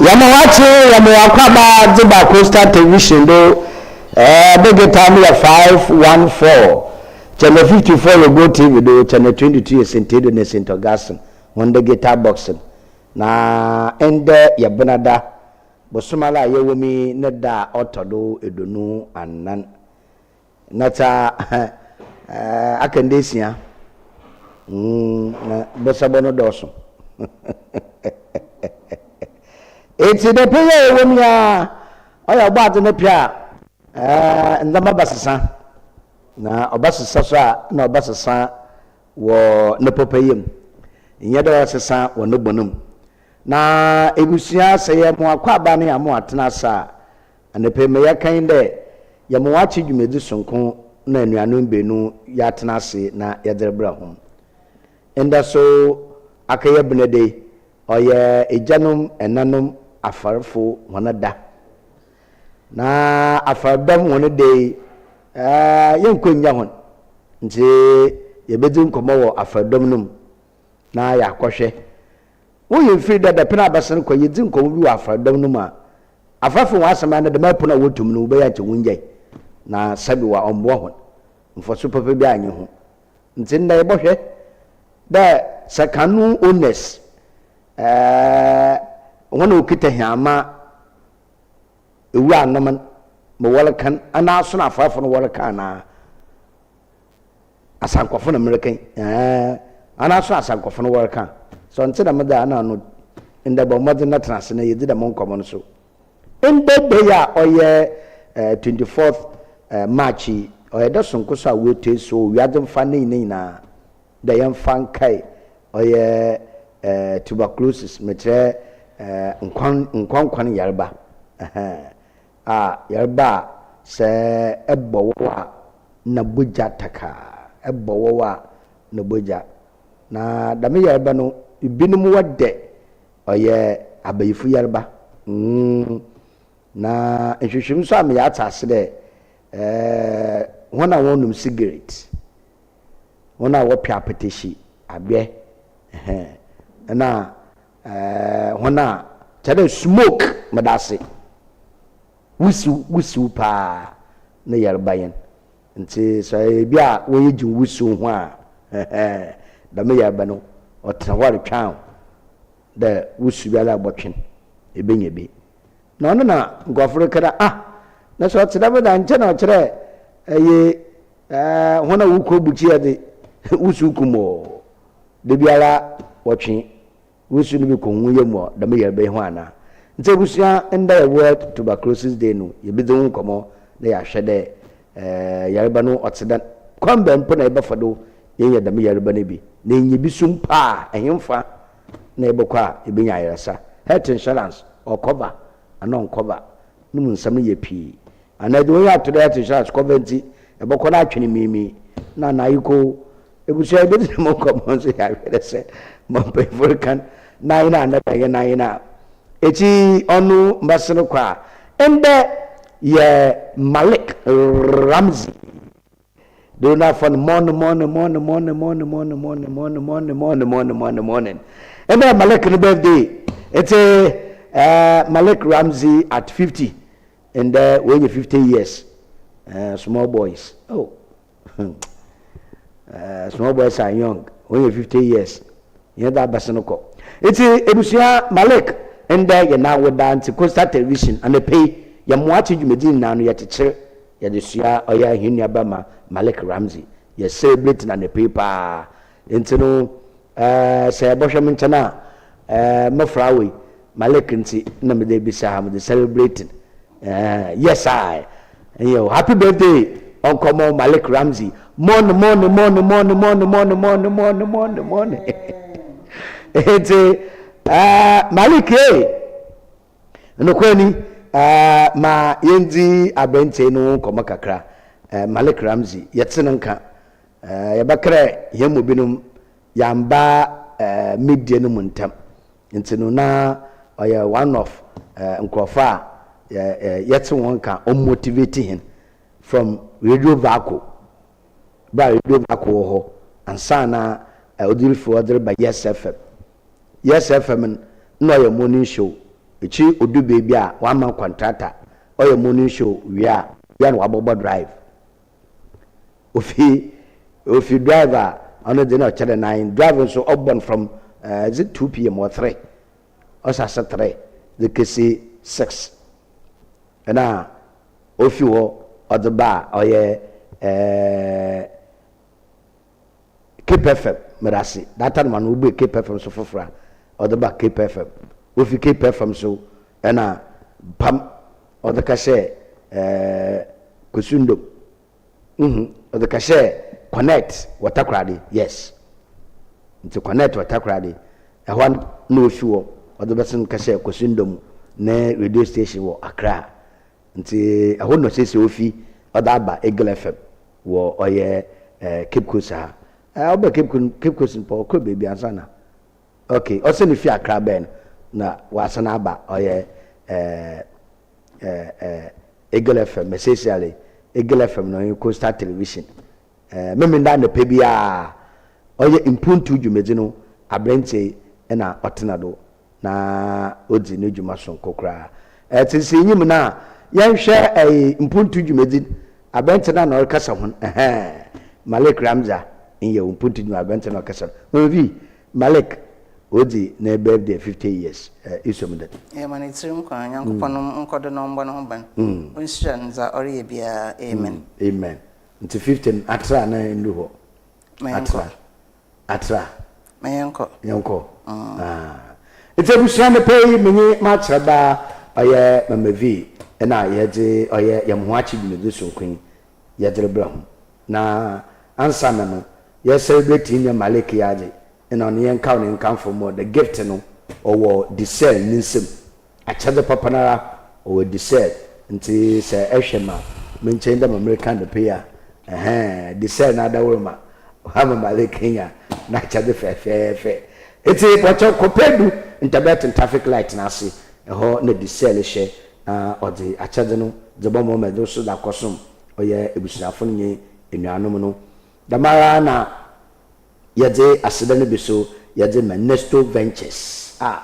Yɛma wakye, yɛma wakwaba dze ba Coastal Television do. Digital no yɛ 514, channel 54 yɛ Go TV do, channel 22 yɛ St. Edo na St. Augustine hɔn digital box no. Na ndɛ yɛ Benada, bosoom ara a yɛwɔ mu yi ne da a ɔtɔ do 24. Na dza aka nda esia, na bosabɔ no dɔɔ so. Ntsi dapɛn yi a yɛwɔ mu yi ara, ɔyɛ Ɔbɔadze ne pɛ a, ndzɛmba bɛsesa. Na ɔbɛsesa so a, nna ɔbɛsesa wɔ ne papayɛ mu, nnyɛ dɛ ɔresesa wɔ no bɔn mu. Na ebusua, sɛ yɛma akwaaba na yɛama ɔatsena ase a, Anapa yi ma yɛka nye dɛ yɛma wɔakye dwumadzi soronko na enuanom beenu yɛatsena ase na yɛdze rebrɛ hom. Ndɛ so akɛyɛ Benada yi, ɔyɛ egyanom, ɛnanom, afarfo hɔn da. Na afardɔm hɔn da yi, yɛnnkɔ nnya hɔn, ntsi yebedzi nkɔmbɔ wɔ afardɔm no mu na yɛakɔhwɛ. Woyi mfir dɛ dapɛn a abɛsen kɔ yedzi nkɔmbɔ bi wɔ afardɔm no mu a, Afafo hɔn asɛm ara nye dɛm apon a wotu mu no wobɛyɛ a nkyɛ wonngyae, na sɛbew a ɔmmboa hɔn, mfaso papa biara nnyi ho. Ntsi ndɛ yɛbɔhwɛ dɛ sɛ canoe owners, hɔn a wokitsa hɛmba ewuranom no ma wɔrekã anaa ason afafo no wɔrekã anaa. Asankɔfo na mereka yi, ɛɛn, ana so asankɔfo no wɔreka? Sɛ ɔnntse dɛm dze a, nna ɔno ndɛ bɔ mbɔdzen na tsena ase na yedzi dɛm nkɔmbɔ no so. Ndɛ da yi a ɔyɛ 24th March yi, ɔyɛ da soronko so a woetue so wɔ wiadze mfa ne nyina nyina dɛ yɛmfa nkae ɔyɛ tuberculosis, mekyerɛ nkwan nkwankwan yarba, ɛhɛn. A yarba a sɛ ɛbɔ wo a na bɔgya takaa, ɛbɔ wo a na bɔgya. Na dɛm yarba no binom wɔ dɛ ɔyɛ abayifo yarba. Mm. Na nhwehwɛmu so ama yɛatse ase dɛ hɔn a wɔnom sigaret, hɔn a wɔpɛ apetahyi, abɛ, ɛhɛn, na Hɔn a, kyerɛ dɛ smoke, meda ase, wusiw, wusiw paa ne yarba hɛn. Ntsi sɛ ɔyɛ bi a w'enyi gye wusiw ho a, dɛm yarba no ɔtsena hɔ rotweɔn wo dɛ wusiw biara a ebɔtwe no, ebenya bi. Na ɔno na nkorɔfo reka dɛ, ah, na sɛ ɔtse dɛm dze a nkyɛ na ɔkyerɛ dɛ hɔn a wokɔ bukyia dze, wusiw kum o. Da biara wɔtwe wusu no bi kɔ hɔn yamu wɔ dɛm yarba yi ho anaa? Ntsi ebusua, ndɛ yɛ World Tuberculosis Day no, yebedzi ho nkɔmbɔ na yɛahwɛ dɛ yarba no ɔtse dɛn, kwan bɛn mpo na yɛbɛfa do yenya dɛm yarba no bi, na yenya bi so mpo a, henfa na yɛbɔkɔ a yebenya ayarsa? Health insurance, ɔcover anaa ɔnncover? No mu nsɛm no yɛ pii. Anaa edze w'enyi ato do health insurance cover ntsi, ebɔkɔ na atwe no miimii na anaa ayekɔ Ebusua yi bɛdi dɛm nkɔmmɔ nso yɛ ahwɛ dɛ sɛ ma mpanyinfo reka n'ayen a na yɛ n'ayen a ekyi ɔno mbɛsen kɔ a ndɛ yɛ Malik Ramsey do na afɔ no mɔne mɔne mɔne mɔne mɔne mɔne mɔne mɔne mɔne mɔne mɔne mɔne mɔne ndɛ Malik no birthday etse ɛɛ Malik Ramsey at 50 ndɛ wɔnyɛ 50 years ɛɛ small boys oh. Eh, small boys are young. Wɔn yɛ 50 years. Yɛn da abɛse no kɔ. Nti ebusua Malik ndɛ yɛ n'awoda nti Coastal Television anɔpa yi yɛ mmoakye dwumadzi nyinaa no yɛkyekyere yɛde sua ɔyɛ hɛn nua bɛma Malik Ramsey. Yɛ celebrate no anɔpa yi paa. Nti no Eh sɛ ebɔhwɛ me nkyɛn a eh me flower yi Malik ntsi na medze ebesi ha medze celebrating eh yes I nyew happy birthday ɔnkɔmɔ Malik Ramsey morning morning morning morning morning morning morning morning morning morning ntsi eh Malik ee nokwar ni eh ma yɛndzi aberantsɛ no ho nkɔmɔ kakra eh Malik Ramsey yɛtse no nka Eh, yɛbɛkrɛ hɛn mu binom yɛammba media no mu ntsɛm ntsi no na ɔyɛ one of nkorɔfo a yɛtse hɔn nka ɔmotivate hɛn from Radio Vaco, ber a Radio Vaco wɔ hɔ ansaana ɔdze rifi hɔ dze reba Yes FM. Yes FM no nna ɔyɛ morning show. Ekyir odu beebi a ɔama kɔntrata ɔyɛ morning show wie a, bia na ɔabɔbɔ drive. Ofi ofi drive a ɔno dze na ɔkyerɛ dɛ nine drive nso ɔbɔ no from uh, is it 2 p.m. or 3, ɔhyɛ ase 3 dze kesi 6, ɛna ofi hɔ ɔdze ba a ɔyɛ Cape FM. Mmerɛ that time ano wobue Cape FM so foforɔ a, ɔde ba Cape FM. Ofi Cape FM so ɛna pam ɔde kahyɛ Kosundom, ɔde kahyɛ Connect wɔ Takoradi. Yes, nti Connect wɔ Takoradi ɛhɔ na ofi hɔ ɔde bɛsen kahyɛ Kosundom ne radio station wɔ Accra. Nti ɛhɔ na ɔsiesie ofi ɔde aba Eagle FM wɔ ɔyɛ Cape Coast ha. Ɔbɛ Cape Coast mpo, ɔkɔ beebi ansa na okay ɔsɛ ne fi Accra bɛn na wasan aba ɔyɛ ɛɛ ɛɛ ɛɛ Eagle FM. Especially Eagle FM na ɔyɛ Coastal Television. Memenda anɔpɛ biara ɔyɛ mpuntu dwumadzi no, aberɛnkyɛ ɛna ɔtena do na odzi ne dwuma sonko koraa. Ɛte enyim na yɛnhwɛ ɛyɛ mpuntu dwumadzi, aberɛnkyɛ no a na ɔrekasa ho ɛhɛn Malik Ramza nyɛ mpuntu dwuma, aberɛnkyɛ na ɔkasa no vi Malik odzi ne birthday 50 years isom dɛ. Yɛ ma ne tirim kwan, Nyankopɔn nkɔdo na ɔmbɔ ne ho ban, ɔnhyira no dza ɔreyɛ biara. Amen. Amen. Nti 50 no atra na ndu hɔ. Atra atra. Ma yɛnkɔ. Yɛnkɔ. Nti abusua no pɛ yi, menye makyerɛ baa ɔyɛ Mama V ɛna yɛdze ɔyɛ yɛn ho akyi dwumadzi sonko yi yɛdze rebrɛ ho. Na ansa na no yɛ celebrate nyɛ Malik yi adze, ɛna ɔno yɛnkaw ne nkamfo mmɔ the gift no ɔwɔ Disel ne nsam. Akyɛdze papa noara ɔwɔ Disel. Nti sɛ ɛhwɛ ma me nkyɛn dɛ ma mereka no pɛ yi a, ɛhɛn Disel n'adaworo ma wama Malik nya n'akyɛdze fɛfɛɛfɛ. Nti wɔkyɛ kɔpɛ du Ntabɛten traffic light n'ase ɛhɔ na Disel hyɛ na ɔdze akyɛdze no dze bɔ ma ɔma so da akɔsom ɔyɛ ebusuafo no nye enuanom no. Dɛmara na yɛdze aseda no bi so yɛdze ma Nesto Ventures. A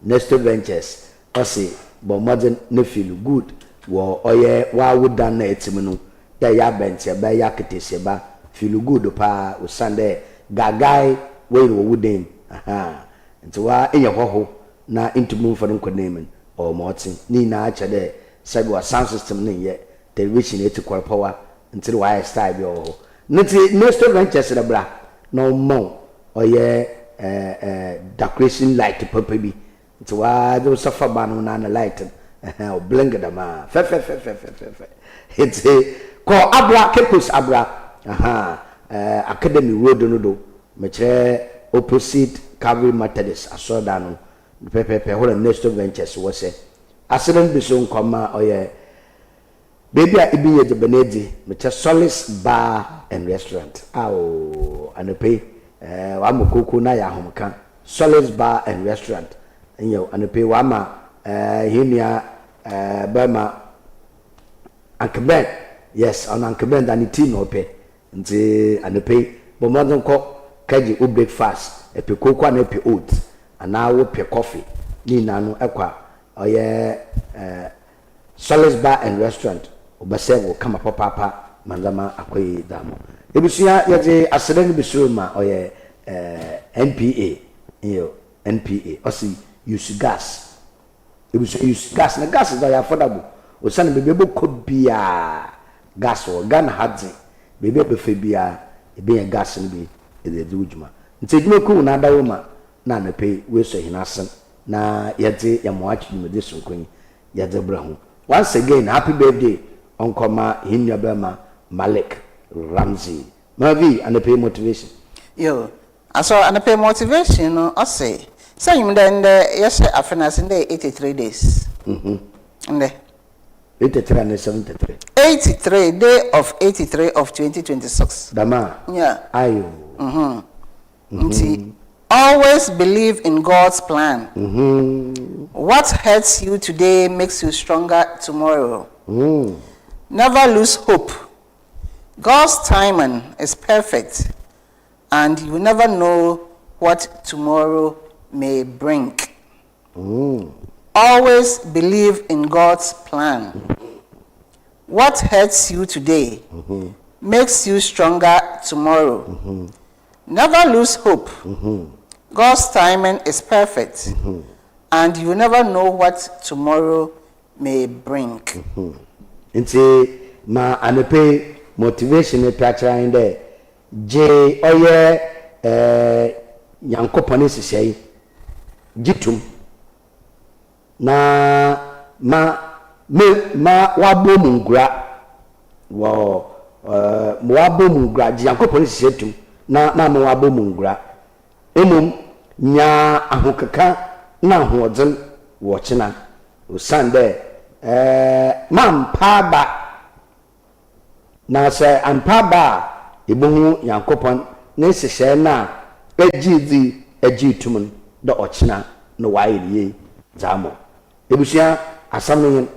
Nesto Ventures ɔse bɔ mmɔdzen ne feel good wɔ ɔyɛ w'awodan na ɛte mu no dɛ yɛ abɛntiɛba, yɛ aketesiaba, feel good paa osiane dɛ gaagae wɔyɛ no wɔ wo dan mu aha. Nti wa nyɛ hɔho na ntumi mfa no nkɔ dan mu no, ɔwɔ ma ɔte ne nyinaa kyerɛ dɛ sɛbi wa sound system no nyɛ television eti kɔrɔpɔwa nti no wayɛ style bi ɔwɔ hɔ ne. Nti Nesto Ventures no bra na ɔma wo ɔyɛ ɛɛ ɛɛ decoration light papa bi. Nti waa de wo nsa fa ban no na na light no ɛhɛn ɔ blink dɛm a fɛfɛfɛfɛfɛfɛ. Nti kɔ Abra, Cape Coast Abra aha, Academy road no do, mekyerɛ opposite Calvary Methodist asɔrdan no pɛpɛpɛ hɔ na Nesto Ventures wɔ. Sɛ aseda no bi so nkɔma ɔyɛ beebi a ebi yɛ dziban edzi, mekyɛ Solis Bar and Restaurant a o anɔpɛ yi wama koko na ayɛ ahomka. Solis Bar and Restaurant nyɛ anɔpɛ yi wama hɛn nua bɛrima Ankebɛn. Yes, ɔno Ankebɛn da ne tea na ɔpɛ. Nti anɔpɛ yi bɔ mmɔden kɔ kɛgye wo breakfast, ɛpɛ koko anaa ɛpɛ oat anaa wopɛ coffee ne nyinaa no, ɛkɔ a ɔyɛ Solis Bar and Restaurant, wɔbɛsɛ wo kama papaapa ma ndzɛmba akɔ yie dza mo. Ebusua, yɛdze aseda no bi so ma ɔyɛ NPA nyɛ NPA ɔsi use gas. Ebusua, use gas na gas dze ɔyɛ affordable osiane beebi ebɔkɔ biara gas wɔ Ghana ha dze, beebi a ebɛfa biara ebenya gas no bi edze edzi wo dwuma. Ntsi edwumakuw na adaworo ma na anɔpa yi woesɔ hɛn asen na yɛdze yɛn mmoakye dwumadzi sononko yi yɛdze brɛ ho. Once again, happy birthday ɔnkɔma hɛn nuabarima Malik Ramsey. Mavi, anɔpa yi motivation. Yo, asɔ anɔpa motivation no, ɔse sɛ nyim dɛ ndɛ yɛhyɛ afe no ase, ndɛ yɛ 83 days ndɛ. 83 and 73? 83, day of 83 of 2026. Dama. Yeah. Ayo. Nti always believe in God's plan. What hurts you today makes you stronger tomorrow. Never lose hope. God's timing is perfect and you never know what tomorrow may bring. Always believe in God's plan. What hurts you today makes you stronger tomorrow. Never lose hope. God's timing is perfect, and you never know what tomorrow may bring. Ntsi ma anɔpa yi motivation no pɛ akyerɛ nye dɛ, gye ɔyɛ Nyankopɔn ne nhyehyɛe gye to mu, na ma me ma wɔabɔ mu ngura wɔ ma wɔabɔ mu ngura, gye Nyankopɔn ne nhyehyɛe to mu na ma ma wɔabɔ mu ngura. Mbom nya ahokeka na ahoɔdzen wɔ ɔkyena, osiandɛ mammpa aba. Na sɛ ammpa aba a, ibohu Nyankopɔn ne nhyehyɛɛ no a egyee dzii gyee tum no dɛ ɔkyena no ɔayɛ no yie dze ama wo. Ebusua, asɛm no nye no.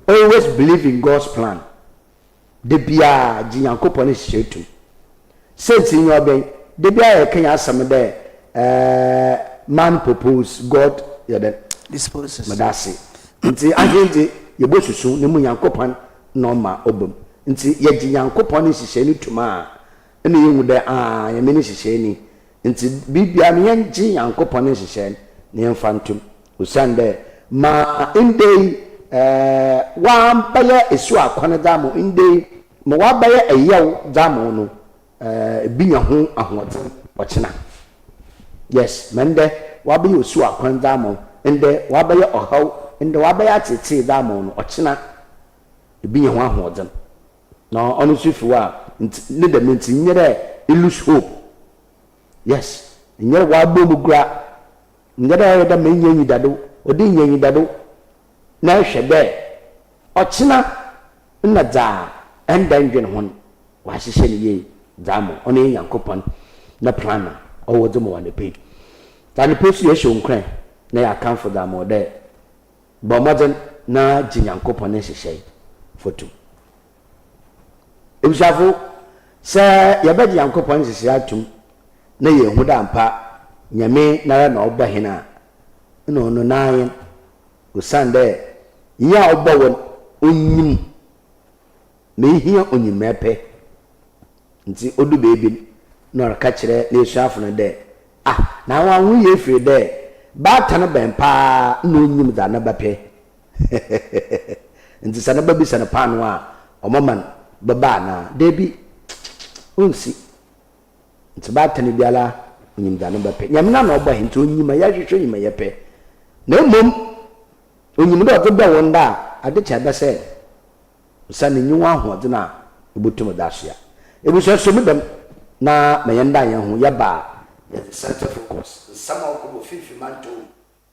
Always believe in God's plan. Da biara gye Nyankopɔn ne nhyehyɛɛ tum. Siantsir nye ɔbɛn, da biara yɛkã hɛn asɛm dɛ man propose, God yɛ dɛn? Disposes. Meda ase. Ntsi ahɛn dze yebosusu na mbom Nyankopɔn na ɔma ɔba mu. Ntsi yɛgye Nyankopɔn ne nhyehyɛɛ no to mu a, nna yehu dɛ aah Nyame ne nhyehyɛɛ ni. Ntsi biribiara no yɛngye Nyankopɔn ne nhyehyɛɛ no na yɛmfa nto mu. Osiandɛ ma ndɛ yi wɔabɛyɛ esuakwan dze ama wo, ndɛ yi ma wɔabɛyɛ yaw dze ama wo no, bi nya ho ahoɔdzen ɔkyena. Yes, ma ndɛ wɔabɛyɛ osuakwan dze ama wo, ndɛ wɔabɛyɛ ɔhaw, ndɛ wɔabɛyɛ atseetsee dze ama wo no, ɔkyena bi nya ho ahoɔdzen. Na ɔno so fi hɔ a, ntsi ne dɛm ntsi nnyɛ dɛ ilose hope. Yes, nnyɛ dɛ wɔabɔ mu gura, nnyɛ dɛ ɔyɛ dɛ ma innya enyidado, ɔdɛ inya enyidado na ehwɛ dɛ ɔkyena nna dza ndɛ nndwen ho no ɔahyehyɛ no yie dze ama wo. Ɔno nye Nyankopɔn ne plan a ɔwɔ dze ma wo anapa yi. Dza anapa yi so yɛhyɛ wo nkuran na yɛakamfo dze ama wo dɛ bɔ mbɔdzen na gye Nyankopɔn ne nhyehyɛɛ foto. Ebusuafo, sɛ yɛbɛgye Nyankopɔn ne nhyehyɛɛ ato mu na yeehu dɛ ampa Nyame noara na ɔbɔ hɛn a, nna ɔno n'ayen, osiandɛ nyia a ɔbɔ wo no, onyim ma ihia onyim ma epɛ. Ntsi odu beebi no, nna ɔreka kyerɛ n'esuafo no dɛ, Ah, na hɔn ho yɛ efir dɛ baatan bɛn paa na onyim dza ne ba pɛ? Ntsi sɛ ne ba bisa no paanoo a, ɔbɛma no bɛba anaa? Dabi, onnsi. Ntsi baatan biara onyim dza ne ba pɛ. Nyame no na ɔbɔɔ hɛn ntsi onyim ma yɛhwehwɛ, onyim ma yɛpɛ. Na mbom onyim dɛ ɔdze dɔ wo ndɛ a, adze kye a ebɛsɛɛ no. Osiandɛ innyi wo ahoɔdzen a ibotum dze asoa. Ebusua sɔ mu dɛm na ma yɛndan hɛnho, yɛba a, yɛdze center focus, nsɛm a ɔkɔ do wɔ finimfin mantɔw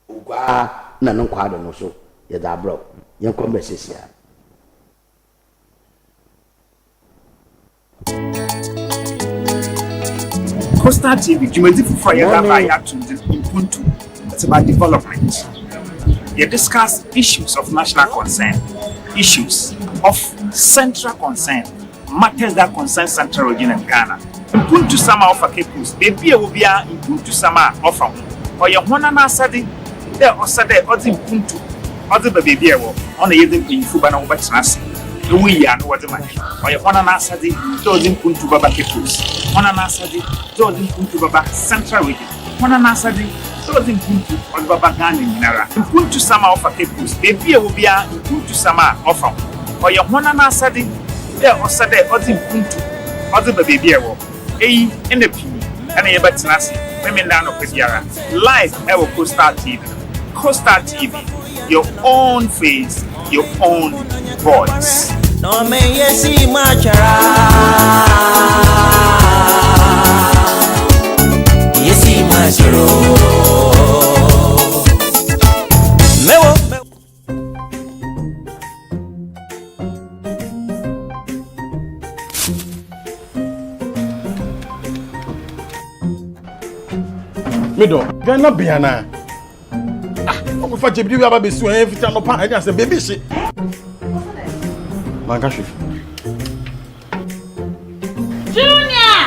mu, Oguaa na no nkwaado no so yɛdze abrɛ wo. Yɛnkɔ mbrɛ seseiara. Coastal TV, dwumadzi fofor a yɛdze aba a yɛato no dzin Mpuntu, it's about development. Yɛ discuss issues of national concern, issues of central concern, matters that concern central region and Ghana. Mpuntusɛm a ɔfa Cape Coast, beebi a ɛwɔ biara mpuntusɛm a ɔfa ho. Ɔyɛ hɔn n'asɛdze dɛ ɔsɛ dɛ ɔdze mpuntu ɔdze ba beebi a ɛwɔ. Hɔ na yɛdze mpanyimfo ba na wɔbɛtsena ase na woyi ano wɔdze ma hɛn. Ɔyɛ hɔn n'asɛdze dɛ ɔdze mpuntu bɛba Cape Coast. Hɔn n'asɛdze dɛ ɔdze mpuntu bɛba Central Region. Hɔn n'asɛdze dɛ ɔdze mpuntu ɔdze bɛba Ghana nyinara. Mpuntusɛm a ɔfa Cape Coast, beebi a ɛwɔ biara mpuntusɛm a ɔfa ho. Ɔyɛ hɔn n'asɛdze dɛ ɔsɛ dɛ ɔdze mpuntu ɔdze ba beebi a ɛwɔ. Eyi na pii na yɛbɛtsena ase Memenda anɔpa biara live wɔ Coastal TV. Coastal TV, your own face, your own voice. Medɔ, dwan na bea na. Ah, ɔkɔfa gyebiri wi aba bɛsi wɔn ɛyɛ fiti anɔpa ɛne asɛ beebi hye. Manka hwee. Junior!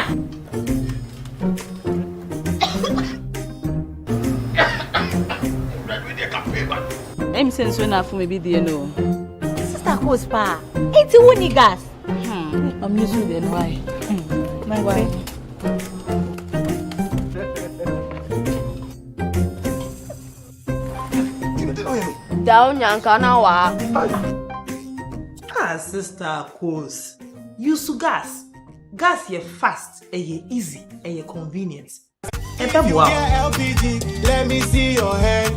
Ɛmi sɛ nsuo na afom ebi deɛ no o. Sister Kos paa, enti wo ni gas? Hmm, I'm using the why. Why? Dao nyanka na wa. Ah, sister Kos, use gas. Gas yɛ fast, ɛyɛ easy, ɛyɛ convenient. Ɛbɛboa wo. Let me see your hand.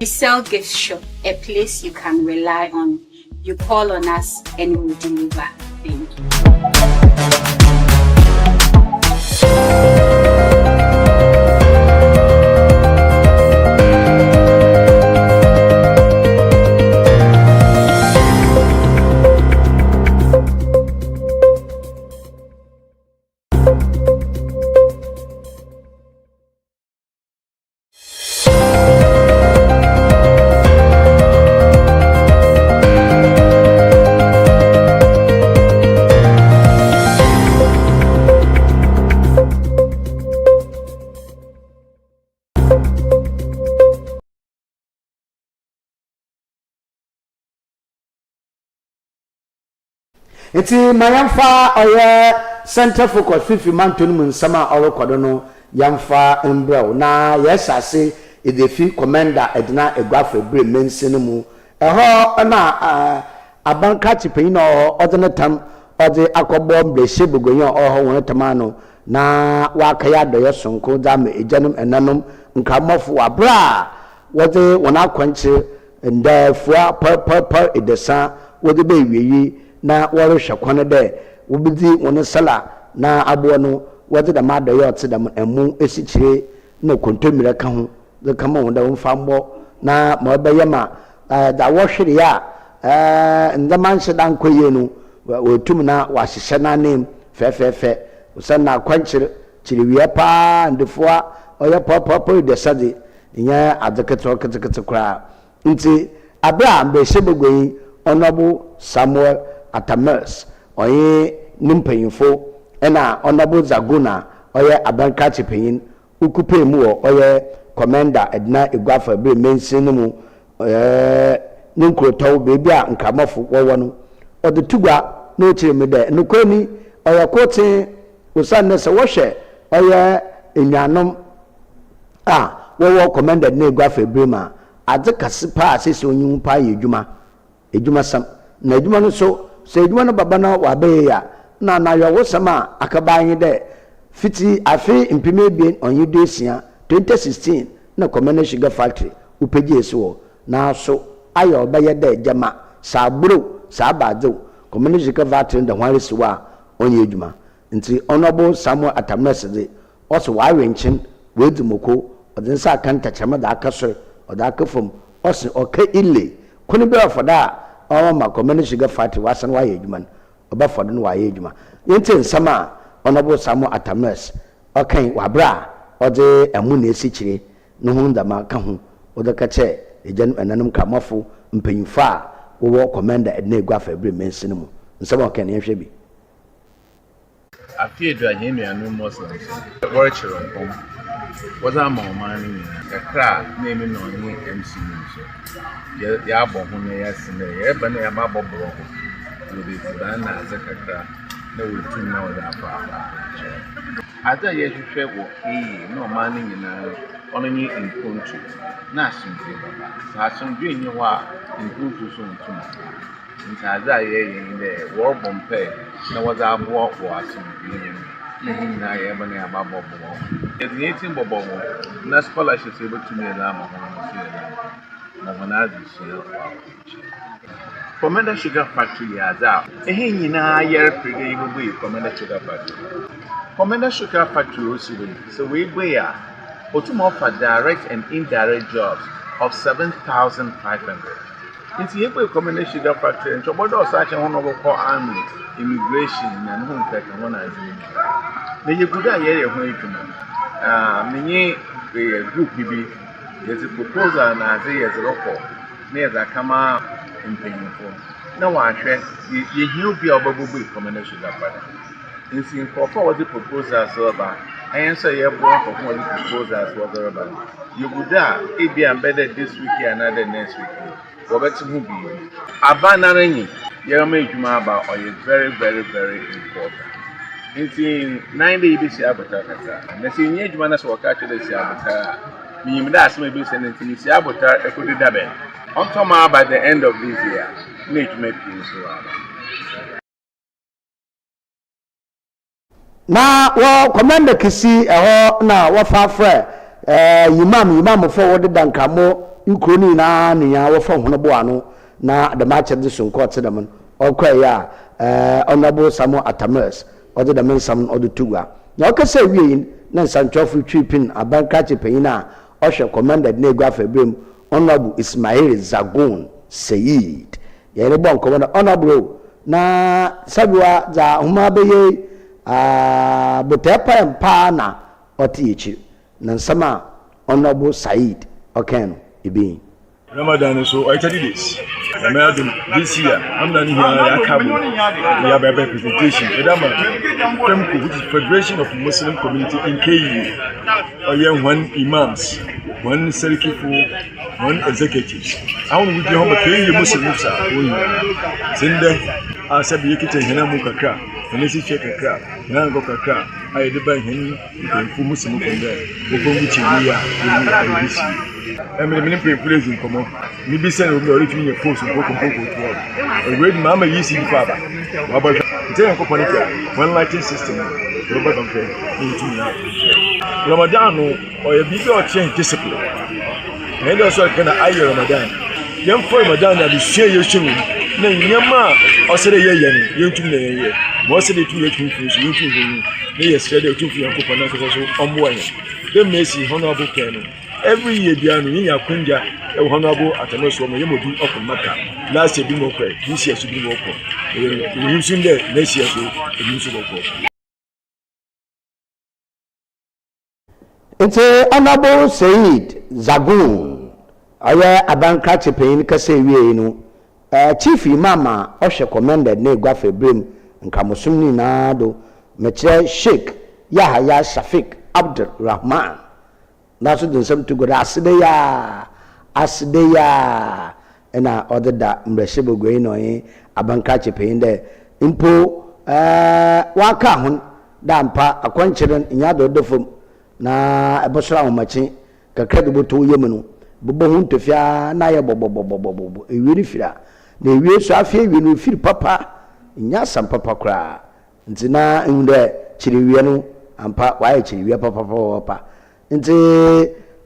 We sell gift shop, a place you can rely on. You call on us and we will deliver. Thank you. Ntsi ma yɛmfa ɔyɛ Centre Focus Finimfin Mantɔw no mu nsɛm a ɔrokɔ do no yɛmfa mbrɛ wo. Na yɛhyɛ ase dze efi Komenda Edna Eguafo Ebire Mansin no mu. Hɔ na aban krakye panyin a ɔwɔ hɔ ɔdze ne tam ɔdze akɔbɔ mbrɛhyɛ baguanyi a ɔwɔ hɔ hɔn tam ano na ɔakɛyɛ adɔyɛ soronko dze ama egyanom, ɛnanom, nkramofo wɔ aber a wɔdze hɔn akɔnkyer Ndaafua pɔrpɔrpɔr ebiasa wɔdze ba ewiei na wɔrohwɛ kwan dɛ wobedzi hɔn sala na abowa no, wɔdze dɛm adɔe a ɔtse dɛm, ɛmo, esikyire na kontomire ka ho, dze kɛma hɔn dɛ wɔmfa mbɔ na ma ɔbɛyɛ ma dza wɔhweree a ndzɛmba annhyɛ da annkɔ yie no, woetum na wɔahyehyɛ n'ananmu fɛfɛɛfɛ. Osiandɛ akɔnkyer kyerewia paa ndefua ɔyɛ pɔrpɔrpɔr ebiasa dze, Nnyɛ adze ketsewa ketseketse koraa. Ntsi aber a mbrahyɛbaguanyi Honourable Samuel Atta Mills ɔnye no mpanyimfo na Honourable Zaguna ɔyɛ aban krakye panyin wokupee mu wɔ ɔyɛ Komenda Edna Eguafo Abir mansin no mu ne nkurotɔw beebi a Nkramofo wɔwɔ no, ɔdze to gua na okyerɛ mu dɛ nokwar ni ɔyɛ kortsee osiandɛ sɛ wɔhwɛ ɔyɛ enuanom a wɔwɔ Commended na Eguafo Ebirim a, adze kɛse paa a sesei onnyi ho paa yɛ edwuma, edwumasɛm. Na edwuma no so, sɛ edwuma no bɛba na ɔabɛyɛ yie a, nna n'awerɛhosɛm a akɛba ara nye dɛ, fitsi afe mpem ebien ɔnye duesia, 2016, nna Commended Sugar Factory wopegya esi hɔ, naaso ayɛ a ɔbɛyɛ dɛ gyama sɛ aber o, sɛ abadze o, Commended Sugar Factory no da ho ara si hɔ a ɔnnyɛ edwuma. Ntsi Honourable Samuel Atta Mills dze, Ɔse ɔawe nkyen, oedzi muoko, ɔdze nsa aka ntɛkyerɛma dze aka sor, ɔdze aka famu, ɔse ɔka ile, kwan biara ɔfa do a ɔama Komani Sugar Factory ɔasan ɔayɛ edwuma no, ɔbɛfa do na ɔayɛ edwuma. Yɛntsie nsɛm a Honourable Samuel Atta Mills ɔkae wɔ aber a ɔdze ɛmo na esikyire no ho ndzɛmba ka ho ɔdze kɛkyɛɛ egyanom, ɛnanom, Kramɔfo mpanyimfo a wɔwɔ Komenda Edna Eguafo Ebire Mansin no mu. Nsɛm a ɔkae no yɛnhwɛ bi. Afe edu a hɛn nuanom Muslims no wɔrekyerɛ nkɔm wɔdze ama ɔman no nyina. Kakra a nna emi na ɔnye MC no so yɛabɔ ho na yɛase dɛ yɛreba na yɛaba abɔboa hɔn, wɔdze edziban na adze kakra na woetum na wɔdze akɔ akɔ akɔkyɛ. Adze a yɛhwehwɛ wɔ AA na ɔman no nyina no, ɔno nye mpontu na asomdwee bɛba. Sɛ asomdwee nnyi hɔ a, mpontu so nntum mmba. Ntsi adze a yɛreyɛ nye dɛ wɔrobɔ mpaa na wɔdze aboa wɔ asomdwee mu na hɛn nyina yɛreba na yɛaba abɔboa hɔn. Yɛdze hɛn tsir bɔbɔ hɔn na scholarships a yebotum yɛdze ama hɔn no so yɛdze ama hɔn. ma hɔn adzesua ɔakɔ ekyir. Komenda Sugar Factory yɛ adze a hɛn nyina yɛreper dɛ yebobue Komenda Sugar Factory. Komenda Sugar Factory a osi hɔ yi, sɛ woebue a, otum offer direct and indirect jobs of 7,500. Ntsi yebue Komenda Sugar Factory a, nkyɛ ɔbɔdɔɔ so akyɛn hɔn a wɔbɔkɔ army, immigration na no ho nkɛkɛ ho na adze nyina. Na yegu do a yɛreyɛ ho edwuma. Ah, menye group bi yɛdze proposal na adze yɛdze rokɔ na yɛdze akama mpanyimfo na wɔahwɛ. Yehia obi a ɔbɛbobue Komenda Sugar Factory. Ntsi nkorɔfo a wɔdze proposals reba, hɛn so a yɛboa nkorɔfo ma wɔdze proposals wɔdze reba no, yegu do a ebi a bɛyɛ dɛ this week yi anaadɛ next week yi, wɔbɛtse ho biribi. Aban noara nye yɛrema edwuma aba ɔyɛ very very very important. Ntsi na nye dɛ yebesi abotar kakra. Na sɛ innya edwuma na sɛ wɔka kyerɛ wo dɛ si abotar a, minyim dɛ asɛm a ebesi no ntsi mesi abotar ekodu dabɛn? Ɔtɔ mu ara by the end of this year a, nna edwuma pii so ɔaba. Na wɔ Komenda Kisi ɛhɔ na wɔfa frɛ ɛɛ Yimam, Yimamfo a wɔdeda Nkramo nkuro no nyinaa no nyinaa wɔfa hɔn boa ano na dɛm akyɛdze soronko a ɔtse dɛm no ɔkɔe a ɛɛ Honourable Samuel Atta Mills ɔdze dɛm nsɛm no ɔdze to gua. Na ɔkasa wiei no na nsɛnkyerɛwfo twii pin aban krakye panyin a ɔhwɛ Komenda Dena-Eguafo Ebiram Honourable Ismail Zagoon Saeed. Yɛnye no bɔɔ nkɔmbɔ dɛ, Honourable o, na Sabiwa dza hom abɛyɛ yi, aah, botae pa paa na ɔtse ekyir. Na nsɛm a Honourable Saeed ɔkãe no, bi nye. Ramadan no so ɔyɛ 30 days. Nyame adom this year Ramadan no nyinaa yɛaka abom yɛaba yɛbɛ presentation yɛde ama FEMCO which is Federation of Muslim Community in KU. Ɔyɛ hɔn imams, hɔn serikifo, hɔn executives. Ahɔn na wogyina hɔ ma KU Muslims a wɔn nyinaa. Dze ndɛ a sɛbe yɛkitsa hɛn amu kakra, hɛn esikyire kakra, hɛn angoa kakra a yɛdze ba hɛn mpanyimfo Muslimfo no dɛ wɔmfa ngu kyinii a yɛnye hɔn rebesi. Emi de me ne mpanyimfo no edzi nkɔmbɔ. Mibisa no obi a ɔretumi nya post mpoko mpoko 12. Ɔwura di ma ama ECD fo aba. Wabɛhwɛ. Nti Nyankopɔn ne pɛ a, wɔn lighting system no, wɔbɛba bɛhwɛ na yɛtumi nya. Ramadan no, ɔyɛ biribi a ɔkyerɛ discipline. Na yɛn deɛ ɔsɔ ɛka na ayɛ Ramadan. Yɛmfa Ramadan na adesua a yɛsua wɔ mu na nneɛma a ɔsɛ dɛ yɛyɛ no, yɛntumi na yɛnyɛ. Ma ɔsɛ dɛ yɛtumi yɛtumi mfiri so, yɛntumi hu na yɛsrɛ dɛ Otumfo Nyankopɔn n'ankasa so ɔmmoa yɛn. Dɛ mesi Honorable pɛn no, Every year biara no yenya akwangya wɔ Honourable Atta-Mills hɔ ma yɛma obi ɔkɔ Mecca. Last year binom kɔe, this year so binom kɔ. Yɛnyim so dɛ next year so ebinom so bɔkɔ. Ntsi Honourable Saeed Zagoon ɔyɛ aban krakye panyin kasae wiei no, Chief Imam a ɔhwɛ Commended ne Eguafo Ebirim Nkramosom no nyinaa do, mekyerɛ Sheikh Yahaya Shafiq Abdul Rahman, Naaso dze nsɛm to gua dɛ aseda yi ara, aseda yi ara na ɔdze da mbrahyɛbaguanyi na ɔnye abankrakye panyin dɛ mpo ɔakaa hɔn dɛ ampa akɔnkyer no nnyɛ adze a ɔda famu na ebɔsoɛr ahomakye kakra bi bɔtɔ wo yamu no, ebɔbɔ ho ntofi ara na ayɛ bɔbɔbɔbɔbɔbɔ ewie no fir a, na ewie so afei ewie no ofir papa, nnyɛ asɛm papa koraa. Ntsi na ihu dɛ kyerɛwia no ampa ɔayɛ kyerɛwia papapapapa. Ntsi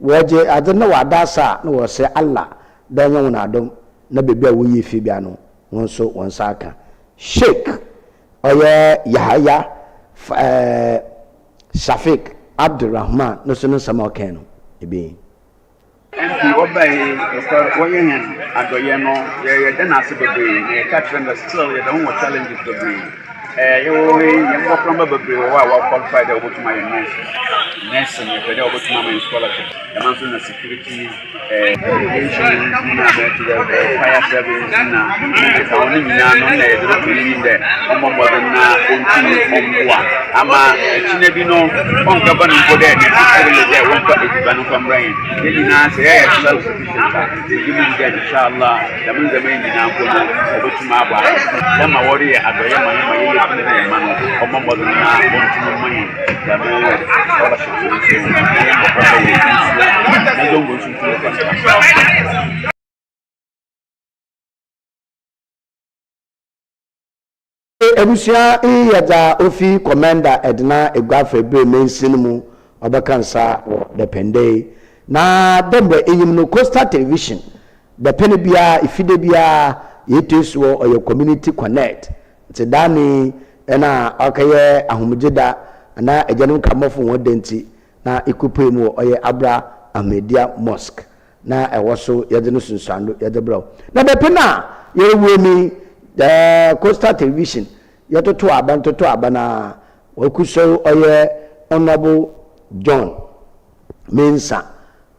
wɔgye adze no na wɔada ase a na wɔresrɛ Allah dɛ ɔnyɛ hɔn adom na beebi a woyi efi bia no hɔn so hɔn nsa aka. Sheikh ɔyɛ Yahaya Shafiq Abdul Rahman no so no nsɛm a ɔkãe no bi nye. MP wɔbae yi, nokwar wɔyɛ hɛn adɔyɛ no, yɛda no ase beberee na yɛka kyerɛ no dɛ still yɛda ho wɔ challenges beberee. Yɛwɔ hɔ yi, hɛn mboframba beberee wɔ hɔ a wɔaqualify dɛ wobotum ayɛ nurses. Nursing, yɛpɛ dɛ wobotum ama hɛn scholarship. Dɛm ara so na security, aviation na tse dɛ fire service na nkekaho ne nyina no nna yɛdze roto n'enyim dɛ ɔmbɔ mbɔdzen na ontum ɔmboa ama kyena bi no ɔnnkɛba no mpo dɛ necessarily dɛ wɔmfa edziban mfa mbra hɛn. Hɛn nyina sɛ yɛyɛ self sufficient a, megye mu dzi dɛ inshallah dɛm ndzɛmba yi nyina mpo no obotum abɔ ahɛn. Dɛ ma wɔreyɛ adɔyɛ ma hɛn ma yɛyɛ fi dɛ mma no, wɔmbɔ mbɔdzen na wontum mma hɛn dɛm scholarships no so na hɛn mboframba woetum sua na Zongo so tum kɔ sukuu. Ebusua iyi yɛ dza ofi Komenda Edna Eguafo Ebire mansin mu ɔbɛka nsa wɔ dapɛnda yi. Na dɛ mbrɛ inyim no Coastal Television Dapɛn biara, Efide biara, yɛtue soɔ ɔyɛ Community Connect. Ntsi da no na ɔkɛyɛ ahomgye da anaa Agyanom Nkramofoɔ hɔn da ntsi na ekopue mu wɔ ɔyɛ Abra Ahmadiyya Mosque na ɛhɔ so yɛdze no sunsuando yɛdze brɛ wo. Na dapɛn a yɛrowura mu yi, Coastal Television yɛtotow aba ntotow aba no ara, wɔakusuo ɔyɛ Honourable John Mensah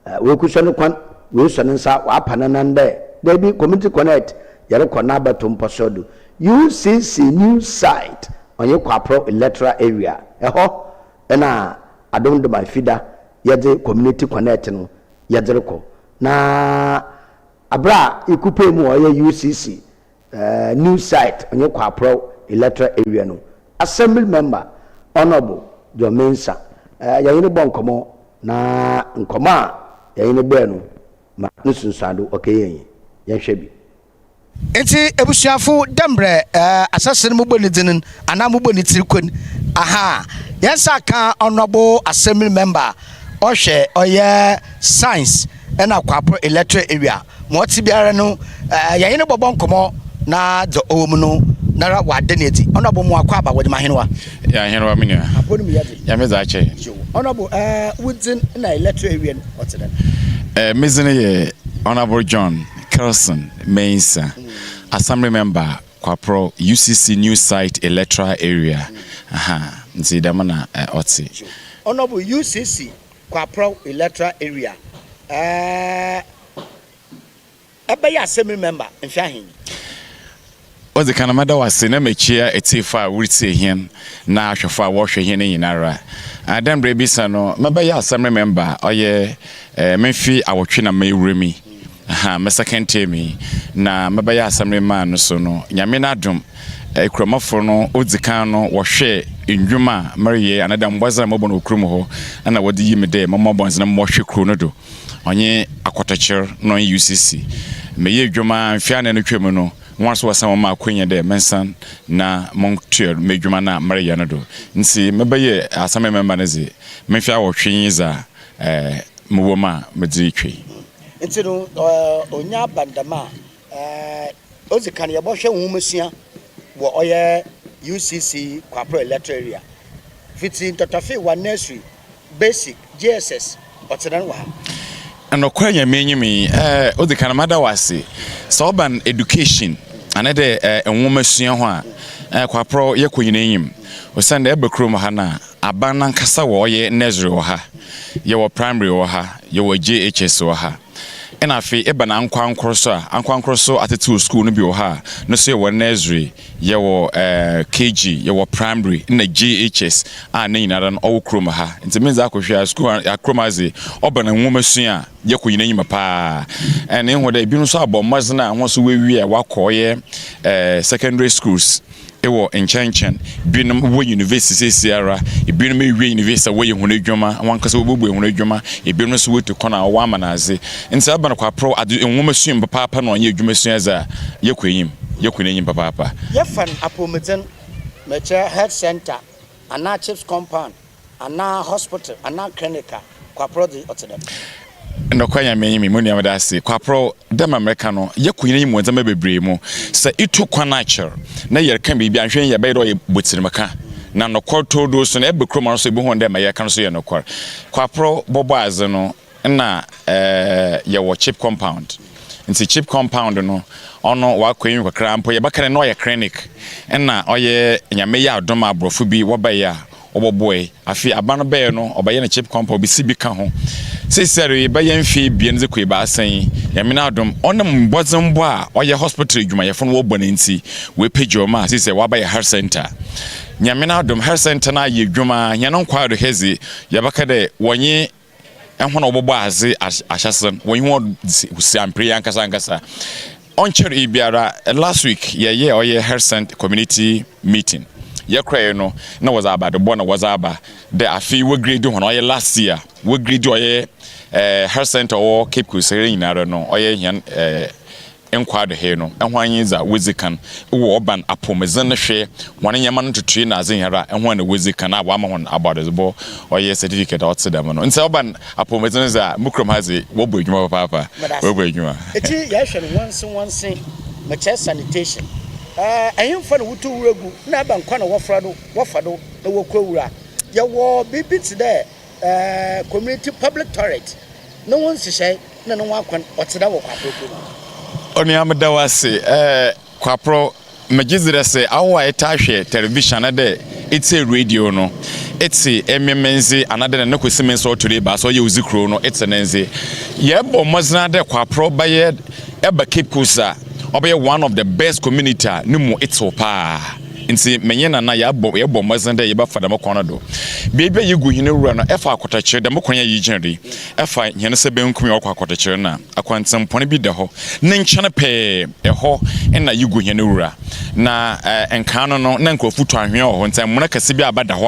Oekusua no kwan, oesuo ne nsa, ɔapa ne nan dɛ, Dabi, Community Connect yɛrokɔ n'abatow mpɔsoɔ do. UCC new site ɔnye Kwaprɔw Electoral Area, ɛhɔ na Adom Doma Fida yɛdze Community Connect no yɛdze rokɔ. Na aber a ekupue mu a ɔyɛ UCC New site ɔnye Kwaprɔw Electoral Area no Assembly Member Honourable John Mensah yɛnye no bɔɔ nkɔmbɔ na nkɔmbɔ a yɛnye no bɔe no ma no sunsuando ɔkɛyɛ nye. Yɛnhwɛ bi. Ntsi ebusuafo, dɛ mbrɛ asɛse no mobɔ ne dzin no anaa mobɔ ne tsir kɔ no, aha, hɛn nsa akã Honourable Assembly Member ɔhwɛ ɔyɛ Science na Kwaprɔw Electoral Area Ma ɔtse biara no, yɛnye no bɔbɔ nkɔmbɔ na dza ɔwɔ mu no noara ɔada no edzi. Honourable mo akwaaba, wɔdze me ahenwa. Yɛ ahenwa me nua. Apɔ no mu yɛ dzen. Nyame dze akyɛ. Yo. Honourable, wo dzin na electoral area no ɔtse dɛn? Me dzin yɛ Honourable John Kelson Mensah, Assembly Member, Kwaprɔw, UCC New Site Electoral Area. Aha, ntsi dɛm na ɔtse. Yo. Honourable, UCC Kwaprɔw Electoral Area, Ebɛyɛ assembly member mfe ahen ni? Odzi kan, mɛda wo ase na mekyia etsiefo a woritsie hɛn na ahwɛfo a wɔrohwɛ hɛn nyinara. Dɛ mbrɛ ibisa no, mebɛyɛ assembly member a ɔyɛ me mfe awɔtwe na mewura mu yi, me second term yi, na mebɛyɛ assembly man no so no, Nyame n'adom, Ekuramafo no odzi kan no wɔhwɛɛ ndwuma a mereyɛ anaadɛ mbɔdzen a mobɔ no wɔ kurow mu hɔ na wɔdze yii me dɛ mommɔ mbɔdzen mbɔhwɛ kurow no do. Ɔnye Akɔtɔkyer na ɔnye UCC. Meyɛɛ edwuma ara mfe anan no twaa mu no, hɔn so wɔsan wɔmaa akwanya dɛ mensan na montoa m'edwuma no a mereyɛ no do. Ntsi mebɛyɛɛ Assembly member no dze, me mfe awɔtwe nye dza mowɔ mu a medze rutwa yi. Ntsi no, onya aba no dɛm a, odzi kan yɛbɔhwɛ nwomasua wɔ ɔyɛ UCC Kwaprɔw Electoral Area, fitsi Ntɔtɔfeewa Nursery Basic, JSS, ɔtse dɛn wɔ ha? Nokwar Nyame enyim yi, eh, odzi kan mada wo ase. Sɛ ɔba no education anaa dɛ eh, nwomasua ho a, eh, Kwaprɔw yɛkɔ nyina enyim. Osiandɛ eba kurom ha no a, aban nankasa wɔ ɔyɛ nursery wɔ ha, yɛwɔ primary wɔ ha, yɛwɔ JHS wɔ ha. Nna afei eba no ankorankor so a, ankorankor so atsetsew skuul no bi wɔ ha a, no so yɛwɔ nursery, Yɛwɔ KG, yɛwɔ primary na JHS a ne nyinara no ɔwɔ kurom ha. Ntsi me dze akɔhwɛ a skuul a kurom ha dze ɔba no nwomasua a yɛkɔ nyina enyim paa. And ehu dɛ binom so abɔ mbɔdzen a hɔn so woewie a wɔakɔ ɔyɛ secondary schools wɔ nkyɛnkyɛn. Binom wɔ university seseiara, binom ewie university a wɔyɛ hɔn edwuma, hɔnankasa wobuebue hɔn edwuma, binom so woetu kwan a wɔwɔ amanadze. Ntsi aba no kwaprɔw adze nwomasua mu papaapa na ɔnnyɛ edwumasua dze a yɛkɔ enyim. Yɛkɔ n'enyim papaapa. Yɛfa no apɔwmudzen, mekyerɛ health centre anaa chips compound anaa hospital anaa clinic a, Kwaprɔw dze ɔtse dɛm. Nokwar Nyame enyim yi, mo nua meda ase. Kwaprɔw, dɛ ma mereka no, yɛkɔ hɛn enyim wɔ ndzɛmba beberee mu. Sɛ itu kwan akyɛr na yɛreka biribi a, annhwɛ yie a bɛyɛ dɛ ɔyɛ botsirmka. Na nokwar tordoo so no, eba kurom ha so ebohu dɛ ma yɛreka no so yɛ nokwar. Kwaprɔw bɔbɔ adze no, Nna yɛwɔ chip compound ntsi chip compound no ɔno ɔakɔ enyim kakra mpo yɛbɛka dɛ nna ɔyɛ clinic nna ɔyɛ Nyame yɛ adom a aborɔfo bi wɔbae a wɔbɔboae. Afei aban no bae no ɔbɛyɛ no chip compound obesi bi ka ho. Seseiara yi bɛyɛ mfe ebien dze kɔ ebiasa yi Nyame n'adom ɔnam mbɔdzembɔ a ɔyɛ hospital edwumayɛfo no wɔbɔ no ntsi woepegya mu a sesei wɔabɛyɛ health centre. Nyame n'adom health centre no ayɛ edwuma hɛn nkwaado ha dze yɛbɛka dɛ wɔnye hɔn a wɔbɔbɔ adze ahyɛse no, wɔnye hɔn si amper yi ankasa ankasa. Ɔnnkyɛree biara, last week yɛyɛɛ ɔyɛ Hersent community meeting. Yɛkɔe no, nna wɔdze abadobɔ na wɔdze aba dɛ afe yi wograde hɔn, ɔyɛ last year, wograde ɔyɛ Hersent a ɔwɔ Cape Coast ha nyinara no, ɔyɛ hɛn. Nkwa do he no, hwan nye dza wodzi kan wɔ ɔban apɔwmudzen no hwɛ, hɔn ndzɛmba no ntotoe na adze nyinara, hwan na wodzi kan a wɔama hɔn abɔdedzebɔ ɔyɛ certificate a ɔtse dɛm no. Ntsi ɔban apɔwmudzen dze a, mo kurom ha dze, wɔbɔ edwuma papaapa, wɔbɔ edwuma. Ntsi yɛhwɛ no nwanse nwanse, mekyerɛ sanitation, ɛhenfa na wotu wura gu na ebɛn kwan na wɔfora do, wɔfa do na wokura wura. Yɛwɔ biribi tse dɛ community public toilet no ho nhyehyɛe na no ho akwan, ɔtse dɛn wɔ Kwaprɔ kurom ha? Onua meda wo ase. Eh, Kwaprɔ, megye dzi dɛ sɛ awo a etaa hwɛ television anaadɛ etsie radio no, etse emi me ndze anaadɛ Nana Kwesi Mensah ɔtɔ do ebiasa ɔyɛ odzi kurow no, etse ne ndze. Yɛrobɔ mbɔdzen ara dɛ Kwaprɔ bɛyɛ, ɛba Cape Coast a, ɔbɛyɛ one of the best community a no mu tsew paa. Ntsi menye Nana yɛabɔ yɛbɔ mbɔdzen dɛ yɛbɛfa dɛm kwan no do. Beebi a yegu hɛn wura no, ɛfa akɔtɔkyer, dɛm kwan yi a yegyina do yi, ɛfa hɛn nsa bankum yi a ɔkɔ akɔtɔkyer no a, akwantsempɔn bi da hɔ. Ne nkyɛn pɛɛ, hɔ na yegu hɛn wura. Na nkaa no no, nna nkorɔfo tu anhwea wɔ hɔ, ntsi amona kɛse bi aba da hɔ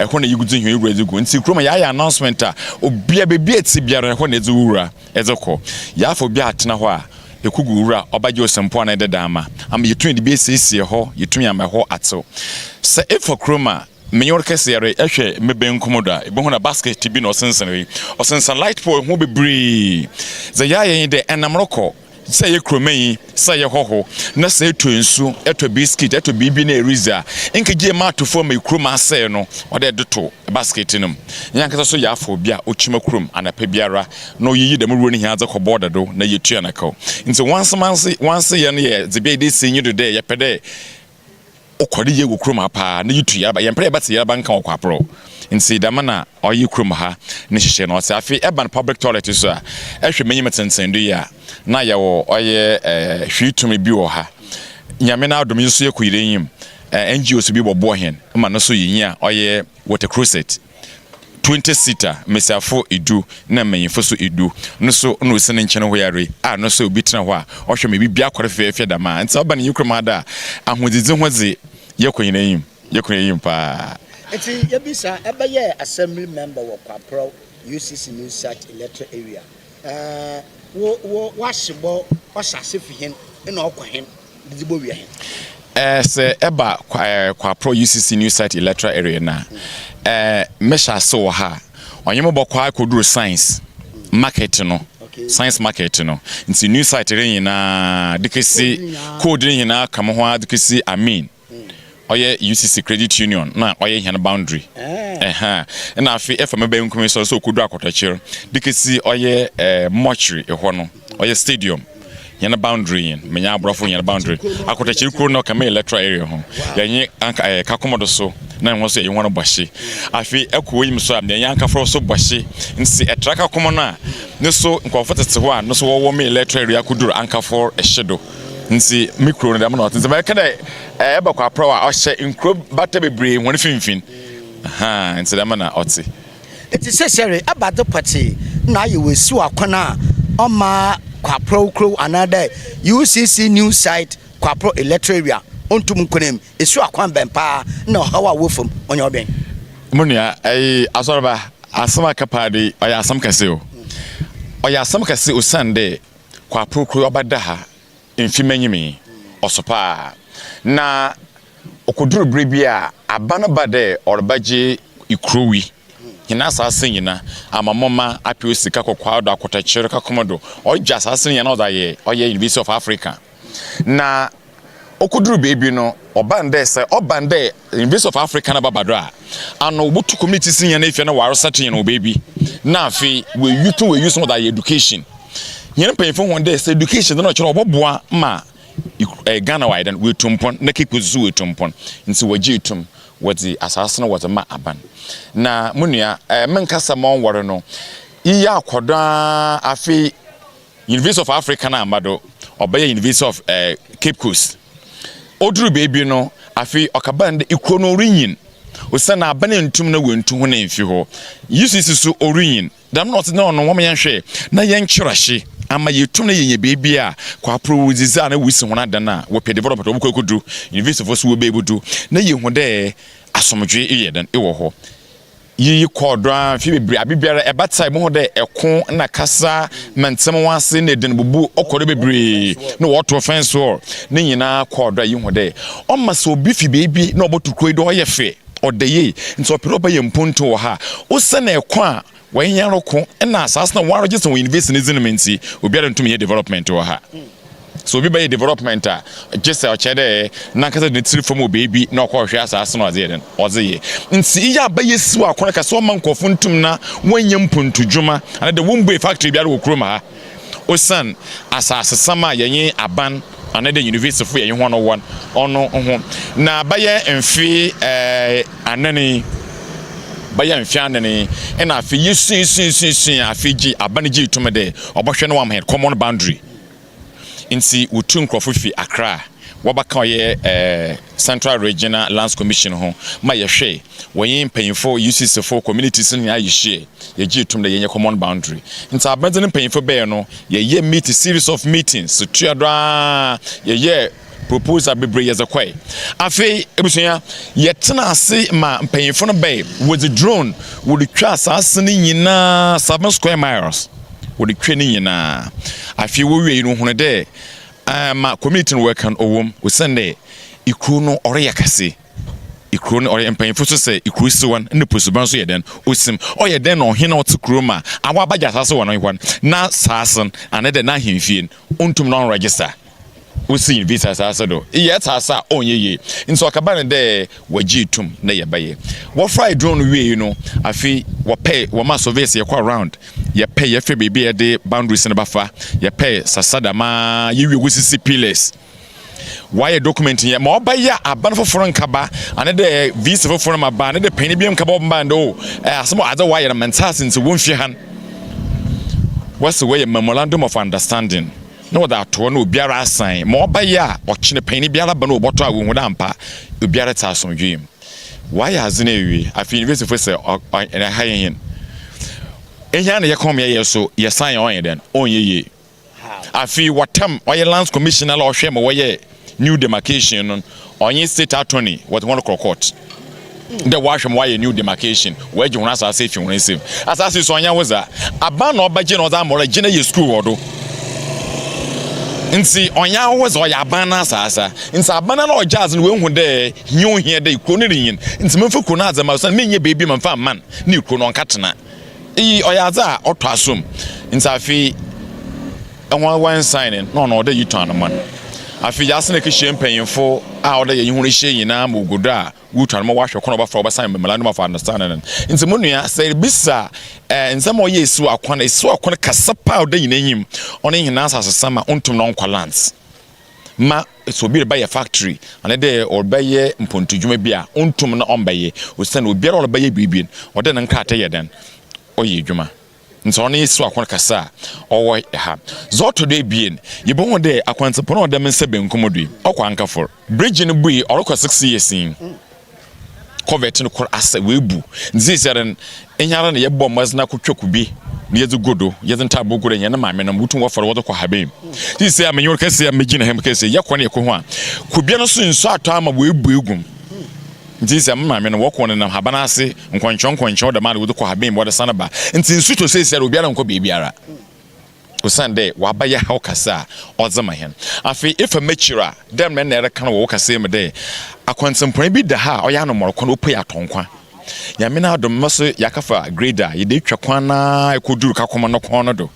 a, hɔ na yegu dze hɛn wura dze gu. Ntsi kurom ha yɛayɛ announcement a, obia beebi a etse biara no, hɔ na edze wo wura dze kɔ. Yɛafa obi atsena hɔ a, Ekogu wura a ɔbɛgye ɔsɛmpo anaa ɛdeda ama, ama yɛtumi de bi asiesie hɔ, yɛtumi ama ɛhɔ atew. Sɛ efa kurom a, menye wo rekɛse yɛre hwɛ me benkum do a, ebohu na basket bi na ɔsensɛn hɔ yi. Ɔsensɛn light pole ho bebree. Dza yɛayɛ nye dɛ, ɛnam rokɔ, sɛ eyɛ kuromanyi, sɛ eyɛ hɔho, na sɛ etɔ nsu, etɔ biscuit, etɔ biribi na eridzi a, nkegye ma ato famu ma kurom asɛɛ no, ɔwɔ dɛ edze to basket no mu. Hɛn ankasa so yɛafa obi a okyima kurom anapa biara na oyiyi dɛm wura no hɛn adze kɔ bɔɔda do na yetua no kaw. Ntsi wansemansee wanseyɛ no yɛ dze bi a yɛdze esi enyi do dɛ yɛpɛ dɛ ɔkɔ do yie wɔ kurom ha paa na yetu yarba. Yɛmmpɛ dɛ yɛbɛtse yarba nka wɔ Kwaprɔw. Ntsi dɛm na ɔyɛ kurom ha ne nhyehyɛɛ no ɔtse. Afei ɛba no public toilet so a, ehwɛ m'enyim tsentsen do yi a, na yɛwɔ ɔyɛ hwee tumi bi wɔ ha. Nyame n'adom yi so yɛkɔ yɛn enyim, NGOs bi bɔboa hɛn ma no so yenya ɔyɛ water closet. 20 seater, mbasiafo du na mbanyimfo so du no so na osi ne nkyɛn hɔ yi ara yi a no so obi tsena hɔ a ɔhwɛ ma biribiara kɔ do fɛfɛɛfɛ dɛm a. Ntsi ɔba no nye kurom ha dɛ a, ahodzidzi ho dze yɛkɔ hɛn enyim, yɛkɔ hɛn enyim paa. Ntsi yebisa, ebɛyɛɛ assembly member wɔ Kwaprɔw UCC New Site Electoral Area, wo wo w'ahyebɔ ɔhyɛ ase fi hen na ɔkɔ hen? dze bowia hɛn. Eh, sɛ ɛba eh, Kwaprɔ UCC New Site Electoral Area no a, eh, mɛhyɛ ase wɔ ha a, ɔnye mo bɔkɔ akɔduru Science Market no, Science Market no. Nti New Site no nyinaa de kesi, code no nyinaa ka mo ho ara de kesi Amin. Ɔyɛ UCC Credit Union na ɔyɛ hɛn boundary. Ɛhã. Nna afei ɛfa me bankum yi so sɛ okodu Akɔtɔkyer de kesi ɔyɛ eh, mortuary hɔ no, ɔyɛ stadium. Hɛn boundary nye no, menye aborɔfo hɛn boundary. Akɔtɔkyer kurow no ɔka me electoral area ho. Yɛnye anka eh, Kakomodo so na hɔn so yɛnye hɔn bɔ hye. Afei ɛkɔ w'enyim so a, yɛnye Ankafor so bɔ hye. Ntsi ɛtra Kakomo no a, no so nkorɔfo tsetse hɔ a no so wɔwɔ me electoral area kodur Ankafor hye do. Ntsi me kurow no dɛm na ɔtse. Ntsi mɛka dɛ ɛba Kwaprɔw a ɔhyɛ nkurow bata beberee hɔn finimfin. Ahaa, ntsi dɛm na ɔtse. Ntsi seseiara ebɛnadze pɔtsee na ayɛ wɔ esiw akwan a ɔmma Kwaprɔw kurow anaadɛ UCC New Site Kwaprɔw Electoral Area onntum nnkɔ n'enyim? Esiw akwan bɛn paa na ɔhaw a wɔfa mu ɔnye ɔbɛn? Mo nua, ɛyi, Asɔrba, asɛm a aka paa de yi, ɔyɛ asɛm kɛse o. Ɔyɛ asɛm kɛse osiandɛ Kwaprɔw kurow ɔbɛda ha mfe m'enyim yi, ɔso paa. Na okodur ber bi a, aba no ba dɛ ɔrebɛgye kurow yi, hɛn asaase nyina, Amamoma, Apew Sika, Kɔkɔado, Akɔtɔkyer, Kakomodo, ɔregye asaase no nyina na ɔdze ayɛ ɔyɛ University of Africa. Na okodur beebi no, ɔbaa no dɛ sɛ ɔba no dɛ University of Africa no bɛba do a, ano wobotu communities nyina efia na wɔaresettle hɛn wɔ beebi, na afei woeyi to woeyi so na wɔdze ayɛ education. Hɛn mpanyimfo hɔn dɛ sɛ education dze na ɔkyerɛ ɔbɔboa ma Ghana wɔayɛ dɛn woetu mpon na Cape Coast so woetu mpon ntsi wɔgyee tum wɔdze asaase no wɔdze ma aban. Na mo nua, mennkasa ma ɔnnwar no, iyi akɔ do ara afei University of Africa no amma do, ɔbɛyɛ University of Cape Coast. Odur beebi no, afei ɔkɛbaa no dɛ ekurow no orinyin osiandɛ aban enntum na woenntu hɔn emmfi hɔ. UCC so orinyin. Dɛm na ɔtse dɛ ɔno wɔma yɛnhwɛ na yɛnkyer ahye ama yeetum na yenya beebi a kwapor wodzidzi a na wosi hɔn adan a wɔpɛ development wɔbɔkɔ ekodu, universityfo so wobebudu na yehu dɛ asomdwee eyɛ dɛn ewɔ hɔ. Yiyi kɔr do ara mfe beberee, aber biara ɛbata ebohu dɛ ɛko na kasa ma ntsɛm ho ase na edan bubu ɔkɔ do beberee na wɔtow fence wall. Ne nyina kɔr do a yehu dɛ ɔma sɛ obi fi beebi na ɔbɔto kurow yi do ɔyɛ fɛ, ɔda yie, ntsi ɔpɛ dɛ ɔbɛyɛ mpontu wɔ ha a, osian ɛko a wɔnye hɛn roko na asaase no a wɔaregister wɔ university ne dzin mu ntsi, obiara nntum nnyɛ development wɔ ha. Sɛ obi bɛyɛ development a, gye sɛ ɔkyerɛ dɛ nankasa de ne tsir famu wɔ beebi na ɔkɔhwehwɛ asaase na ɔdze yɛ dɛn? Ɔdze yɛ. Ntsi iyi aba yesiw akwan kɛse ɔmma nkorɔfo nntum na wɔnnyɛ mpontudwuma anaadɛ wommbue factory biara wɔ kurom ha osian asaasesɛm a yɛnye aban anaadɛ universityfo yɛnye hɔn wɔ no ɔno ho. Na bɛyɛ mfe anan yi, bɛyɛ mfe anan yi nna afei yesuasuasuasua afei gye aban gyee tum dɛ ɔbɔhwɛ na ɔama hɛn common boundary. Ntsi wotuu nkorɔfo fi Accra a wɔbɛka ɔyɛ Central Regional Lands Commission ho ma yɛhwɛe, wɔnye mpanyimfo, UCC fo, communities no nyinaa yehyiae, yɛgyee tum dɛ yɛnyɛ common boundary. Ntsi abɛdze no mpanyimfo bɛɛ no, yɛyɛɛ meeting, series of meetings, tua do ara yɛyɛɛ proposal bebree yɛdze kɔe. Afei ebusua, yɛtsenaa ase ma mpanyimfo no bae, wɔdze drone wɔdze twaa asaase no nyina, 7 square miles, wɔdze twaa ne nyina. Afei wowiei no wohun dɛ ma community no wɔreka no ɔwɔ mu osiandɛ ekurow no ɔreyɛ kɛse. Ekurow no ɔreyɛ mpanyimfo so sɛ ekurow si hɔ no nna pusuban so yɛ dɛn osim. Ɔyɛ dɛn na ɔhen a ɔtse kurow mu a awa abɛgye asaase wɔ no hɔ no n'asaase no anaa dɛ n'ahemfie no onntum na ɔnnregister. Wosi university asaase do. Eyɛ tse ase a ɔnnyɛ yie. Ntsi ɔkɛba no dɛ wɔgyee tum na yɛbɛyɛ. Wɔfrae drone no wiei no, afei wɔpɛe, wɔmaa surveyors yɛkɔr round, yɛpɛe, yɛhwɛ beebi a yɛde boundaries no bɛfa, yɛpɛe sasa dɛm ara, yewie wosisi pillars. Wɔayɛ document yɛ ma ɔbɛyɛ a aban fofor nnkɛba, anaa dɛ VC fofor no maba, anaa dɛ panyin bi nnkɛba ɔbɛba ndɛ o, asɛm a adze a wɔayɛ no menntse ase ntsi womfi ha no. Wɔse wɔyɛ memorandum of understanding. na wɔdze ato hɔ na obiara asan ma ɔbɛyɛ a ɔkyena panyin biara ba na ɔbɔtɔ a wohu dɛ ampa obiara tse asomdwee mu. Wɔayɛ adze no ewie, afei universityfo sɛ ɔ ha yɛ hɛn. Ehia na yɛkɔm yɛyɛ so yɛsan a ɔnnyɛ dɛn, ɔnnyɛ yie. Afei wɔtam ɔyɛ lands commissioner la ɔhwɛ ma wɔyɛ new demarcation no, ɔnye state attorney wɔdze hɔn kɔ court. Dɛ wɔahwɛ ma wɔayɛ new demarcation, wɔagye hɔn asaase efi hɔn nsamu. Asaase yi so ɔnnyɛ wo dza. Aban na ɔbɛgye na ɔdze ama wo dɛ gye na yɛ skuul wɔ do. Ntsi ɔnnyɛ wo dza, ɔyɛ aban n'asaase. Ntsi aban no a ɔgye adze no oehu dɛ hia ohia dɛ kurow no rinyin, ntsi memfa kurow no adze mma osiandɛ mennyɛ beebi memmfa mma no na kurow no ɔnnkɛtsena. Iyi ɔyɛ adze a ɔtɔ asomu. Ntsi afei hɔn wɔnnsan no na ɔno ɔwɔ dɛ yetɔ anoma no. Afei yɛasan ekehyia mpanyimfo a ɔwɔ dɛ yɛnye hɔn hyia nyina ma ogu do a wotu anoma wɔahwɛ kwan a wɔbɛfa wɔbɛsan memorandum of understanding no. Ntsi mo nua sɛ eribisa ndzɛmba a ɔyɛ esiw akwan, esiw akwan kɛse paa a ɔda hɛn enyim, ɔno nye hɛn asasesɛm a onntum na ɔnnkɔ lands. Ma sɛ obi rebɛyɛ factory anaa dɛ ɔrebɛyɛ mpontudwuma bi a, onntum na ɔmmbɛyɛ osiandɛ obiara a ɔrebɛyɛ biribi no, ɔwɔ dɛ ne nkrataa yɛ dɛn? Ɔyɛ edwuma. Ntsi ɔno nye siw akwan kɛse a ɔwɔ ha. Dza ɔtɔ do ebien, yebohu dɛ akwantsipɔn a ɔda me nsa bankum do yi, ɔkɔ Ankafor. Bridge no bui, ɔrokɔ 6 years nyi. Covert no kor asɛɛ, oebu. Ntsi seseiara no, hɛn ara na yɛbɔ mbɔdzen akotwa kube na yɛdze gu do, yɛdze ntaabow gu do, hɛn maamenom wotum wɔfa do wɔdze kɔ haban mu. Sesei a menye wo rekasa yi a migyina ha mu rekasa yi, yɛkɔ na yɛkɔhu a, kube no so nsu atɔ ama oebu egu mu. Ntsi sɛ me maame no wɔkɔ nenam haban ase nkɔnkyɛw nkɔnkyɛw dɛm ara na wɔdze kɔ haban mu wɔdze san ba. Ntsi nsu tɔ seseiara obiara nnkɔ beebiara. Osiandɛ ɔabɛyɛ haw kɛse a ɔdze ma hɛn. Afei efa m'ekyir a, dɛ mbrɛ nna ereka no wɔ wo kasaa mu dɛ, akwantsempɔn bi da ha a ɔyɛ anomɔr kwan, opue atɔnkwa. Nyame n'adom, mo so yɛakɛfa grader a yɛdze etwa kwan no ara ekodur Kakoma no kɔn no do.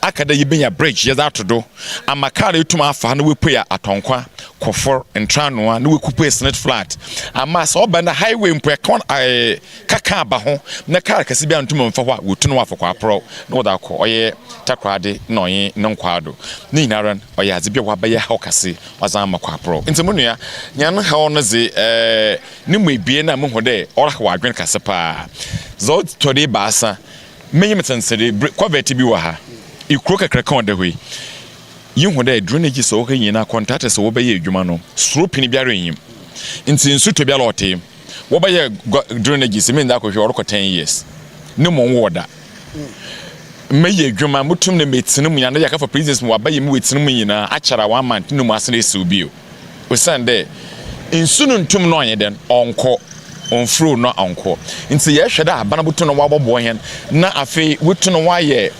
Aka dɛ yebenya bridge yɛdze ato do ama kaar etum afa ha na oepue Atɔnkwa, Kɔfor, Ntranoa na oekopue Senate Flat ama sɛ ɔba no highway mpo ɛkɔn ɛɛ kaka aba ho na kaar kɛse biara nntum mmfa hɔ a wotu no wɔafa kɔ aprɔw na wɔdze akɔ ɔyɛ Takoradi na ɔnye no nkwaado. Ne nyinara no ɔyɛ adze bi a ɔabɛyɛ haw kɛse ɔdze ama kɔ aprɔw. Ntsi mo nua, hɛn haw no dze ɛɛ no mu ebien a muhu dɛ ɔrehaw adwen kɛse paa. Dza ɔtɔ do ebiasa, M'enyim tsentsen ber covert bi wɔ ha, ekurow kakraka a ɔda hɔ yi, yehu dɛ drainages a ɔwɔ ha nyina, contractors a wɔbɛyɛ edwuma no, soro pin biara nnyi mu. Ntsi nsu tɔ biara ɔtee mu. Wɔbɛyɛ gua drainages, me ndze akɔhwɛ ɔrokɔ ten years, no mu ɔnnwoo da. Meyɛ edwuma, mutum na metsena mu nyina, ndɛ yɛakɛfa prisons mu wɔabɛyɛ me woetsena mu nyina, akyɛr a one month no mu asan esiw bio. Osiandɛ nsu no nntum na ɔnnyɛ dɛn, ɔnnkɔ. ɔmmflow na ɔnnkɔ. Ntsi yɛhwɛ dɛ aban botum na wɔabɔboa hɛn na afei woetum na wɔayɛ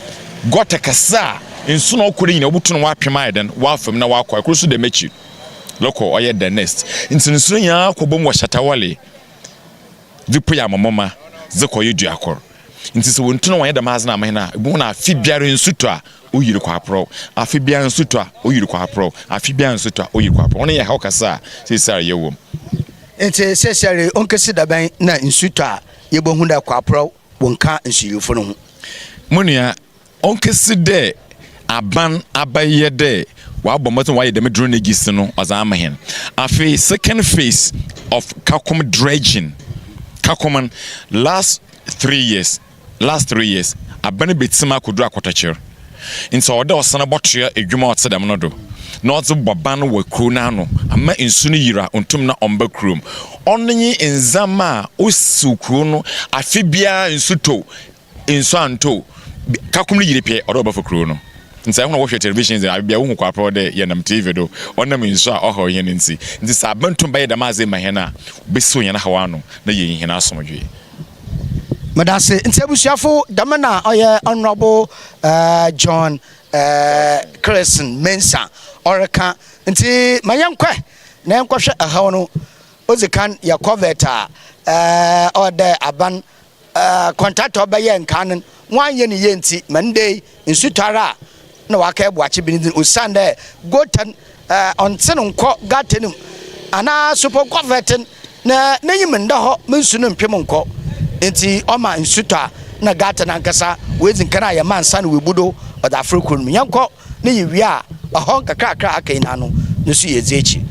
gutter kɛse a nsu na ɔkɔ do nyina wobotum na wɔapem ayɛ dɛn, wɔafa mu na wɔakɔ. Kor so dɛm ekyir rokɔ ɔyɛ the next. Ntsi nsu no nyina kɔbɔ mu wɔ Shatta Wale. dze pue amomoma dze kɔ yɛ dua kor. Ntsi sɛ wonntu na wɔnnyɛ dɛm adze no amma hɛn a, ibohu no afe biara nsu tɔ a, oyir kɔ aprɔw, afe biara nsu tɔ a, oyir kɔ aprɔw, afe biara nsu tɔ a, oyir kɔ aprɔw. Ɔno yɛ haw kɛse a seseiara yɛwɔ mu. Ntsi seseiara yi, onkesi dabɛn na nsu tɔ a yebohu dɛ kɔ aprɔw wonnka nsuyirfo no ho? Mo nua, Onnkesi dɛ aban abɛyɛ dɛ ɔabɔ mbɔdzen ɔayɛ dɛm drainages no ɔdze ama hɛn. Afei second phase of Kakum dredging, Kakum no last threeyears, last threeyears, aban betsim akodur Akɔtɔkyer. Ntsi ɔwɔ dɛ ɔsan bɔtoa edwuma a ɔtse dɛm no do na ɔdze bɔ ban wɔ kurow n'ano ama nsu no yir a onntum na ɔmmba kurow mu. Ɔno nye ndzɛmba a osiw kurow no afe biara nsu tɔ Nsu anntɔ o, kakum no yir pɛ, ɔdɛ ɔbɛfa kurow no. Ntsi hɔn a wɔhwɛ television dze, aber biara wohu kwaprɔw dɛ yɛnam TV do, ɔnam nsu a ɔhaw hɛn ntsi. Ntsi sɛ aban tum bɛyɛ dɛm adze yi ma hɛn a, obesiw hɛn haw ano na yeeyi hɛn asomdwee. Medase. Ntsi ebusuafo, dɛm na ɔyɛ Honourable John Chrisson Mensah ɔreka. Ntsi ma yɛnkɔ ɛ na yɛnkɔhwɛ haw no. Odzi kan yɛ covert a ɔwɔ dɛ aban Kɔntraktɔ a ɔbɛyɛɛ nkaa no wɔannyɛ no yie ntsi ma ndɛ yi nsu tɔ ara a nna ɔakɛyɛ boakye bi ne dzin osiandɛ goota no ɔnntsen nnkɔ gutter no mu anaa so mpo culvert no na n'enyim nnda hɔ ma nsu no mmpem nnkɔ ntsi ɔma nsu tɔ a nna gutter no ankasa oedzi nkan ayɛ ma ansaana oebu do ɔdze afora kurow no mu. Yɛnkɔ na yewie a ɔhaw nkakrakra a aka nyina no no so yedzi ekyir.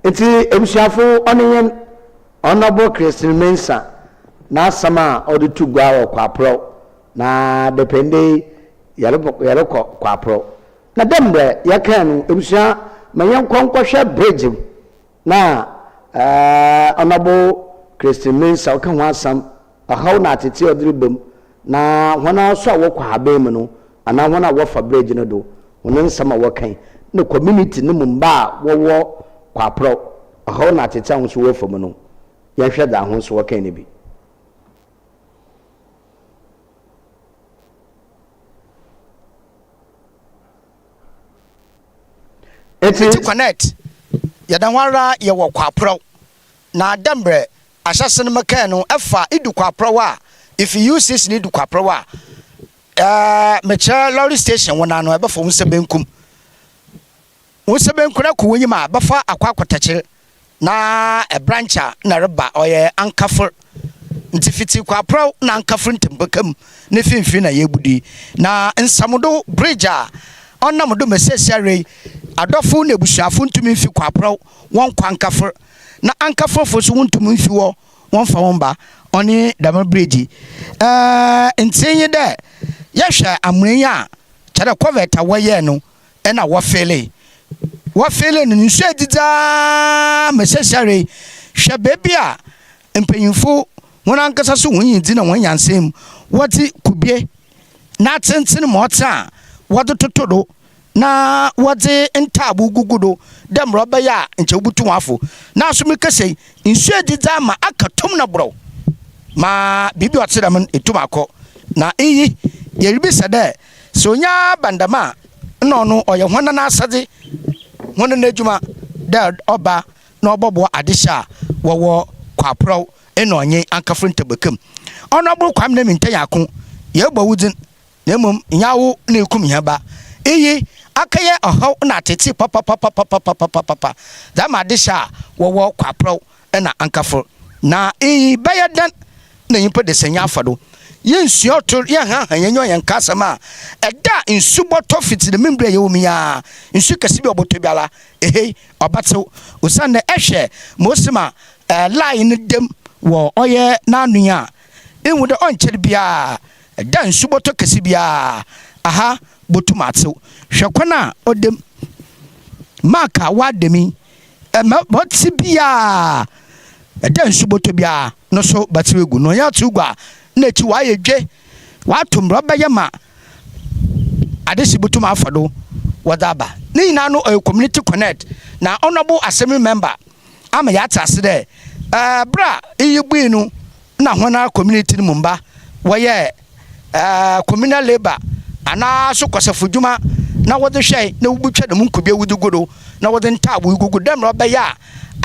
Ntsi ebusuafo ɔno nye Honourable Christine Mensah n'asɛm a ɔdze to gua wɔ Kwaprɔw na dapɛn ndɛ yi yɛrokɔ Kwaprɔw. Na dɛ mbrɛ yɛkãe no ebusua ma yɛnkɔ nkɔhwɛ bridge no a Honourable Christine Mensah ɔkã ho asɛm Ɔhaw na atsetse a ɔdze reba mu, na hɔn ara so a wɔkɔ haban mu no anaa hɔn a wɔfa bridge no do hɔn nsɛm a wɔkã na community no mu mba a wɔwɔ Kwaprɔw, ɔhaw na atsetse a hɔn so wɔfa mu no, yɛnhwɛ dza hɔn so wɔkã no bi. Ntsi Connect, yɛda ho ara yɛwɔ Kwaprɔw, na dɛ mbrɛ Ahyɛse no mekãe no, fa idu Kwaprɔw a, ifi UCC no idu Kwaprɔw a, eh, mekyerɛ lorry station wo nan no, ebɛfa wo nsa benkum. Wo nsa benkum no akɔ w'enyim a, bɛfa akɔ akɔtɛkyer na branch a nna ereba, ɔyɛ Ankafor. Ntsi fitsi Kwaprɔw na Ankafor ntamu bɛka mu ne finimfin na yeebudu yi. Na nsamdo bridge a ɔnam do ma seseiara yi, adɔfo na ebusuafo nntum mmfi Kwaprɔw wɔnnkɔ Ankafor. na ankaforfo so wonntum mmfi hɔ wɔmmfa hɔn mba, ɔnye dɛm bridge yi. Ɛɛ, ntsee nye dɛ yɛhwɛ amona yi a, kyerɛ dɛ culvert a wɔyɛɛ no na wɔfeelee. Wɔfeelee no, nsu edzidzi ara ma seseiara yi, hwɛ beebi a mpanyimfo hɔnankasa so hɔn nyimdzee na hɔn nyansaa mu wɔdze kube n'atsentsen ma ɔtse a wɔdze toto do na wɔdze ntaabow gugu do dɛ mbrɛ ɔbɛyɛ a nkyɛ wobotu hɔn afo. Naaso merekasa yi, nsu edzidzi ama aka tum na borɔw ma biribi a ɔtse dɛm no etum akɔ. Na iyi, yeribisa dɛ, sɛ onya ba no dɛm a, nna ɔno ɔyɛ hɔn n'asɛdze, hɔn n'edwuma dɛ ɔba na ɔbɔboa adehye a wɔwɔ Kwaprɔw na ɔnye Ankafo Ntabaka mu. Honourable Kwame Mintah Nyarko, yɛrobɔ wo dzin na mbom nnyɛ awo na ekum hɛn ba. Iyi akɛyɛ ɔhaw na atseetsee papapapapapapapa dze ama adehye a wɔwɔ Kwaprɔw na Ankafor. Na iyi bɛyɛ dɛn na nyimpa dasanyi afa do? Yennsua ɔtor, yɛnnhanhan hɛn enyiwa yɛnnka asɛm a, da a nsu bɔtɔ fitsi dɛm mber a yɛwɔ mu yi ara, nsu kɛse bi a ɔbɔtɔ biara, ehei, ɔbɛtsew, osiandɛ ehwɛ ma osi ma line no da mu wɔ ɔyɛ n'ano yi a, ihu dɛ ɔnnkyɛr biara Da nsu bɔtɔ kɛse biara aha botum atsew. Hwɛ kwan a ɔda mu. Mark a ɔada mu yi, ma ɔtse biara, da nsu bɔtɔ biara no so bɛtsew egu. Na ɔnnyɛ atsew gu a, nna ekyir ɔayɛ dwe, ɔato mbrɛ ɔbɛyɛ ma adehye botum afa do wɔdze aba. Ne nyina no ɔyɛ community connect na honourable assembly member. Ama yɛatse ase dɛ ber a iyi bui no nna hɔn community no mu mba wɔyɛɛ communal labour anaa so kwasafodwuma na wɔdze hwɛe na wobotwa dɛm nkube wodze gu do na wɔdze ntaabow gugu do dɛ mbrɛ ɔbɛyɛ a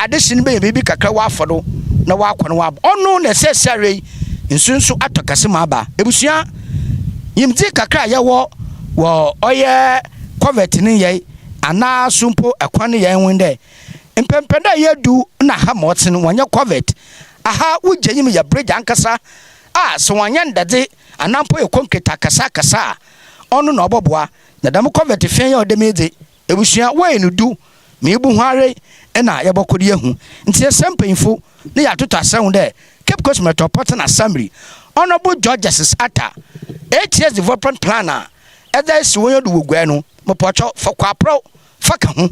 adehye no benya biribi kakra wɔafa do na wɔakɔ na wɔaba. Ɔno na seseiara yi nsu so atɔ kɛse ma aba. Ebusua, nyimdzee kakra a yɛwɔ wɔ ɔyɛ covert ne nyɛe anaa so mpo kwan ne nyɛe ho nye dɛ, mpɛnpɛn dɛ yedu na ha ma ɔtse no wɔnnyɛ covert. Aha wogya nyim yɛ bridge ankasa a sɛ wɔannyɛ ndadze anaa mpo yɛ concrete akɛse akɛse a ɔno na ɔbɔboa. Na dɛm covert fia yi a ɔda mu yi dze, Ebusua wɔyɛ no du ma ibu ho ara na yɛbɔkɔ do yehu. Ntsi yɛsrɛ mpanyimfo na yɛatoto asɛm ho dɛ Cape Coast Metropolitan Assembly, Honourable George Justice Atta, ATS Development Plan a ɛdze esi hɔn do wɔ Guai no, mopɔkyɛw fa kɔ aprɔw fa ka ho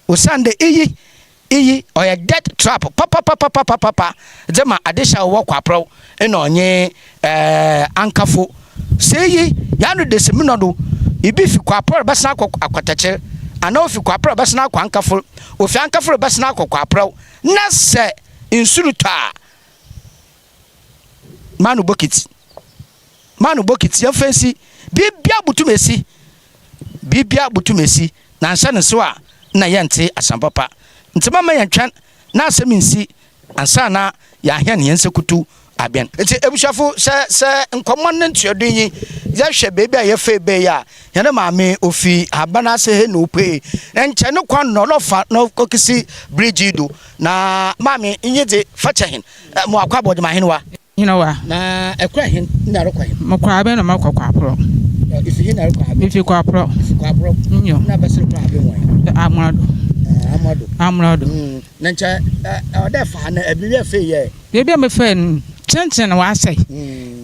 osiandɛ iyi Iyi ɔyɛ death trap papapapapapa dze ma adehye a wɔwɔ Kwaprɔw na ɔnye Ankafo. Sɛ iyi yɛano desi menɔ do, ibi fi Kwaprɔw rebɛsen akɔ Akwatakyer, anaa ofi Kwaprɔw rebɛsen akɔ Ankafo, ofi Ankafo rebɛsen akɔ Kwaprɔw, na sɛ nsu rotɔ a, ma no bokitsi, ma no bokitsi, yɛmfa nsi, biribiara botum esi, biribiara botum esi. Na anhyɛ no nsew a, nna yɛnntse asɛm papa. Ntsi mamma yɛnntwɛn na asɛm nnsi ansaana yɛahɛn hɛn nsekutu abɛn. Ntsi ebusuafo, sɛ sɛ nkɔmbɔ no ntoado nye yɛhwɛ beebi a yɛfaa bae yi a, hɛn maame ofi haban ase he na opuei. Nkyɛ no kwan na ɔlɔfa no kɔkesi bridge yi do. Na maame, iyi dze, fa kyɛ hɛn. Mo akwaaba ɔdze ma henwa. Hena Na ɛkɔ ɛhen na ɛrekɔ hen? Mekɔ abɛn na makɔ Kwaporɔ. Efi hen na ɛrekɔ abɛn? Mefi Kwaporɔ. Efi Kwaporɔ. Nyo. Na bɛsere kɔ abɛn wɔn? Amrado. Amrado. Amrado. Na nkyɛ ɔdɛ fa na ebi yɛ fɛ yɛ. Beebi a mefɛ no kyɛnkyɛn na wɔasɛe.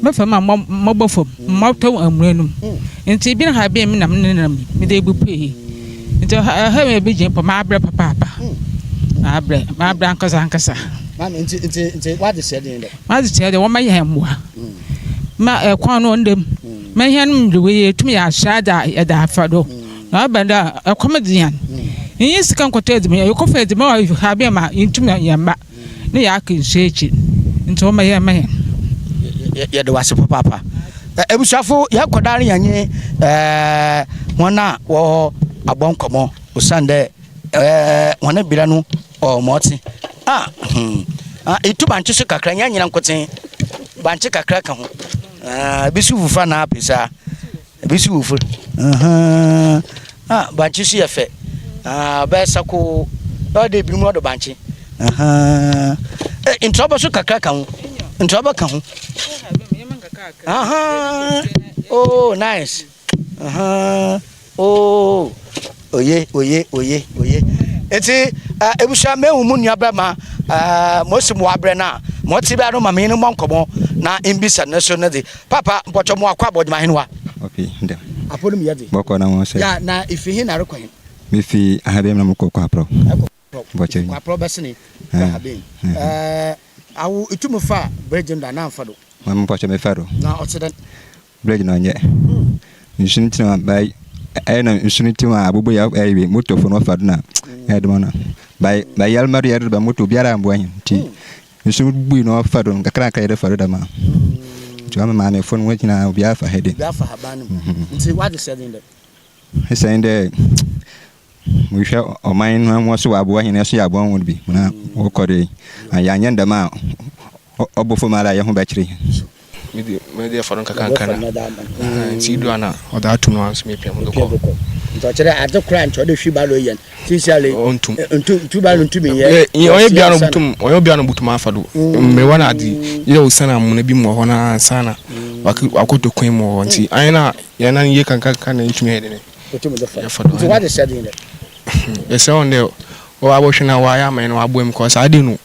Mefa mu a mɔbɔ fam, mɔtɔ amuna no mu. Nti ebi na ha bɛn mi na me nenam yi, mede ebu pue. Nti ɛha mi ebi gye mpo mabrɛ papaapa. Mabrɛ, mabrɛ ankasa ankasa. Maame nti nti nti w'ade hyɛ den dɛ. M'adze kyerɛ dɛ wɔmma hɛn mboa ma kwan no ɔnda mu ma hɛn mberwa yi yetum yɛahyɛ adze a yɛdze afa do. Na ɔba no dɛ a kɔm dze hɛn, yennyi sika nnkɔtɔ edziban, yɛkɔfa edziban wɔ ha bi ma yenntum yɛmmba na yɛaka nsu ekyir. Ntsi wɔmma yɛmma hɛn. Yɛda wo ase papaapa. Ebusuafo yɛkɔ daa no yɛnye hɔn a wɔwɔ hɔ abɔ nkɔmbɔ osiandɛ hɔn bra no Ɔɔ ma ɔtse. Ah hmm. Ah, etu bankye so kakra, nyɛ anyina nkotsee. Bankye kakra ka ho. Ah, ebi so fufu anaa apesa. Ebi so fufu. Uh-huh. Ah, bankye so yɛ fɛ. Ah, ɔbɛyɛ sakoo. Ɔyɛ dɛ ebinom ɔdɔ bankye. Uh-huh. Eh, ntorɔbɔ so kakra ka ho. Ntorɔbɔ ka ho. Uh-huh. Oh, nice. Uh-huh. Oh, oye, oye, oye, oye. Nti, uh, ebusua mehu mu nua bɛma uh, mo si mo abrɛ no a mo te bia no ma menye no mmɔ nkɔmmɔ na mbisa ne so ne de papa mpɔtɔ mo akɔ abɔdwuma henewa. Okay, ndɛ. Apɔ no mu yɛ de. Bɔkɔ na wɔn sɛ. Ya na ifi he na rekɔ he? Mefi ahabɛm na mokɔ Kwaprɔ. Ɛkɔ Kwaprɔ. Bɔkyɛ. Kwaprɔ bɛsene kɔ ahabɛm. Ɛɛ awo itum fa bridge no do anaa mfa do? Mpɔkyɛ mefa do. Na ɔtse dɛn? Bridge no ɔnnyɛ. Nsu no tse mu a ayɛ na nsu no tse mu a abobo yɛ ɛyɛ moto fo no wɔfa do na ɛyɛ dɛm no. By by yɛrema do yɛde ba moto obiara ammboa hɛn ntsi nsu no bui na ɔfa do nkakrankra yɛde fa do dɛm a. Ntsi ɔama maamefo no hɔn nyinaa obiara fa ha de. Obiara fa haban no mu. Ntsi w'adze hyɛ dzen dɛ? Esian dɛ Mohwɛ ɔman no hɔn so wɔaboa hɛn, hɛn so yɛaboa hɔn bi na wɔkɔ do yi. Yɛannyɛ no dɛm a, ɔbɔ famu ara a hɛnho bɛkyer hɛn. Mede mede ɛfa no nkakrankra na nti idu a na ɔde ato mu anso mepia mu de kɔ. Nti ɔkyerɛ adze koro a nkyɛ ɔde wheelbarrow yɛ no sincerely ɔntum wheelbarrow ntumi nyɛ. Ɔnyɛ bia na obutum ɔnyɛ bia na obutum afa do mmerewa na adze yɛ osian amona bi mu wɔ hɔ na ansa na wakɔtɔ kwan mu wɔ hɔ nti ayɛ na yɛn nan yie kankranka na yɛtumi ayɛ dɛn. Otum dze fa. Ntsi w'adze hyɛ den dɛ. Yɛsrɛ hɔn dɛ wɔabɔhwɛ na wɔayɛ ama hɛn na wɔaboa mu cause ade no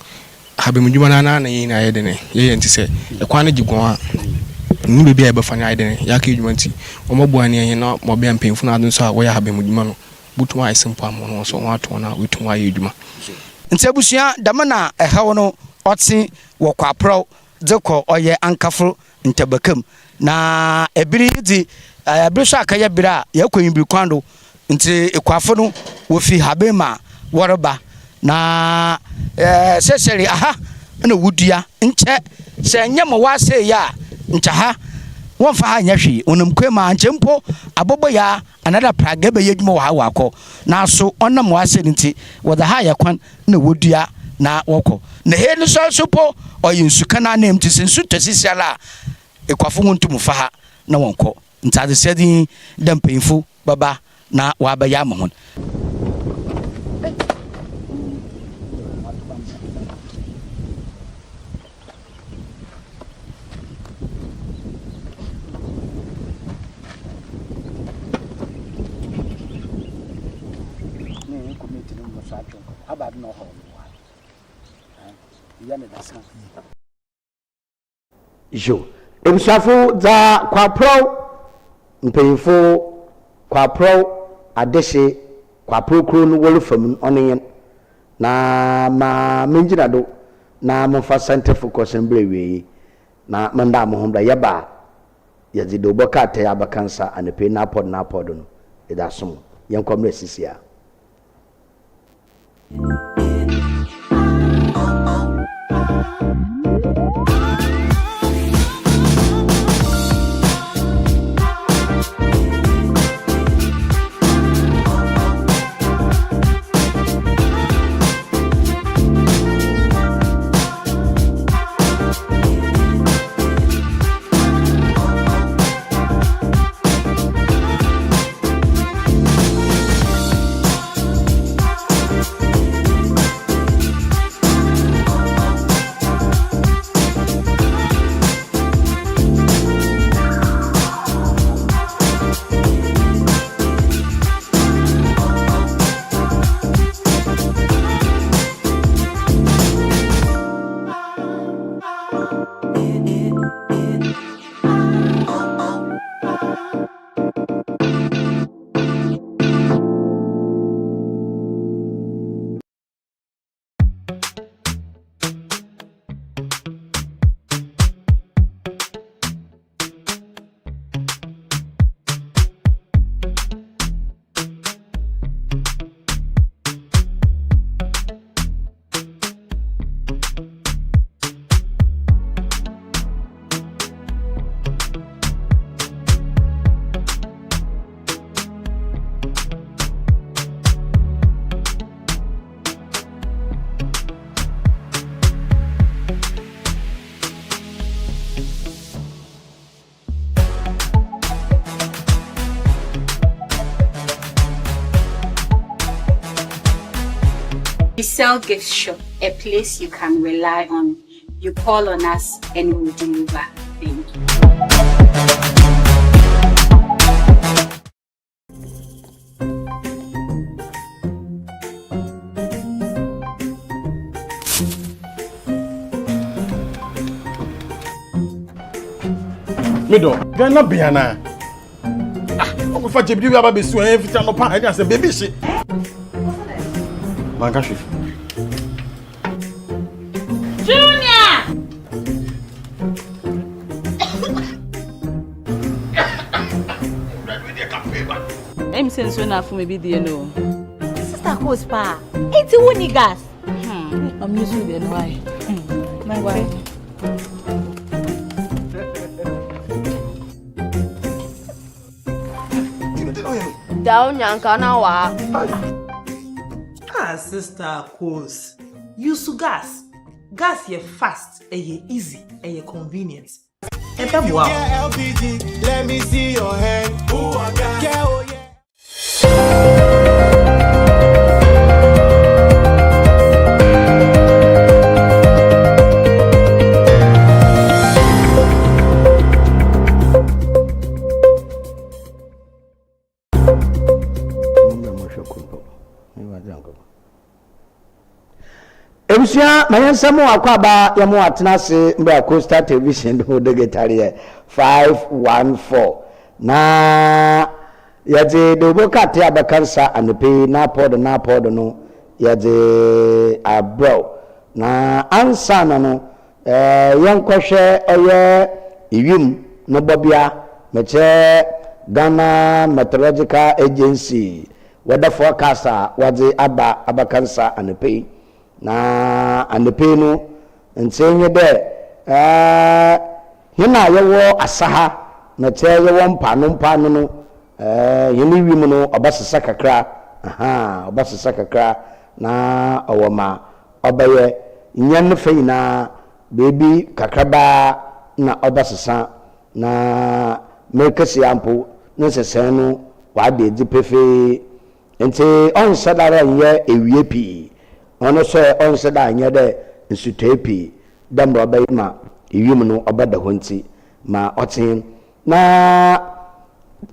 habanmudwuma no ara na hɛn nyina yɛ dɛn yɛyɛ ntsi sɛ kwan no gye guan a nnyi beebi a yɛbɛfa na yɛayɛ dɛn yɛakɛyɛ edwuma ntsi wɔbɔboa hɛn hɛn na ma ɔbɛyɛ a mpanyimfo no adze so a wɔyɛ habanmudwuma no botum ayɛ simple ama hɔn so wɔato hɔn a woetum wɔayɛ edwuma. Ntsi ebusua, dɛm na haw no ɔtse wɔ Kwaprɔw dze kɔ ɔyɛ Ankafro ntabaka mu. Na ber yi dze, ber so akɛyɛ ber a yɛkɔ ewimbir kwan do, ntsi ekuafo no wofi haben ma wɔreba. Na Ɛɛ seseri aha na wodua nkyɛ sɛ nnyɛ ma wɔasɛɛ yi a nkyɛ ha wɔmmfa ha nnyɛ hwee. Wɔnam kwan mu a nkyɛ mpo aboboyaa anaadɛ apragea bɛyɛ edwuma wɔ ha wɔakɔ. Naaso ɔnam wɔasɛɛ no ntsi wɔdze ha ayɛ kwan na wodua na wɔkɔ. Na hei no so so mpo ɔyɛ nsuka n'ananmu ntsi sɛ nsu tɔ sisiara a ekuafo wonntum mmfa ha na wɔnnkɔ. Ntsi adzesɛdze yi dɛ mpanyimfo bɛba na wɔabɛyɛ ama hɔn. Yo, ebusuafo dza Kwaprɔw mpanyimfo, Kwaprɔw adehye, Kwaprɔw kurow no wɔrefa mu no ɔno nye n'. Na ma mengyina do na momfa scientific kɔsɛn mbra ewiei na mendaa moho mbra. Yɛba a, yɛdze dawubɔ krataa yi abɛka nsa anapa yi n'apɔdo n'apɔdo no yɛdze asom. Yɛnkɔ mbra sisiara. We sell gift shop, a place you can rely on. You call on us and we'll deliver. Thank you. Me dɔ, Ghana bɛn anaa? Ah, ɔkɔfa gyebidi wi aba bɛsi wɔn ɛmfiti anɔpa ɛne asɛm baabi hye. Manka hwee. Junior! Ɛmi sɛ nsuo na afom ebi deɛ no. Sister Kos paa, enti wo ni gas? Hmm, I'm using the why. Hmm, why? Dao nyanka na wa. Ah sister Kos, use gas. Gas yɛ fast, ɛyɛ easy, ɛyɛ convenient. Ɛbɛboa wo. Let me see your hand. Ooh, yeah. Ebusua ma yɛn nsa mu akwaaba yɛ mo atena ase mbra Coastal Television do digital yɛ 514 na yɛdze dawubɔ krataa a bɛka nsa anɔpa yi n'apɔwdo n'apɔwdo no yɛdze abrɛ wo na ansaana no Yɛnkɔhwɛ ɔyɛ ewim no bɔbea, mekyerɛ Ghana Meteorological Agency weather forecast a wɔdze aba abɛka nsa anɔpa yi. Na anapa yi no, ntsee nye dɛ, eh, hɛn a yɛwɔ asaha na kyerɛ yɛwɔ mpaano mpaano no, eh, hɛn wimu no ɔbɛsesa kakra, ahaa, ɔbɛsesa kakra, na ɔwɔ ma ɔbɛyɛ. Nyɛn ne fa nyina, beebi kakrabaa na ɔbɛsesa, na merekesi ara mpo, ne nsesɛɛ no ɔada edzi pefee. Ntsi ɔnnsɛ da ara nnyɛ ewia pii, ɔno so ɛ, ɔnnsɛ da nnyɛ dɛ nsutɔe pii, dɛ mbrɛ ɔbɛyɛ ma wimu no ɔbɛda hɔ ntsi, ma ɔtse. Na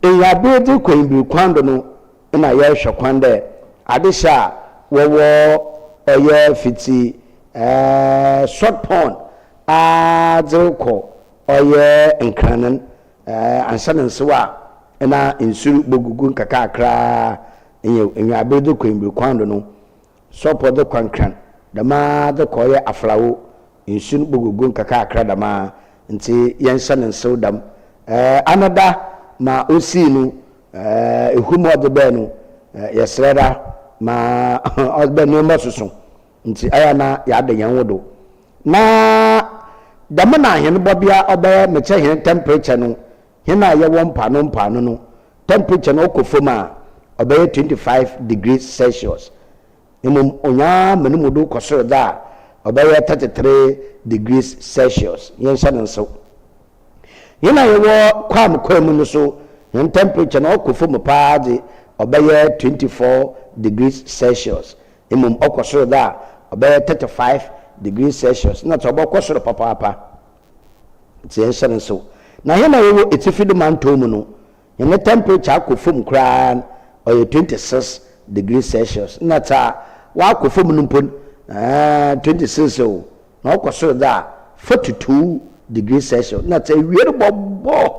enyiaber dze kɔ ewimbir kwan do no, nna yɛrohwɛ kwan dɛ adehye a wɔwɔ ɔyɛ fitsi Salt Pond ara dze rokɔ ɔyɛ Nkranen ansa na nsew a nna nsu bogugu nkakrankra nyew, enyiaber dze kɔ ewimbir kwan do no, Sɔpɔ dze kɔ Nkran, dɛm ara dze kɔ ɔyɛ Aflao, nsu no bogugu nkakrankra dɛm ara, ntsi yɛnhyɛ no nsew dɛm. Anada ma osii no, ehum a ɔdze bae no, yɛserɛ ara ma ɔdze bae no nneɛma soso, ntsi ayɛ a na yɛada hɛnho do. Na dɛm na hɛn bɔbea ɔbɛyɛ, mekyerɛ hɛn temperature no, Hɛn a yɛwɔ mpoano mpoano no, temperature no ɔkɔ famu a, ɔbɛyɛ 25 degrees Celsius. Mbom onyaa ma no mu do kɔ sor dze a, ɔbɛyɛ 33 degrees Celsius. Yɛnhyɛ no nsew. Hɛn a yɛwɔ Kwam kwaa mu no so, hɛn temperature no ɔkɔ famu paa dze, ɔbɛyɛ 24 degrees Celsius. Mbom ɔkɔ sor dze a, ɔbɛyɛ 35 degrees Celsius. Nna dza ɔbɔkɔ sor papaapa. Ntsi yɛnhyɛ no nsew. Na hɛn a yɛwɔ etsifi do mantɔw mu no, hɛn temperature akɔ famu koraa no, ɔyɛ 26 degrees Celsius. Nna dza ɔakɔ famu no mpo no, ɛɛn, 26 o, na ɔkɔ sor dze a, 42 degrees Celsius. Nna dza ewia robɔbɔ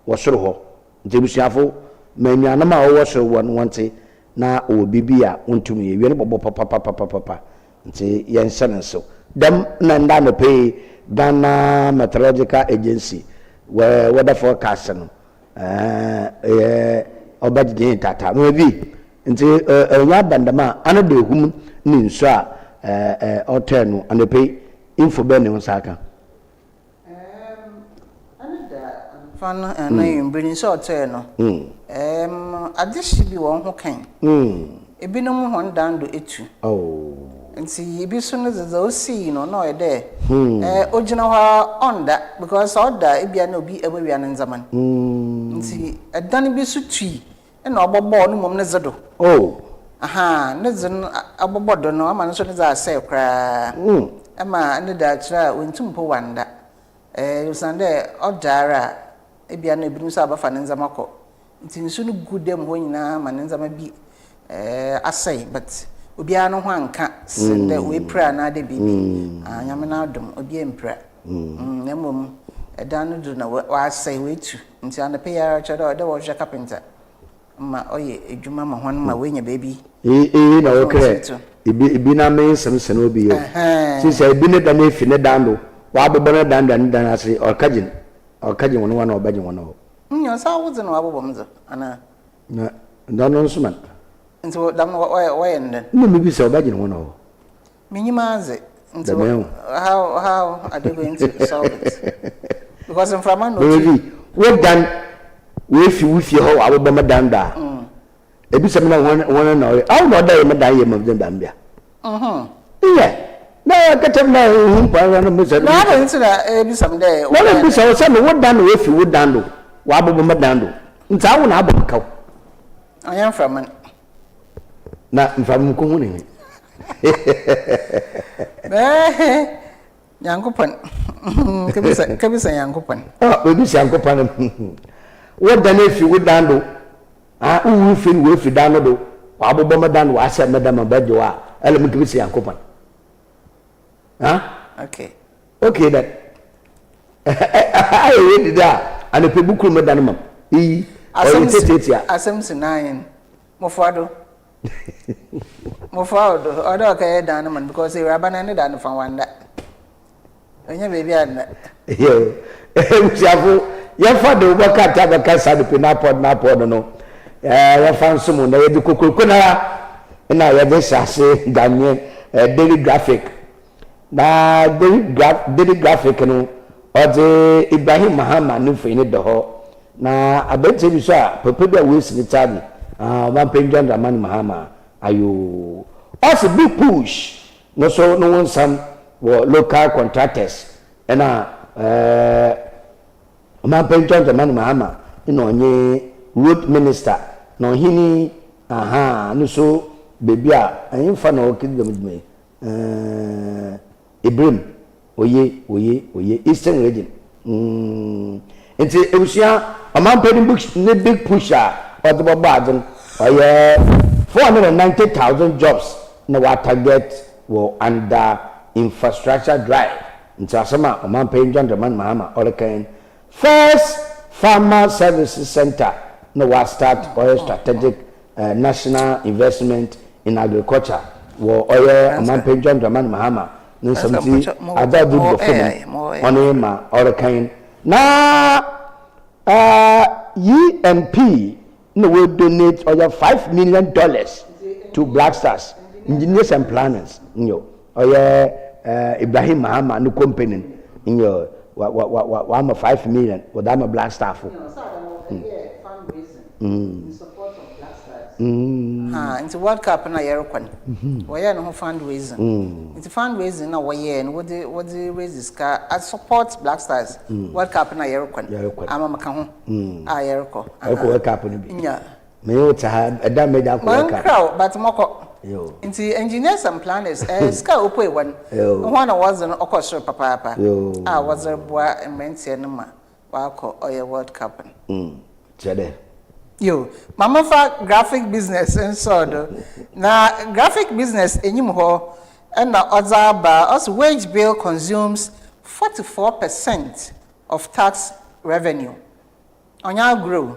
wɔ sor hɔ. Ntsi ebusuafo, ma enuanom a wɔwɔ sor hɔ no wɔntse na ɔwɔ biribi a wonntum nnyɛ. Ewia no bɔbɔ papapapapapa. Ntsi yɛnhyɛ no nsew. Dɛm na ndɛ anɔpa yi Ghana Meteorological Agency wɔ weather forecast no yɛ ɔbɛgyegye hɛn taataa. Mema bi, ntsi ɔnnyɛ aban dɛm a, ano da ehum ne nsu a ɔtɔe no anɔpa yi, info bɛn na wo nsa aka? Ɛno da anɔpa no anaa anwummere no nsu a ɔtɔe no, adehye bi wɔn ho kan. Ebinom hɔn dan do etu. Ntsi bi so no dze dza osii no na ɔyɛ dɛ ogyina hɔ ara ɔnnda because sɛ ɔda a ebia na obi ewia ne ndzɛmba no. Ntsi dan bi so tui Nna ɔbɔbɔɔ no mbom ne dze do. Oh. Ahaa, ne dze no ɔbɔbɔ do no, ɔama no so ne dze asɛɛ koraa. Ma ne daakyer a oenntum mpo ɔannda. Eh, osiandɛ ɔda ara a, ebia nna binom so abɛfa ne ndzɛmba kɔ. Ntsi nsu no gu dan mu hɔ nyina ma ne ndzɛmba bi eh asɛe but obiara no ho annka sen dɛ oepira anaadɛ biribi. Ah, Nyame n'adom, obiara emmpira. Na mbom dan no do na ɔasɛe, oetu. Ntsi anapa yi ara kyerɛ dɛ ɔwɔ dɛ wɔhwehwɛ kapenta ma ɔyɛ edwuma ma hɔn ma woenya beebi. Iyi na wɔkerɛ ibi ibi na me nsɛm sɛn obi yɛ o. Sisi ibi ne dan efi ne dan do, wɔabobɔ ne dan da ne dan ase, ɔrekɛgye ɔrekɛgye hɔn woana ɔbɛgye hɔn hɔ. Nyew, sɛ awodze na wɔabobɔ me dze anaa? Na dan no nso man. Ntsi dɛm no wɔyɛ no dɛn? Nna mibisa ɔbɛgye hɔn hɔ. Minyim adze ntsi how how are they going to solve it because mframa na otu. Baby, wo dan woefi wo fie hɔ wɔabobɔ me dan do a, ebisa me na hɔn hɔn na ɔyɛ awo na ɔda yɛ me dan yɛ ma dan bia. Nyɛ na kɛkyɛ me na ehu mpo ara na mebisa. Na adɛn ntsi na ebisa me dɛ. Na mebisa wo sɛ me wo dan na woefi wo dan do wɔabobɔ me dan do ntsi awo na abɔ me kaw. Ɔnnyɛ mframa no. Na mframa mu kohu ne he. Bɛɛ Nyankopɔn kebisa kebisa Nyankopɔn. Ah, webisa Nyankopɔn. Wo dan efi wo dan do. Ah, wo wu fi wo efi dan no do. Wabobɔ me dan wasɛ me dan ma bɛgye wo a. Ɛlɛ me kebisa Nyankopɔn. Ah? Okay. Okay then. Ayɛ yɛ didi a anɔpɛ bukuru me dan ma. Iyi ɔyɛ tetetia. Asɛm si nan. Mofra do. Mofra do. Ɔwɔ dɛ ɔkɛyɛ dan no ma no because ewuraba no ne dan no fa ɔannda. Onnya beebi annda. Yo, ebusuafo, yɛmfa de wobɔ krataa bɛka saa nipa n'apɔd n'apɔd no, yɛmfa nsom na yɛde kokuroko no ara na yɛde hyɛ ase Ghanaian. Daily Graphic. Na Daily Graphic no, ɔdze Ibrahim Mahama ne mfonyin da hɔ. Na aberantsɛ bi so a, papa bi a oesi ne tsir adze, ah, Ɔmampanyin John Dramani Mahama, ayoo. Ɔse big push no so no ho nsɛm wɔ local contractors na eh, Ɔmampanyin John Dramani Mahama na ɔnye road minister na ɔhen yi, ahaa, no so beebi a, ɛhefa na ɔrekedzi dɛm dwuma yi? Eeh Ebirim oye oye oye Eastern region mm Nti ebusua ɔmanpanin books ne big push a ɔdze bɔbɔ adze no ɔyɛ 490,000 jobs na wa target wɔ under infrastructure drive Nti asɛm a ɔmanpanyin John Dramani Mahama ɔreka yi First Farmer Services Centre na wa start ɔyɛ strategic National Investment in Agriculture wɔ ɔyɛ Ɔmanpanyin John Dramani Mahama ne nsɛm ntsi adze a ɔdze bɔ famu no ɔno nye ma ɔreka yi. Na EMP na wo donate ɔyɛ $5 million to Black Stars Engineers and Planners nyew ɔyɛ Ibrahim Mahama no company no nyew wa wa wa wama 5 million wɔdze ama Black Star fo. Ha, nti World Cup na yɛrekɔ no, wɔyɛɛ no ho fundraising. Nti fundraising na wɔyɛɛ no, wɔdze wɔdze raise sika a support Black Stars World Cup na yɛrekɔ no. Ama meka ho a yɛrekɔ. Ɛkɔ World Cup no bi. Nya. Me wo te ha, ɛda mmɛgya akɔ World Cup. Mankra o, but mɔkɔ. Nti engineers and planners, eh, sika a opue hɔ no, ho na wɔdze no ɔkɔ soro papaapa a wɔdze reboa mmeranteɛ no ma wɔakɔ ɔyɛ World Cup no. Kyerɛ dɛ. Yo, ma momfa graphic business nsɔɔ do. Na graphic business enyim hɔ na ɔdze aba, ɔse wage bill consumes 44 percent of tax revenue. Ɔnnyɛ agor o.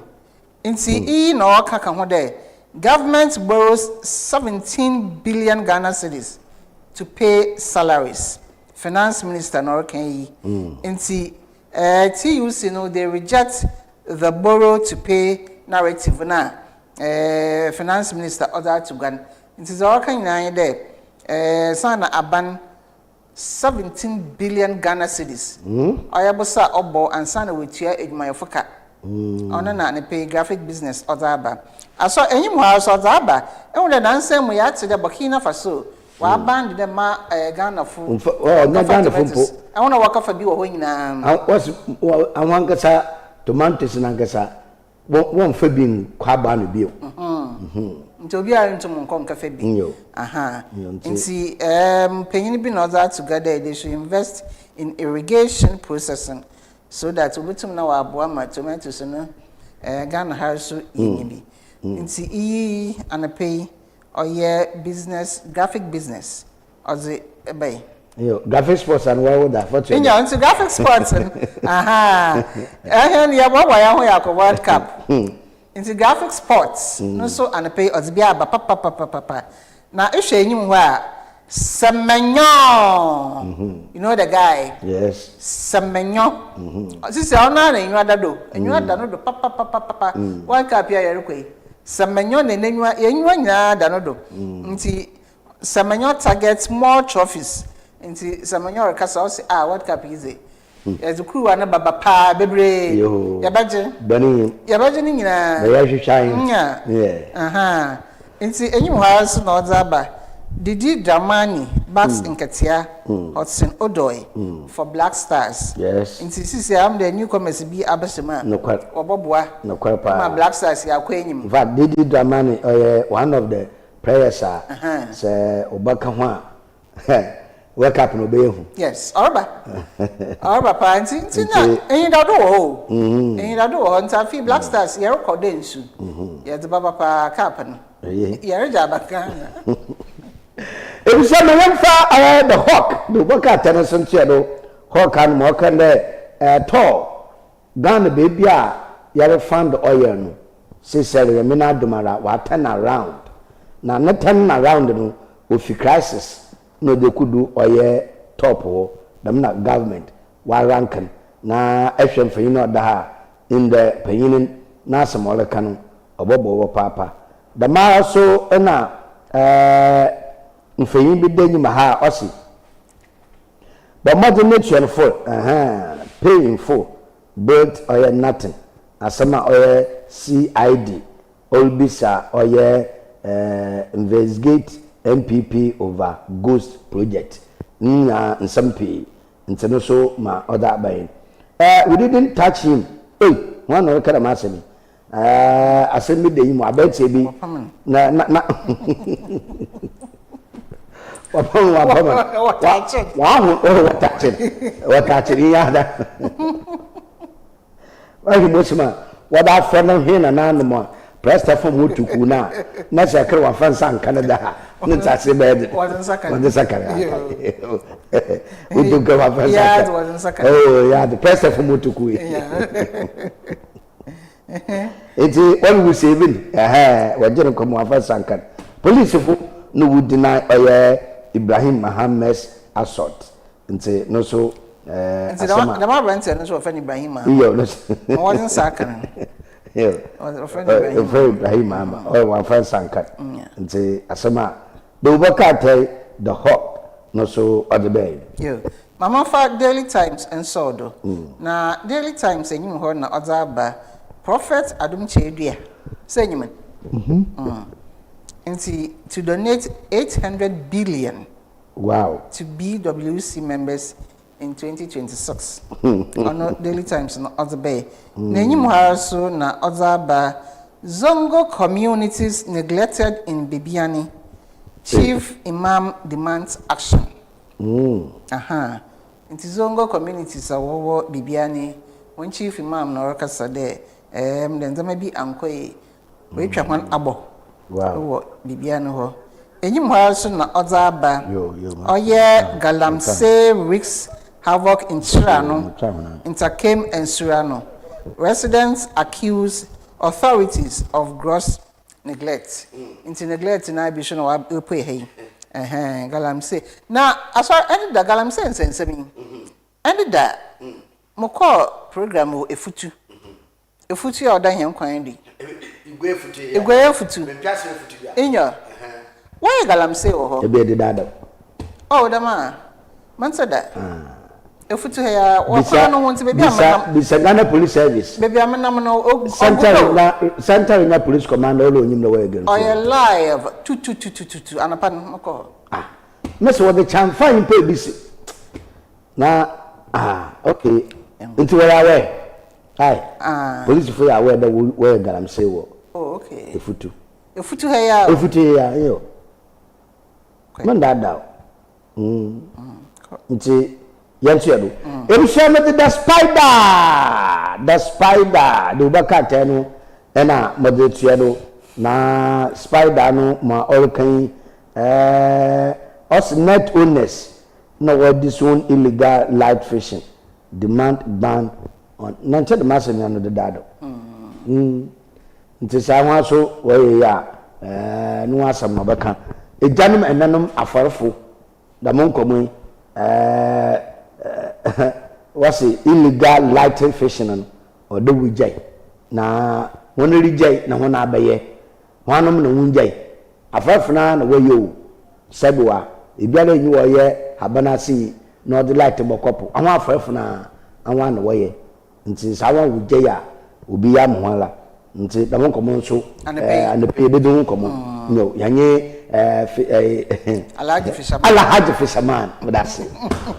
Ntsi iyi na ɔka ka ho dɛ government borrows 17 billion Ghana cedis to pay salaries. Finance minister na ɔreka iyi. Ntsi eh, TUC no they reject the borrow to pay narrative no a eh, finance minister ɔdze ato gua no. Ntsi dza ɔreka nyinaa nye dɛ eh, saana aban 17 billion Ghana cedis ɔyɛ bosa a ɔbɔ ansaana oetua edwumayɛfo ka. Ɔno na ne pay graphic business ɔdze aba. Asɔ enyim hɔ ara so ɔdze aba. Ehu dɛ nansa yi mu yɛatse dɛ Burkina Faso wɔaban dɛ mma Ghanafo Ɔnyɛ wɔkɛfa Ghanafo mpo. tomatoes. Hɔn a wɔkɛfa bi wɔ hɔ nyina. Wɔse hɔn ankasa tomatoes no ankasa wɔmmfa bi nnkɔ aba ano bio. Ntsi obiara runntum nnkɔ nnkɛfa bi. Nyew. Aha. Nyew ntsi. Ntsi panyin bi na ɔdze ato gua dɛ they should invest in irrigation processing so that obotum na ɔaboa ma tomatoes no Ghana ha so yenya bi. Ntsi iyi anapa yi ɔyɛ business graphic business ɔdze bae. Yo, graphic sports and what would that for? Nya nti graphic sports no. Aha. Ɛhɛn yɛboaboa yɛn ho yɛakɔ World Cup. Nti graphic sports no nso anapa yi ɔdze bi aba papapapapa. Na ehwɛ enyim hɔ a Semenyo. You know the guy? Yes. Semenyo. Sisi ɔno ara na enyiwa da do. Enyiwa da no do papapapapa. World Cup yi a yɛrekɔ yi. Semenyo na n'enyiwa enyiwa nyinaa da no do. Nti Semenyo targets more trophies. Nti Semenyo rekasa ɔse ah World Cup yi dze yɛdze kuruwa no baba paa bebree. Yɛbɛgye. Yɛbɛgye ne nyinaa. Bɛyɛ hwehwɛ ahen. Nya. Aha. Nti enyim hɔ ara nso na ɔdze aba. Didi Dramani backs Nketia Hudson Odoi for Black Stars. Yes. Nti sisi a ɔmo dɛ newcomers bi abɛhyɛ mu a Nokwar. wɔbɔboa Nokwar paa. ma Black Stars yɛakɔ enyim. In fact, Didi Dramani ɔyɛ one of the players a sɛ ɔbɛka ho a World Cup no ɔbɛyɛ hu. Yes, ɔreba. Ɔreba paa nti nti na enyidado wɔ hɔ o. Enyidado wɔ hɔ nti afei Black Stars yɛrekɔ dɛ nsu. Yɛdze baba paa cup no. Yɛregye aba Ghana. Ebusua ma yɛmfa ɛɛ the hawk de wɔbɛka atɛ no so ntoɛ do hawk ano ma ɔka dɛ ɛɛ tɔɔ Ghana beebi a yɛre fund oil no seisei Nyame n'adom ara wa turn around na ne turn around no ofi crisis na ɔdze ekodu ɔyɛ top hɔ dɛm na government wa rank no na ehwɛ mfonyin a ɔda ha a ndɛ panyin no n'asɛm a ɔreka no ɔbɔbɔ wo paapa dɛm ara so na ɛɛ. Mfonyin bi da enyim ha a ɔse, Bɔ mbɔdzen na tua no full, ɛhɛn, pay in full, built ɔyɛ nothing, asɛm a ɔyɛ CID oribisa ɔyɛ eh, investigate NPP over ghost project na nsɛm pii ntsi no so ma ɔdze aba yi. Eh, we didn't touch him, ei, hwan na ɔreka dɛm asɛm yi? Eh, asɛm bi da yi mu, aberanteɛ bi na na na wapam no wapam no waho oh wɔtakye wɔtakye ne yɛ ada wahi mo sima wɔde afɔ no he na n'anom a prɛsta fam hɔ tuku no a na sɛ kere wafa nsa nka no da a ne nsase bɛyɛ de wɔde nsa ka ne wotu ka wafa nsa ka oh yɛ ade prɛsta fam hɔ tuku yi Nti wɔn wu saving ɛhɛɛ wɔgye no kɔm wɔafa nsankan. Polisifo no wu deny ɔyɛ Ibrahim Mohammed's assault nti no so ɛɛ Nti asɛm a. dɛm aberanteɛ no nso wɔfrɛ no Ibrahim Mahama. Iyo no so. Ma wɔdze nsa aka no. Iyo. Wɔfrɛ no Ibrahim. Wɔfrɛ Ibrahim Mahama ɔyɛ wɔafa nsankan. Nti asɛm a Dawubɔ krataa yi The Hawk no so ɔdze bɛɛ. Iyo. Ma momfa Daily Times nsɔw do. Na Daily Times enyim hɔ na ɔdze aba Prophet Adom Kyei-Duah, sɛ inyim no? Ntsi to donate 800 billion Wow. to BWC members in 2026. Ɔno Daily Times no ɔdze bae. N'enyim hɔ ara so na ɔdze aba Zongo communities neglected in Bibiani, Chief Imam demands action. Ahaa, ntsi Zongo communities a wɔwɔ Bibiani, hɔn chief imam na ɔrekasa dɛ ɛɛm dɛ ndzɛmba bi annkɔ yie, oetwa hɔn abɔ wɔ Bibiani hɔ. Enyim hɔ ara so na ɔdze aba, ɔyɛ Galamsey wreaks havoc in Chirano, Ntakem and Surano, residents accuse authorities of gross Neglect nti neglect no ara bi so na wapue ha yi ɛhɛn galamsey na asɔre ɛne da galamsey nsɛnsɛm yi ɛne da mokɔɔ program wɔ efutu efutu a ɔda hɛn kwan do yi Iguai efutu nyɔ wɔyɛ galamsey wɔ hɔ Ebi ɛdeda da. Oh dɛm a. Menntse da. Efutu ha yi ara, wɔ kwan no ho ntsi beebi a menam. Bisa Ghana Police Service. Beebi a menam no, ogu Central Regional Central Regional Police Commander ɔna onyim dɛ wɔyɛ galamsey. Ɔyɛ live tututututu anapa no mokɔ hɔ. Ah, mese wɔdze kyɛnfa nyimpa ebisi na ah okay ntsi wɔyɛ aware aye Ah. polisifo yɛ aware dɛ wɔyɛ galamsey wɔ Oh okay. Efutu. Efutu ha yi ara o. Efutu yi ara, iyo. Menndaadaw. Mm. Nti yɛntoa do. Ebusua medze the spider the spider de woba krataa no ɛna medze toa do na spider no ma ɔreka yi ɛɛ ɔse net owners na wɔ disown illegal light fishing demand ban on na nkyɛ dɛm asɛm yi ano dedaado. Mm. Ntsi sɛ hɔn so wɔyɛ iyi a, ɛɛ, no ho asɛm na ɔbɛkã. Egyanom, enãnom, afarfo, dɛm nkɔmbɔ yi, ɛɛ, wɔse illegal lighting fishing no, ɔwɔ dɛ wogyae. Na hɔn rigyae na hɔn abɛyɛ. Hɔnnom na wonngyae? Afarfo no ara na wɔyɛ o. Sɛbew a, obiara nnyi hɔ a ɔyɛ haban ase yi na ɔdze light bɔkɔ po. Hɔn afarfo no ara, hɔn na wɔyɛ. Ntsi saa wɔn wo gyai a obi yɛ ama hɔn la ntsi dɛm nkɔmbɔ no so eh, anapa yi yɛbɛdzi ho nkɔmbɔ nyew yɛnye eh, fi eh, Alhaji Fisherman Alhaji Fisherman meda ase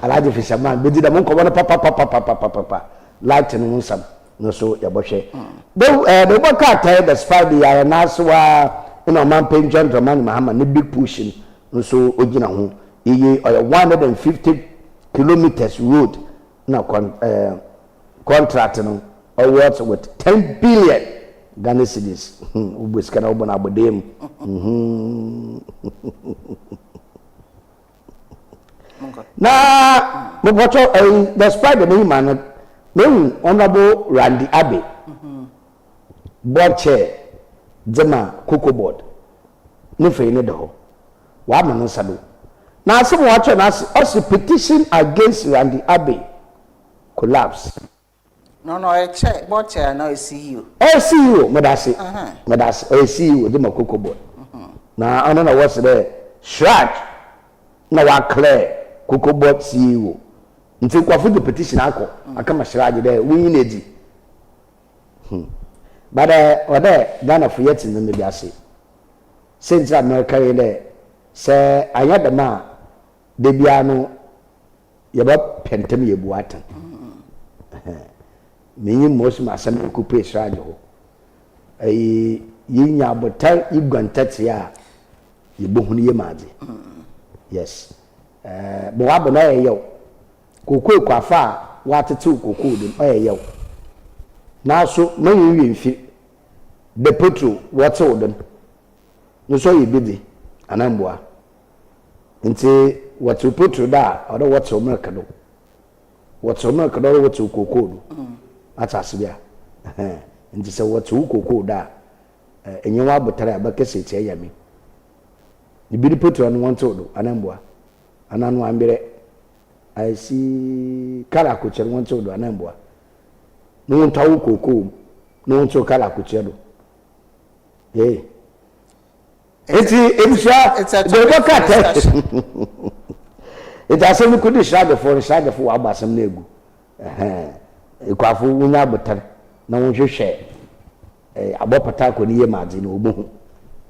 Alhaji Fisherman bɛdzi dɛm nkɔmbɔ no papapapapapapa light no ho nsɛm no so yɛbɔhwɛ de eh, de bɔ krataa the spy de yare n'asewa na ɔmanpanyin John Dramani Mahama ne big push no nso ogyina ho iyi ɔyɛ 150 kilometers road na kɔn ɛɛ contract no ɔworth with 10 billion Ghana cedis. Hmm, wobɔ sika na wobɔ no abɔdee mu. Mhm. Na mopɔtɔ ɛyi despite the name no mehu Honorable Randy Abbey board chair dze ma Cocoa Board ne mfonyin no da hɔ. Ɔama ne nsa do. Na asɛm a ɔakyerɛw no ase, ɔse petition against Randy Abbey collapse. No no ɔyɛ chair, board chair anaa ɔyɛ CEO? Ɔyɛ CEO, meda ase, meda ase, ɔyɛ CEO dze ma Cocoa Board. Na ɔno na wɔse dɛ CHRAJ. na wɔaclear Cocoa Board CEO. Ntsi nkorɔfo dze petition akɔ akɛma Siraje dɛ wonyi no edzi. Hmm. But ɔwɔ dɛ Ghanafo yɛtse ndzɛmba bi ase. Siantsir a mereka nye dɛ, sɛ annyɛ dɛm a, da biara no yɛbɛpɛ ntsɛm yebu atsɛn. Minyim ma osi ma asɛm no ekopue Siraje hɔ. Eyi, yenya abotar yeguan ntatsea a, yebohu no yamu adze. Yes. Eh, ma ɔaba no ɔyɛ yaw. Kookoo ekuafo a wɔatsetsew kookoo do no, ɔyɛ yaw. Naaso ma hɛn werɛ mmfir dɛ petrol wɔtsew do no, no so ɔyɛ bi dze, anaa mboa? Ntsi wɔtsew petrol do a, ɔwɔ dɛ wɔtsew milk do. Wɔtsew milk do, ɔwɔ dɛ wɔtsew kookoo do. Atse ase bi a? Ɛhɛn. Ntsi sɛ wɔtsew kookoo do a, enye w'abotar a ebɛkasa etsia Nyame. Bi no petrol no wɔnntsew do, anaa mboa? Anaa no amberɛ? I see. Kar akokyɛ no wɔnntsew do, anaa mboa? No wontɔ wo kookoo mu na wɔntsew kar akokyɛ do. Hey. Ntsi ebusua, dɛ wɔbɛka atɛ. Ntsi asɛm no kodu sragyefo no, sragyefo wɔabɔ asɛm no egu. Ɛhɛn. Ekuafo wonya abotar na wɔnhwehwɛ Abɔ pataakɔ ne yamu adze na obohu.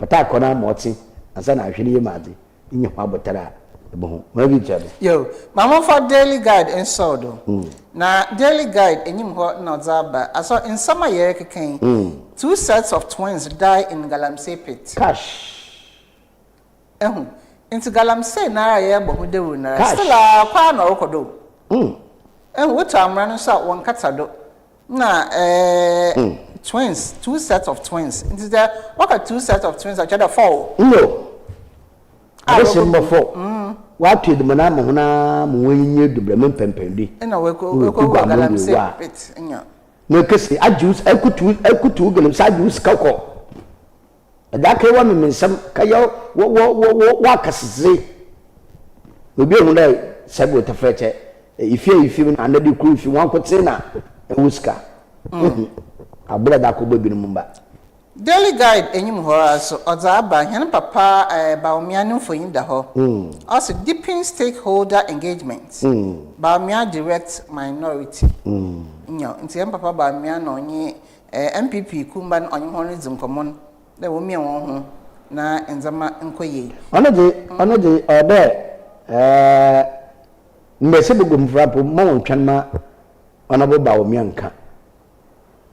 Pataakɔ no ama ɔtse ansa na ahwɛ ne yamu adze. Inya ho abotar a, ebohu. Ma bi nkyerɛ do. Yo, ma momfa Daily Guide nsɔw do. Na Daily Guide enyim hɔ na ɔdze aba. Asɔ nsɛm a yɛrekeka yi, Two sets of twins die in galamsey pit. Cash. Ehu? Ntsi galamsey noara a yɛrobɔ ho dawur noara, still ara kɔ ara na ɔrokɔ do o. Ehu, wotu amona no so a, wɔnnkata do. Nna eh, twins, two sets of twins. Ntsi sɛ wɔka two sets of twins a, kyerɛ dɛ four o. Nyew, adehye mba four. Wɔato eduman ama hɔn ara ma woenyinyi edu dɛm mpɛnpɛndo yi. Nna woekogu galamsey pit, nyew. Na ekesi agye wo, ekutu, ekutu wo galamsey agye wo sika kɔ. Ɛda kɛyɛ w'amemensɛm kɛyɛ wɔ wɔ wɔ wɔ w'akasdze. Obi ehu dɛ sɛbi wo tɛfrɛkyɛ, ifi a ifi mu anaa de kor ifi mu wankotsee na ewɔ sika. Ehu aber a ɛda akɔbɔ binom mba. Daily Guide enyim hɔ ara so ɔdze aba, hɛn papa Bawumia no mfonyin da hɔ. Ɔse Deepen stakeholder engagement, Bawumia directs minority. Nyew, ntsi hɛn papa Bawumia na ɔnye NPP kumba no ɔnye hɔn ridzi nkɔmbɔ no dɛ wommia hɔnho na ndzɛmba nkɔ yie. Ɔno dze, ɔno dze ɔwɔ dɛ mbasiabaguamfo mpo mma wɔnntweɔn ma Honourable Bawumia nnkã.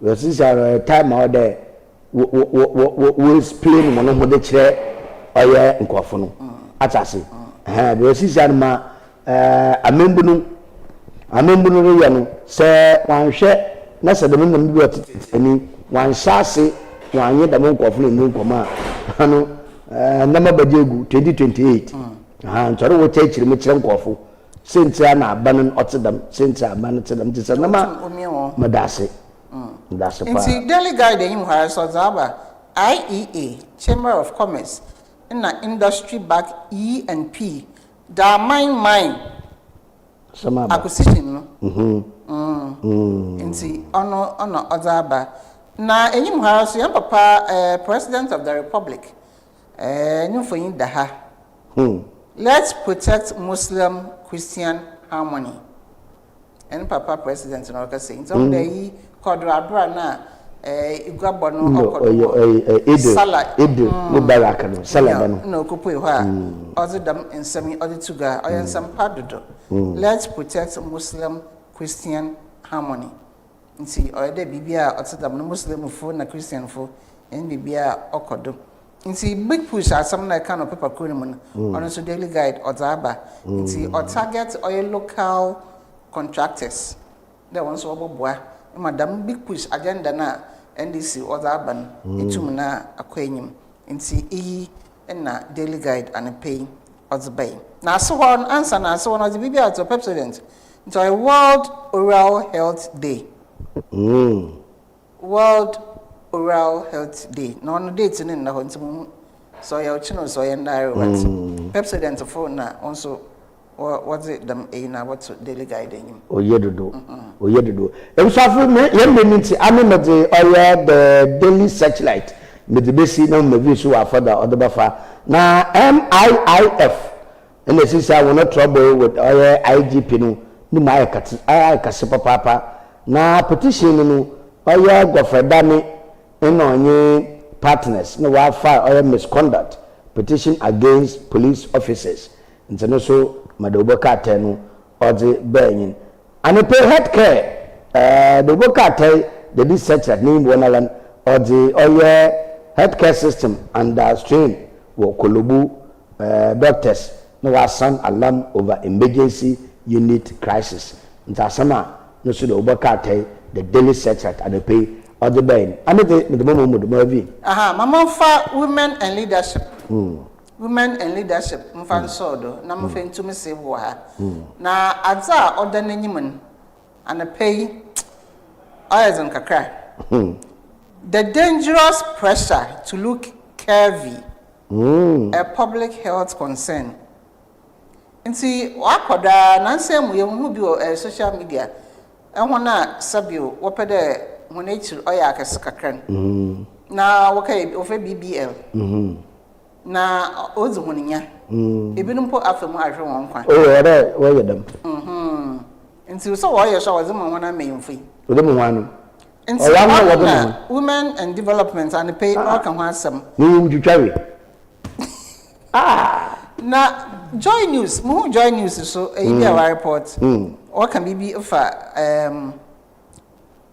Because seseiara ɔyɛ time a ɔwɔ dɛ wɔ wɔ wɔ wɔ wɔ wɔ explain hɔn ho dze kyerɛ ɔyɛ nkorɔfo no. Atse ase? Ɛhɛn, because seseiara no ma Amambu no amambu no reyɛ no, sɛ wɔannhwɛ na sɛ dɛm ndzɛmba bi ɔtsetsetse ani, wɔannhyɛ ase wɔannye dɛm nkorɔfo no ennyi nkɔmbɔ a, ano ndzɛmba bɛgye egu 2028. Ahaa, ntsi ɔno wɔkyerɛkyerɛ mu kyerɛ nkorɔfo siantsir a na aban no ɔtse dɛm, siantsir a aban no tse dɛm, ntsi sɛ ndzɛmba meda ase, meda ase paa. Ntsi Daily Guide enyim hɔ ara so ɔdze aba, IEA, Chamber of Commerce na Industry back E and P Da mine mine acquisition no ntsi ɔno na ɔdze aba. Na enyim ha ara so hɛn papa President of the Republic ne mfonyin da ha. Let's protect Muslim Christian harmony. Hɛn papa president na ɔrekasa yi. Ntsi ɔhu dɛ iyi kɔ do aber a nna eguabɔ no ɔkɔ do wɔ Salah Eid Mubarak no, Salah da no. Nna okopue hɔ a ɔdze dɛm nsɛm yi ɔdze to gua. Ɔyɛ nsɛm pa dodo. Let's protect Muslim Christian harmony. Ntsi ɔyɛ dɛ biribi a ɔtse dɛm no Muslimfo na Christianfo hɛn biribiara ɔkɔ do. Ntsi Big Push asɛm no a ɛka no paper kor no mu no, ɔno so Daily Guide ɔdze aba. Ntsi ɔtarget ɔyɛ local contractors dɛ hɔn so wɔbɔboa ma dɛm Big Push agenda no a NDC ɔdze aba no etum na akɔ enyim. Ntsi iyi na Daily Guide anapa yi ɔdze bae. Na ase hɔ no, ansa na ase hɔ no ɔdze biribi ato Pepsodent. Ntsi ɔyɛ World Oral Health Day. World Oral Health Day na ɔno date no nna hɔ ntsi munnhu sɛ ɔyɛ ɔkyena o sɛ ɔyɛ ndɛ ara o but Pepsodent fo na hɔn so wɔdze dɛm eyi no abɔto Daily Guide enyim. Oye dodo, oye dodo. Ebusuafo me yɛn mber no ntsi ame medze ɔyɛ the Daily Searchlight medze besi na mema view so wɔ afɔr dza ɔdze bɛfa na MIIF. Nna sesei a hɔn trouble with ɔyɛ IGP no no mu ayɛ katse ayɛ kɛse papaapa. Na petition no no ɔyɛ Godfrey Dame nna ɔnye partners na wɔafile ɔyɛ misconduct petition against police officers ntsi no so ma dawubɔ krataa no ɔdze bae nye n'. Anɔpa yi healthcare eh, dawubɔ krataa yi dade searchlight n'enyim wɔ noara no ɔdze ɔyɛ healthcare system under strain wɔ Korle-Bu eh, doctors na wɔasan alarm over emergency unit crisis ntsi asɛm a no so dawubɔ krataa yi the daily searchlight anɔpa yi ɔdze bae no. Ame dze medze mo mo do Mervyn. Aha, ma momfa women and leadership. Women and Leadership mfa nsɔw do na momfa ntu me se wɔ ha. Na adze a ɔda n'enyim no, anapa yi, ɔyɛ dzen kakra. The dangerous pressure to look curvy, a public health concern. Ntsi ɔakɔ do ara, nansa mu yehuhu bi wɔ social media, hɔn a sɛbio wɔpɛ dɛ hɔn ekyir ɔyɛ akɛse kakra no, na wɔkɛyɛ, wɔfrɛ BBL. Na odzi hɔn nya. Binom mpo afa mu ahwer hɔn nkwa. Oh, ɔwɔ dɛ wɔyɛ dɛm. Ntsi sɛ wɔyɛ so a, wɔdze ma hɔn amanyimfo yi. Wɔdze ma hɔn ano. Ntsi ɔno na Women and Development anapa yi ɔreka ho asɛm. Ne yi wotwitwa we. Ah! Na Joy News, muhun Joy News so, eyi bi a wɔareport. Wɔka biribi fa um,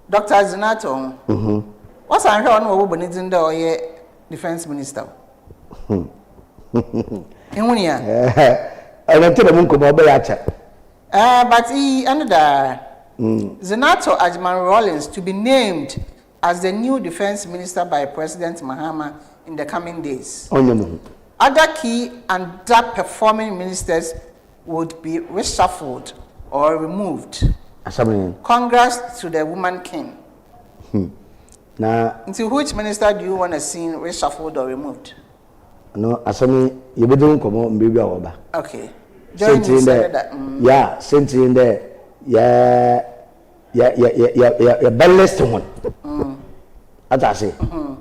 Doctor Azenato ho. Wɔsan hwɛ ɔno wɔbɔbɔ ne dzin dɛ ɔyɛ defence minister. Ihu nea? Ɛno nti na mo nkɔmmɔ ɔbɛyɛ akyɛ. Eh, but iyi ɛno daa. Zenato Agyeman Rawlings to be named as the new defence minister by President Mahama in the coming days. Ɔnyɛ mo ho. Other key underperforming ministers would be reshuffled or removed. Asɛm no. Congrats to the woman king. Na. Nti which minister do you wanna seen reshuffled or removed? No asɛm yi yɛbɛdi ho nkɔmmɔ mmerɛ bi a wɔba. Okay. Join me sɛ da. Mm. Yeah, sentiri ndɛ yɛ yɛ yɛ yɛ yɛ yɛbɛ list wɔn. Ata ase.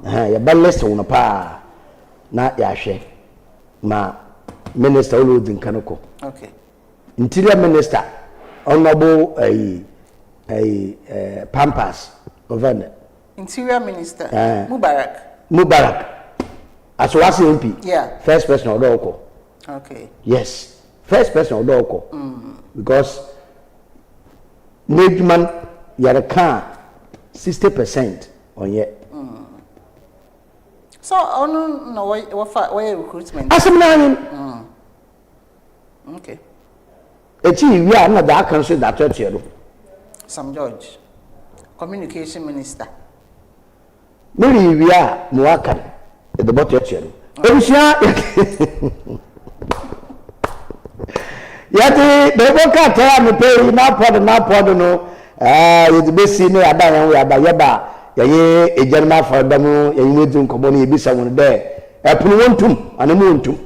Yɛbɛ list wɔn paa na yɛahwɛ. Ma minister wo na odi nka no kɔ. Okay. Interior minister honorable ayi ayi eh, Pampas ɔfɛ ne. Interior minister eh, Mubarak. Mubarak Asowase MP. Yeah. First person ɔdɔ ɔkɔ. Okay. Yes, first person ɔdɔ ɔkɔ. Because n'edwuma no yɛreka a 60% ɔnyɛ. So ɔno na wɔfa wɔyɛ recruitment. Asɛm no anyen. Okay. Ekyi wie a na dza aka nso dze atoatoa do. Sam George, communication minister. Mary wie a ma waka no yɛde bɔtoatoa do. Ebusua yɛde bɛbɔ krataa a mepɛ yi n'apɔdo n'apɔdo no ɛɛ yɛde besi na yɛada yɛn ho yɛaba yɛba a yɛnye egyanom afɔrdɔm no yɛnye wɔn edzi nkɔmbɔ no yɛbisa wɔn dɛ ɛpono wɔntum anaa mu wɔntum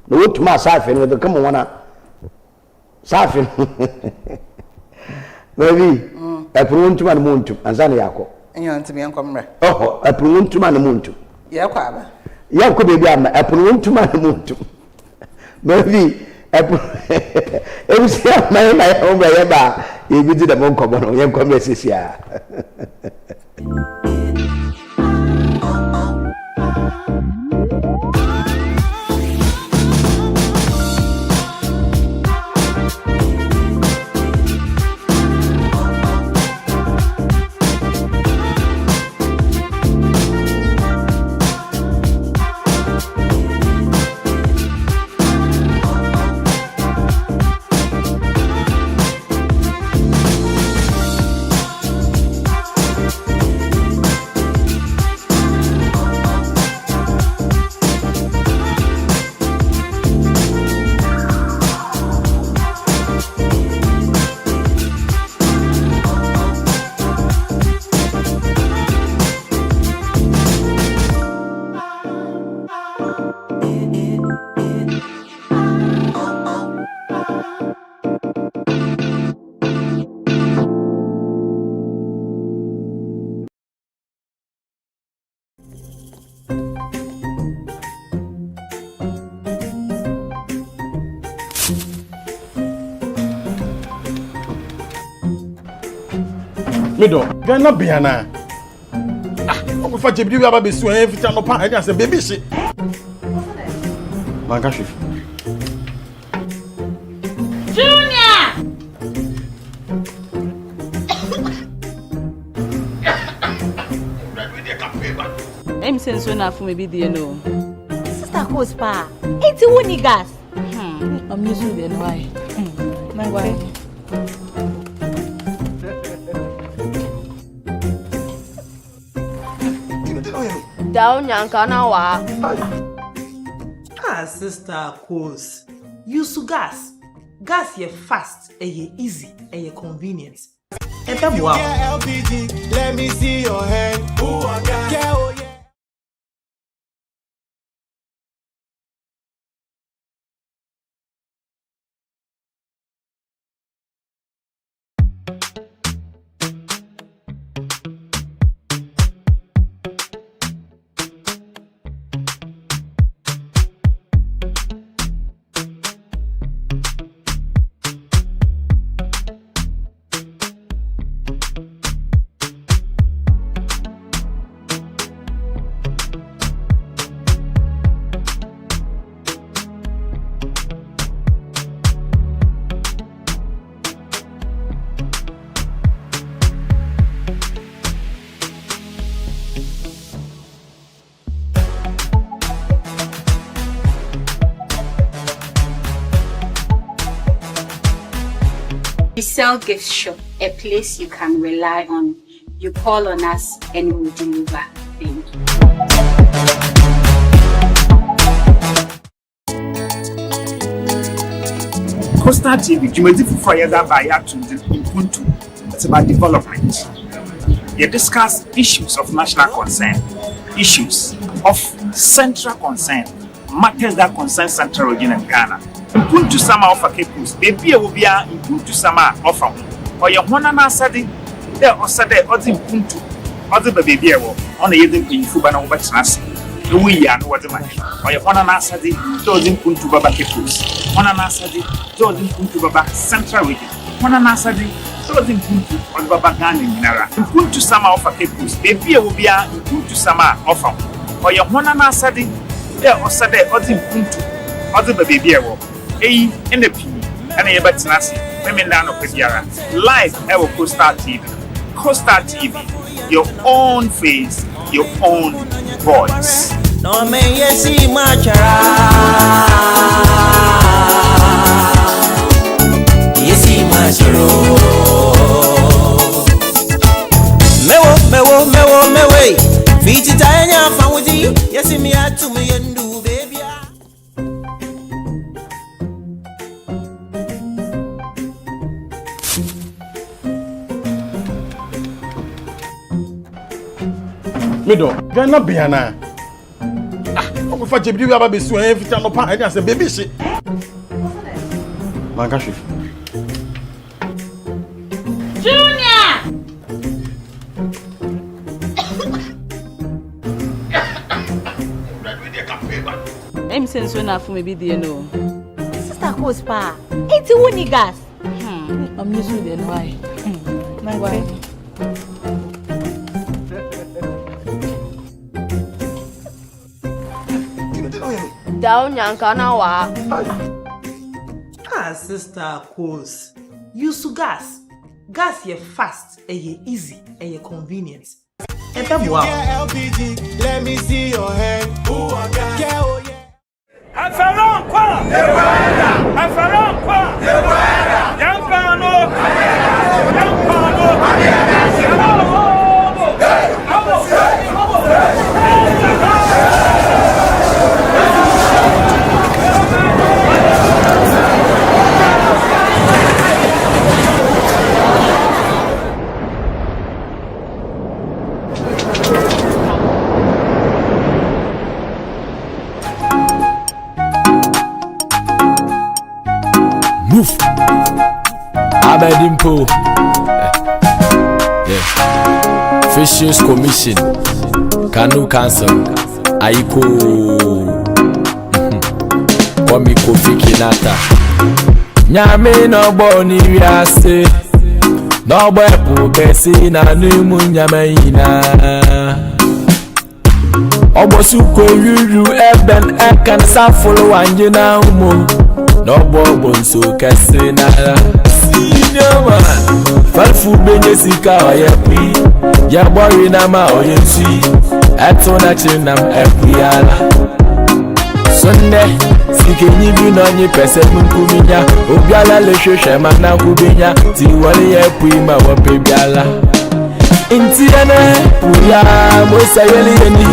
na wɔtum a saafe no wɔdze kama wɔn a saafe no baabi ɛpono wɔntum anaa mu wɔntum ansa na yɛakɔ. Ɛnyɛ ntumi yɛnkɔ mmerɛ. Ɔhɔ ɛpono wɔntum anaa mu wɔntum. Yɛkɔ aba. Yɛnkɔ baabi ama ɛpono wɔntum anaa mu wɔntum. Mafi ɛpo ebusua man na yɛn ho bɛ yɛ ba yɛbi di dɛm nkɔmɔ no yɛn nkɔmɔ esisi a. Me dɔ, Ghana bɛn anaa? Ah, ɔkɔfa gyebidi wi aba bɛsi wɔn ɛmfiti anɔpa ɛne asɛm baabi hye. Manka hwee. Junior! Ɛmi sɛ nsuo na afom ebi deɛ no. Sister Kos paa, enti wo ni gas? I'm using the why. Why? Dao nyanka na wa. Ah sister Akos, use gas. Gas yɛ fast, ɛyɛ easy, ɛyɛ convenient. Ɛbɛboa wo. Let me see your hand. Girl, yeah. We sell gift shop, a place you can rely on. You call on us and we deliver. Thank you. Coastal TV, dwumadzi fofor a yɛdze aba a yɛato no dzin Mpuntu, it's about development. Yɛ discuss issues of national concern, issues of central concern, matters that concern central region and Ghana. Mpuntusɛm a ɔfa Cape Coast, beebi a ɛwɔ biara mpuntusɛm a ɔfa ho. Ɔyɛ hɔn n'asɛdze dɛ ɔsɛ dɛ ɔdze mpuntu ɔdze ba beebi a ɛwɔ. Ɔna yɛdze mpanyimfo ba na wɔbɛtsena ase na woyi ano wɔdze ma hɛn. Ɔyɛ hɔn n'asɛdze dɛ ɔdze mpuntu bɛba Cape Coast. Hɔn n'asɛdze dɛ ɔdze mpuntu bɛba Central Region. Hɔn n'asɛdze dɛ ɔdze mpuntu ɔdze bɛba Ghana nyinara. Mpuntusɛm a ɔfa Cape Coast, beebi a ɛwɔ biara mpuntusɛm a ɔfa ho. Ɔyɛ hɔn n'asɛdze dɛ ɔsɛ dɛ ɔdze mpuntu ɔdze ba beebi a ɛwɔ. Eyi na pii na yɛbɛtsena ase Memenda anɔpa biara live wɔ Coastal TV. Coastal TV, your own face, your own voice. Mewo, mewo, mewo, mewe. Fiti tanya fawuzi. Yesi mi atumi yendu baby. Me dɔ, Ghana bɛn anaa? Ah, ɔkɔfa gyebidi wi aba bɛsi wɔn ɛmfiti anɔpa ɛne asɛm baabi hye. Manka hwee. Junior! Ɛmi sɛ nsuo na afom ebi deɛ no. Sister Kos paa, enti wo ni gas? I'm using the why. Why? Dao nyanka na wa. Ah sister Akos, use gas. Gas yɛ fast, ɛyɛ easy, ɛyɛ convenient. Ɛbɛboa wo. Let me see your hand. Girl, yeah. Afɛrɛnkwa! Afɛrɛnkwa! Yɛn paano! Yɛn paano! Move. Abedimpo. Yeah. Fisheries Commission. Canoe Council. Aiko. Kwame Kofi Kinata. Nyame na ọbọ ni wiase. Na ɔbɔ ɛpo kɛse na ne mu nyama nyinaa. Ɔbɔ sukɔ yuru ɛbɛn ɛka ne safolo wangye na mu. Na ɔbɔ ɔbɔ nso kɛse nara. Senior man, fɛlfo benye sika ɔyɛ pui. Yɛ bɔre na ma ɔyɛ nsui. Ɛto n'akyi nam ɛpui ara. Sunday, sikenyi bi na ɔnye pɛsɛ nkuminya. Obiara le hwehwɛ ma na nkubenya. Ti wɔle yɛ pui ma wɔpɛ biara. Nti ɛnɛ puya mosa yɛli yɛni.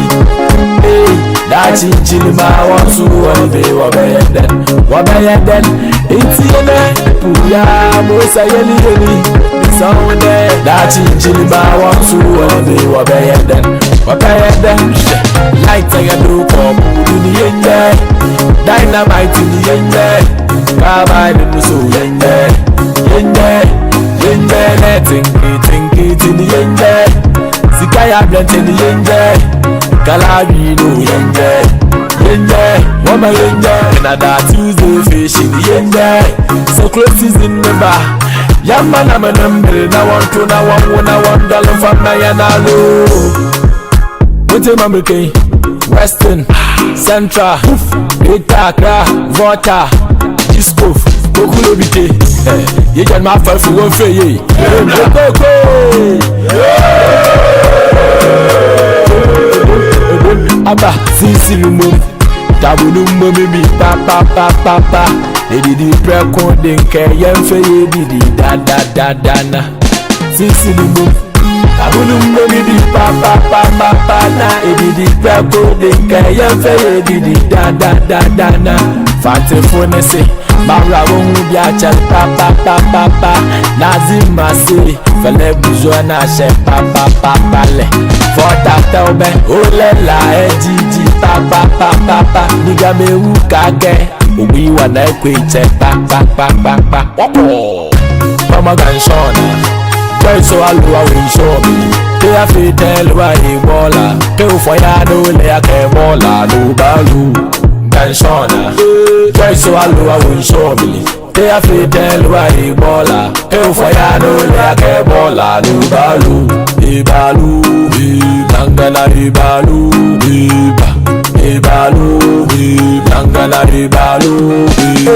Ee, daakye nkyiri ma wɔn so wɔn be wɔbɛyɛ dɛn wɔbɛyɛ dɛn. Nti ɛnɛ puya mosa yɛli yɛni. Bisɔn dɛ daakye nkyiri ma wɔn so wɔn be wɔbɛyɛ dɛn wɔbɛyɛ dɛn. Hwɛ light a yɛde kɔ pudu ni yɛn nyɛ dynamite ni yɛn nyɛ carbide no so yɛn nyɛ yɛn nyɛ yɛn nyɛ nɛ tinki tinki ni yɛn nyɛ sika yɛ abrɛnte ni yɛn nyɛ kalari no yɛn nyɛ yɛn nyɛ wɔma yɛn nyɛ nada Tuesday fish ni yɛn nyɛ so close season ne ba yamma na mene mbere na wɔn to na wɔn wo na wɔn dɔlɔ fa na yɛn na lo. Wetin Mamrike, Western, Central, Greater Accra, Volta, Disco, Okulobite, yíyá ni máa fẹ́ fún wọn fẹ́ yé. Kókó! Aba sisi lumo, tabulu mmomi bi pa pa pa pa pa. Edidi prɛko de nkɛ yɛn fɛ yé didi da da da da na. Sisi lumo. Tabulu mmomi bi pa pa pa pa pa na. Edidi prɛko de nkɛ yɛn fɛ yé didi da da da da na. Fantefo ne se, mawura wo hu bi akyɛ pa pa pa pa pa. Nazima se, fɛlɛ buzo na ahyɛ pa pa pa pa lɛ. Fɔta tɛw bɛ, olɛ la ejiji pa pa pa pa pa. Nigamewu kakɛ, obi wa na ekwe kyɛ pa pa pa pa pa. Wɔkɔ. Mama ganshona, boy so aluwa we show me. Ke afi tell wa ebola, ke ufoya no le ya ke bola no balu. Ganshona, boy so aluwa we show me. Ke afi tell wa ebola, ke ufoya no le ya ke bola no balu. Ibalu, ibangana ibalu, iba. Ibalu, ibangana ibalu, iba.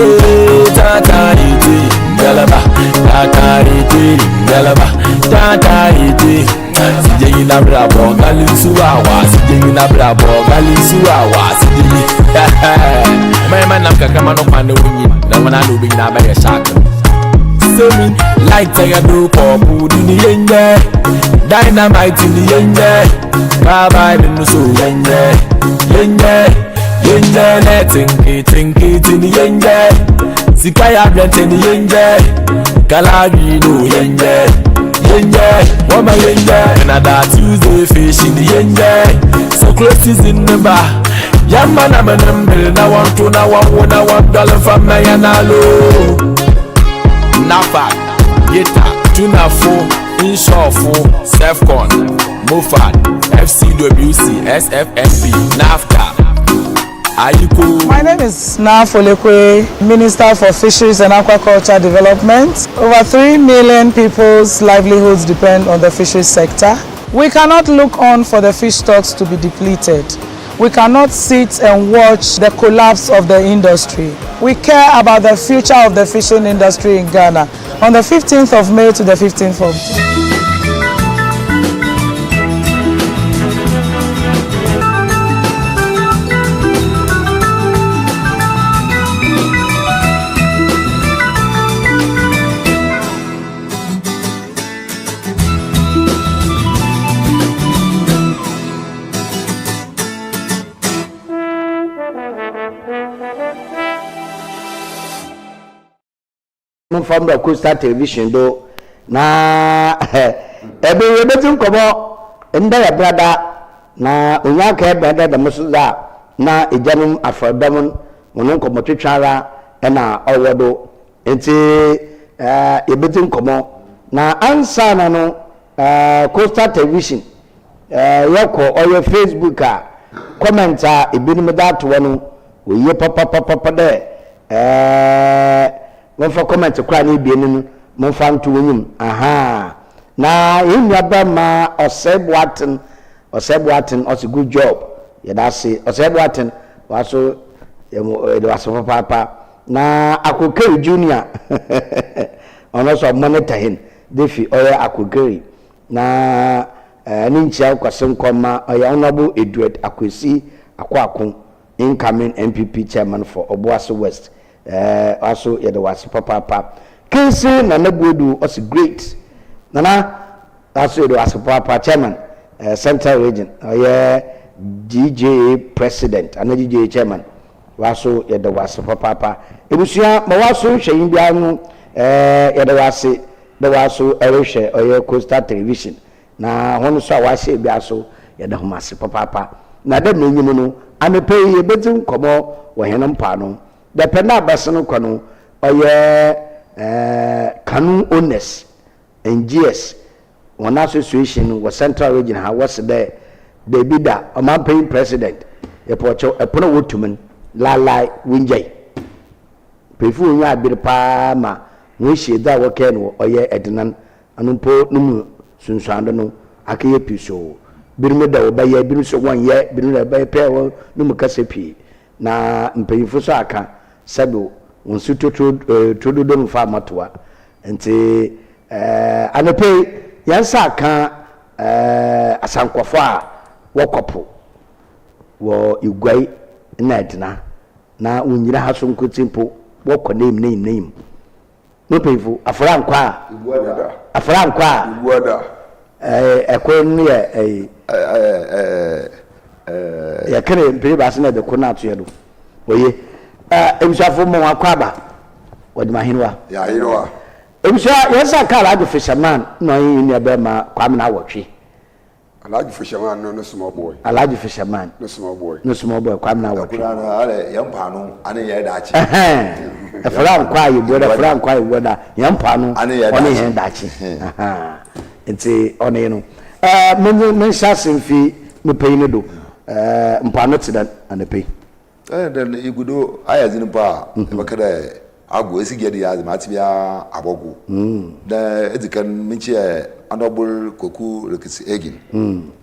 Tata iti, galaba, tata iti, galaba, tata iti. Sije ina brabo, galisuwa wa, sije ina brabo, galisuwa wa, sije. Mama nam kakama no kwande wunyi, na wana no bi na ba shaka. Semi light ya do kopu ni yenye, dynamite ni yenye, carbide no so yenye, yenye, yenye ne tinki tinki ni yenye, sika ya brente ni yenye, kalari no yenye, yenye, wama yenye, nada Tuesday fish ni yenye, so close season number. Yamma na mene na one two na one one na one dollar from na yana lo. NAFAC, GETA, TUNAFO, INSOFO, SEFCON, MOFAD, FCWC, SFMP, NAFTA, AYIKO. My name is Naa Foley-Quaye, Minister for Fisheries and Aquaculture Development. Over 3 million people's livelihoods depend on the fisheries sector. We cannot look on for the fish stocks to be depleted. We cannot sit and watch the collapse of the industry. We care about the future of the fishing industry in Ghana. On the 15th of May to the 15th of June. Momfa mbra Coastal Television do na ebe yɛbɛdzi nkɔmbɔ ndɛ yɛ brada na onya aka ɛbɛn dɛ dɛm so dza na egyanom afɔrdɔm no hɔn nkɔmbɔtwetwe ara na ɔwɔ do ntsi yɛbɛdzi nkɔmbɔ na ansaana no Coastal Television yɛkɔ ɔyɛ Facebook a comment a ebinom dze ato hɔ no oye papapapapa dɛ wɔmfa comment koraa na ebien no. Momfa nto w'enyim. Ahaa. Na hɛn nuabarima Ɔsɛe Boateng, Ɔsɛe Boateng, ɔse good job. Yɛda ase. Ɔsɛe Boateng, w'aso yɛda wo ase papaapa. Na Akokeri Junior, ɔno so ɔmonitor hɛn dze fi ɔyɛ Akokeri. Na ne nkyia kɔse nkɔma ɔyɛ Honourable Edward Akwesi Akoako, incoming NPP chairman for Obuasi West. Ɛɛ waso yɛda wo ase papaapa. Kingsley Nana Buodu ɔse great. Nana waso yɛda wo ase papaapa chairman eh, Central Region ɔyɛ GJA president ana GJA chairman waso yɛda wo ase papaapa. Ebusua ma waso nhwɛ yin biara no eh, yɛda wo ase dɛ waso ɛrehwɛ ɔyɛ Coastal Television Na hɔn so a wɔahyɛ bia so, yɛda hom ase papaapa. Na dɛ mbrɛ inyim no, anapa yi yebedzi nkɔmbɔ wɔ hɛn mpoano. Dapɛn a abɛsen kɔ no, ɔyɛ Canoe Owners and GS hɔn association wɔ Central Region ha, wɔse dɛ dabi da, Ɔmampanyin President, yɛpɔkyɛw, pon a wotu mu no, laalae wongyae. Mpanyimfo wonya aber paa ma hɔn ehyiadzi a wɔkɛɛ no wɔ ɔyɛ Ɛdenan Ɔno mpo no mu sunsuando no akɛyɛ pii so. Binom dɛ wɔbɛyɛ, binom so wɔnnyɛ, binom dɛ wɔbɛyɛ pɛ wɔ no mu kasa pii. Na mpanyimfo so aka sɛdo hɔn su totoro turododo mmfa mmɔtoa. Ntsi anɔpa yi hɛn nsa akã asankɔfo a wɔkɔ po wɔ Iguai na Edena, na wonngyina ha so nkotsee mpo, wɔkɔ n'enyim n'enyim n'enyim. Mo mpanyinfo, afɔre ankɔ a. Afɔre ankɔ a. Ɛɛ ɛkoro no yɛ ɛyi. Yɛkere mpere baasa na ɛde ko no ato yɛ do. Oye. Ɛɛ ebusuafo mo akɔ aba. Wɔde ma ahenewa. Yɛ ahenewa. Ebusua yɛn nsa ka Alhaji Fisherman na ɔyɛ yɛn nua bɛrima Kwame na awɔtwe. Alhaji Fisherman no no small boy. Alhaji Fisherman. No small boy. No small boy Kwame na awɔtwe. Akura no alɛ yɛn mpaano ane yɛn daakye. Ɛhɛn. Ɛfra nkɔ a yɛbuo da ɛfra nkɔ a yɛbuo da yɛn mpaano ane yɛn ɔne yɛn daakye. Nti ɔne no. Ɛɛ menye menhyɛ ase mfi me panyin no do. Ɛɛ mpaano te dɛn anɔpa yi? Ɛyɛ dɛn igu do ayɛ dzen mpo a, ebɛka dɛ agow, esi gya di adze ma atse biara abɔgow. Na edzi kan menkyia Honourable Kwaku Ricketts Egin,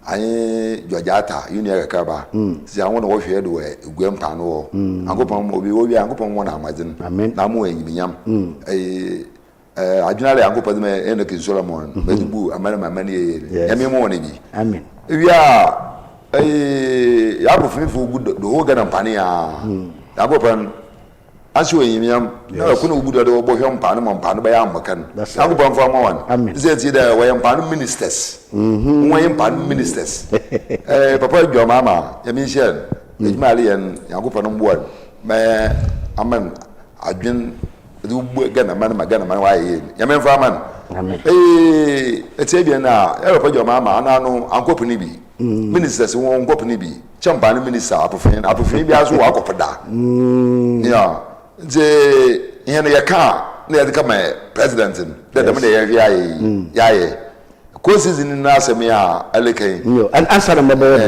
anye George Attah, yi nua kakraba, sisi hɔn na wɔhwɛ do wɔ Egua mpaano hɔ. Nyankopɔn ma obi wowie a, Nyankopɔn mma hɔn ahoɔdzen na ama hɔn enyimnyam. Eh, adwene ara Nyankopɔn dze ma Enoch and Solomon, mm-hmm. medze bu aman ma aman yie no. Nyame mu wɔn bi. Amen. Ewia eh yɛabɔ fimfo gu the whole Ghana mpane a. Hmm. Nyankopɔn ahyɛ onyimnyam na ɛko na ogu do de wɔbɔ hwɛ mpaano ma mpaano bɛyɛ amɔka no. Nyankopɔn fa ma wɔn. Amen. Sɛ ti dɛ wɔyɛ mpaano ministers. Mm-hmm. Wɔyɛ mpaano ministers. Eh papa adwuma ama Nyame nhyɛ no. Hmm. Adwuma ale yɛn Nyankopɔn mboa no. Mɛ amen adwen ɛde wo Ghana man ma Ghana man wayɛ yie nyame nfa ama no ee ɛti ebien na ɛyɛ papa jɔ maa ma ana no ankɔpɛ ne bi mm. ministers wɔn nkɔpɛ ne bi kyɛmpa ne minister apofin apofin bi aso wɔ akɔpɛ da mm. ya nti yɛn no yɛ kaa na yɛde kama president no dɛ dɛm de yɛn hwɛ ayɛ yi mm. yɛayɛ ko season no asɛm yi a ɛleka yi. yo ansa na mbɛbɛyɛ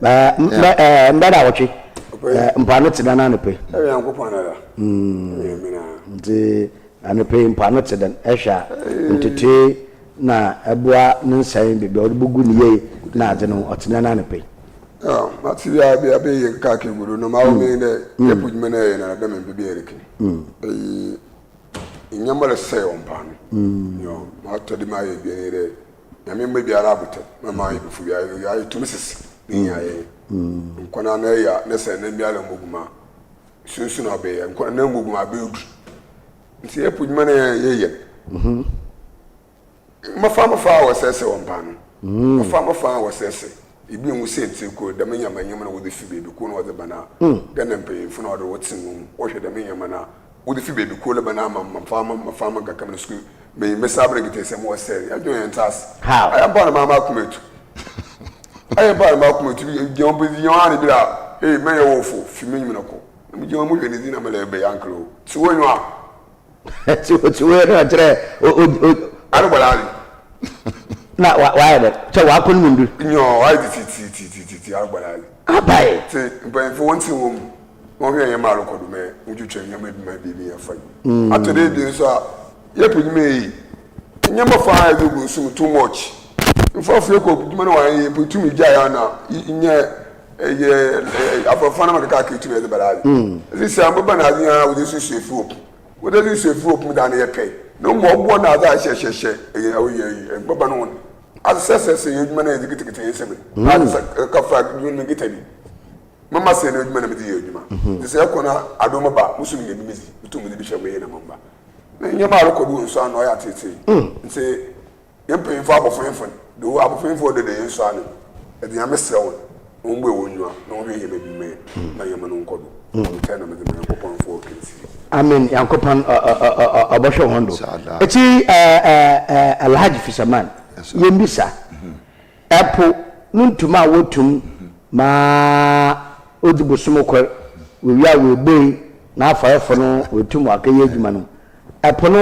do mbɛ da awɔtwe mpoano te dɛn anɔpɛ yi. Ɛyɛ Nyankopɔn dada. Nti anɔpɛ yi mpoano te dɛn ɛhwɛ a ntotoe na ɛboa ne nsɛn beebi a wɔde bɛgu ne yie na adze no ɔte dɛn anɔpɛ yi. Mate bi a bi abɛyɛ kakra gu do no ma wɔn dɛ yɛpo dwuma no yɛ na dɛm mpe bi yɛ reke. Eyi nneɛma resɛe wɔn paa no. Yo, matɔ de ma ayɛ bi ne dɛ nyame mma biara abotɛ ma ma ayɛ bufu bi ayɛ ayɛ tumi sisi ne nyɛ ayɛ. Nkɔla na ɛyɛ ne sɛ ne biara mmɔ gu ma sunsun abɛyɛ nkɔla na mmɔ gu ma abɛyɛ du. Nti yɛ po dwuma na yɛ yɛ. Mmɔfra mmɔfra a wɔsɛesɛe wɔn paano. Mmɔfra mmɔfra a wɔsɛesɛe. Ebi nhu siantsir kor, dɛm ndzɛmba ndzɛmba na wɔdze fi beebi kor na wɔdze ba no a, Ghana mpanyimfo na wɔdze wɔtsen hɔn mu, wɔhwɛ dɛm ndzɛmba no a, wɔdze fi beebi kor reba no ama mboframba mboframba nkakra ma no skuul. Menye me saber nketseesɛm wɔsɛɛ no, yɛdwen hɛn tse ase. How? Ayɛ mpo a na m'akoma etu. Ayɛ mpo a na m'akoma etu. Gyina hɔ mpo, gyina hɔ ara na bi a, ei, mɛyɛ wo fo, fi m'enyim na kɔ. Na megyina hɔ mohwɛ ne dzin na mɛlɛ ebɛyɛ uncle o. Tse w'enyiwa. Tiwɛ no ɔkyerɛ o o o. Ano bɔlɔ ali. Na wa wayɛ dɛ kyɛ wakɔ no mu ndu. Nyɔ wayɛ ti ti ti ti ti ano bɔlɔ ali. Abae. Te mpanyinfo wɔn ti wɔn mu wɔn hwɛ yɛn maa rekɔ do mɛ wɔn twitwa nneɛma bi ma beebi yɛn fa yi. Ato de ebi nso a yɛ pɛ nyuma yi. Nneɛma fa a yɛdze gu nsu mu too much. Mfa fie kɔ edwuma na wɔayɛ yie mpo itum gyae a na nnyɛ yɛ aborɔfo no ma keka aka itum yɛdze ba adze. Dze sɛ amboba na adze nyinaa wɔdze susu efi wɔ mu. Wɔdze susu efi wɔ mu dze ano yɛ pɛ. Na mbom ɔboa na adze a hyɛhyɛhyɛ ɛyɛ ɔyɛ mbɔba no hɔn asesɛsɛsɛ yɛ edwuma na yɛdze kitikiti yɛn nsam no. Adze sɛ kafra edwuma no kita bi. Mama sɛ no edwuma na medze yɛ edwuma. Dze sɛ ɛkɔ na adom ba mo so minya bi medzi mutum medze bi hyɛ me yer na mo mba. Na nneɛma a ɔrokɔ do wɔ nsu ano ɔyɛ atseetsee. Ntsi hɛn mpanyimfo abɔfõefo no, do abɔfõefo a wɔdeda hɛn nsu ano no, yɛdze Nyame serɛ hɔn na wombue hɔn enyiwa na wɔnhwɛ ndzɛmba bi mma hɛn na ndzɛmba no nkɔ do. Abotar na medze ma Nyankopɔn mfa ɔkansie. Amen Nyankopɔn ɔbɔhwɛ hɔn do. Ntsi Alhaji Fisherman yɛmbisa, Ɛpo no ntum a wotum ma odzi bosoom kor, wowie a woebue n'afarfo no woetum wɔakɛyɛ edwuma no. Ɛpo no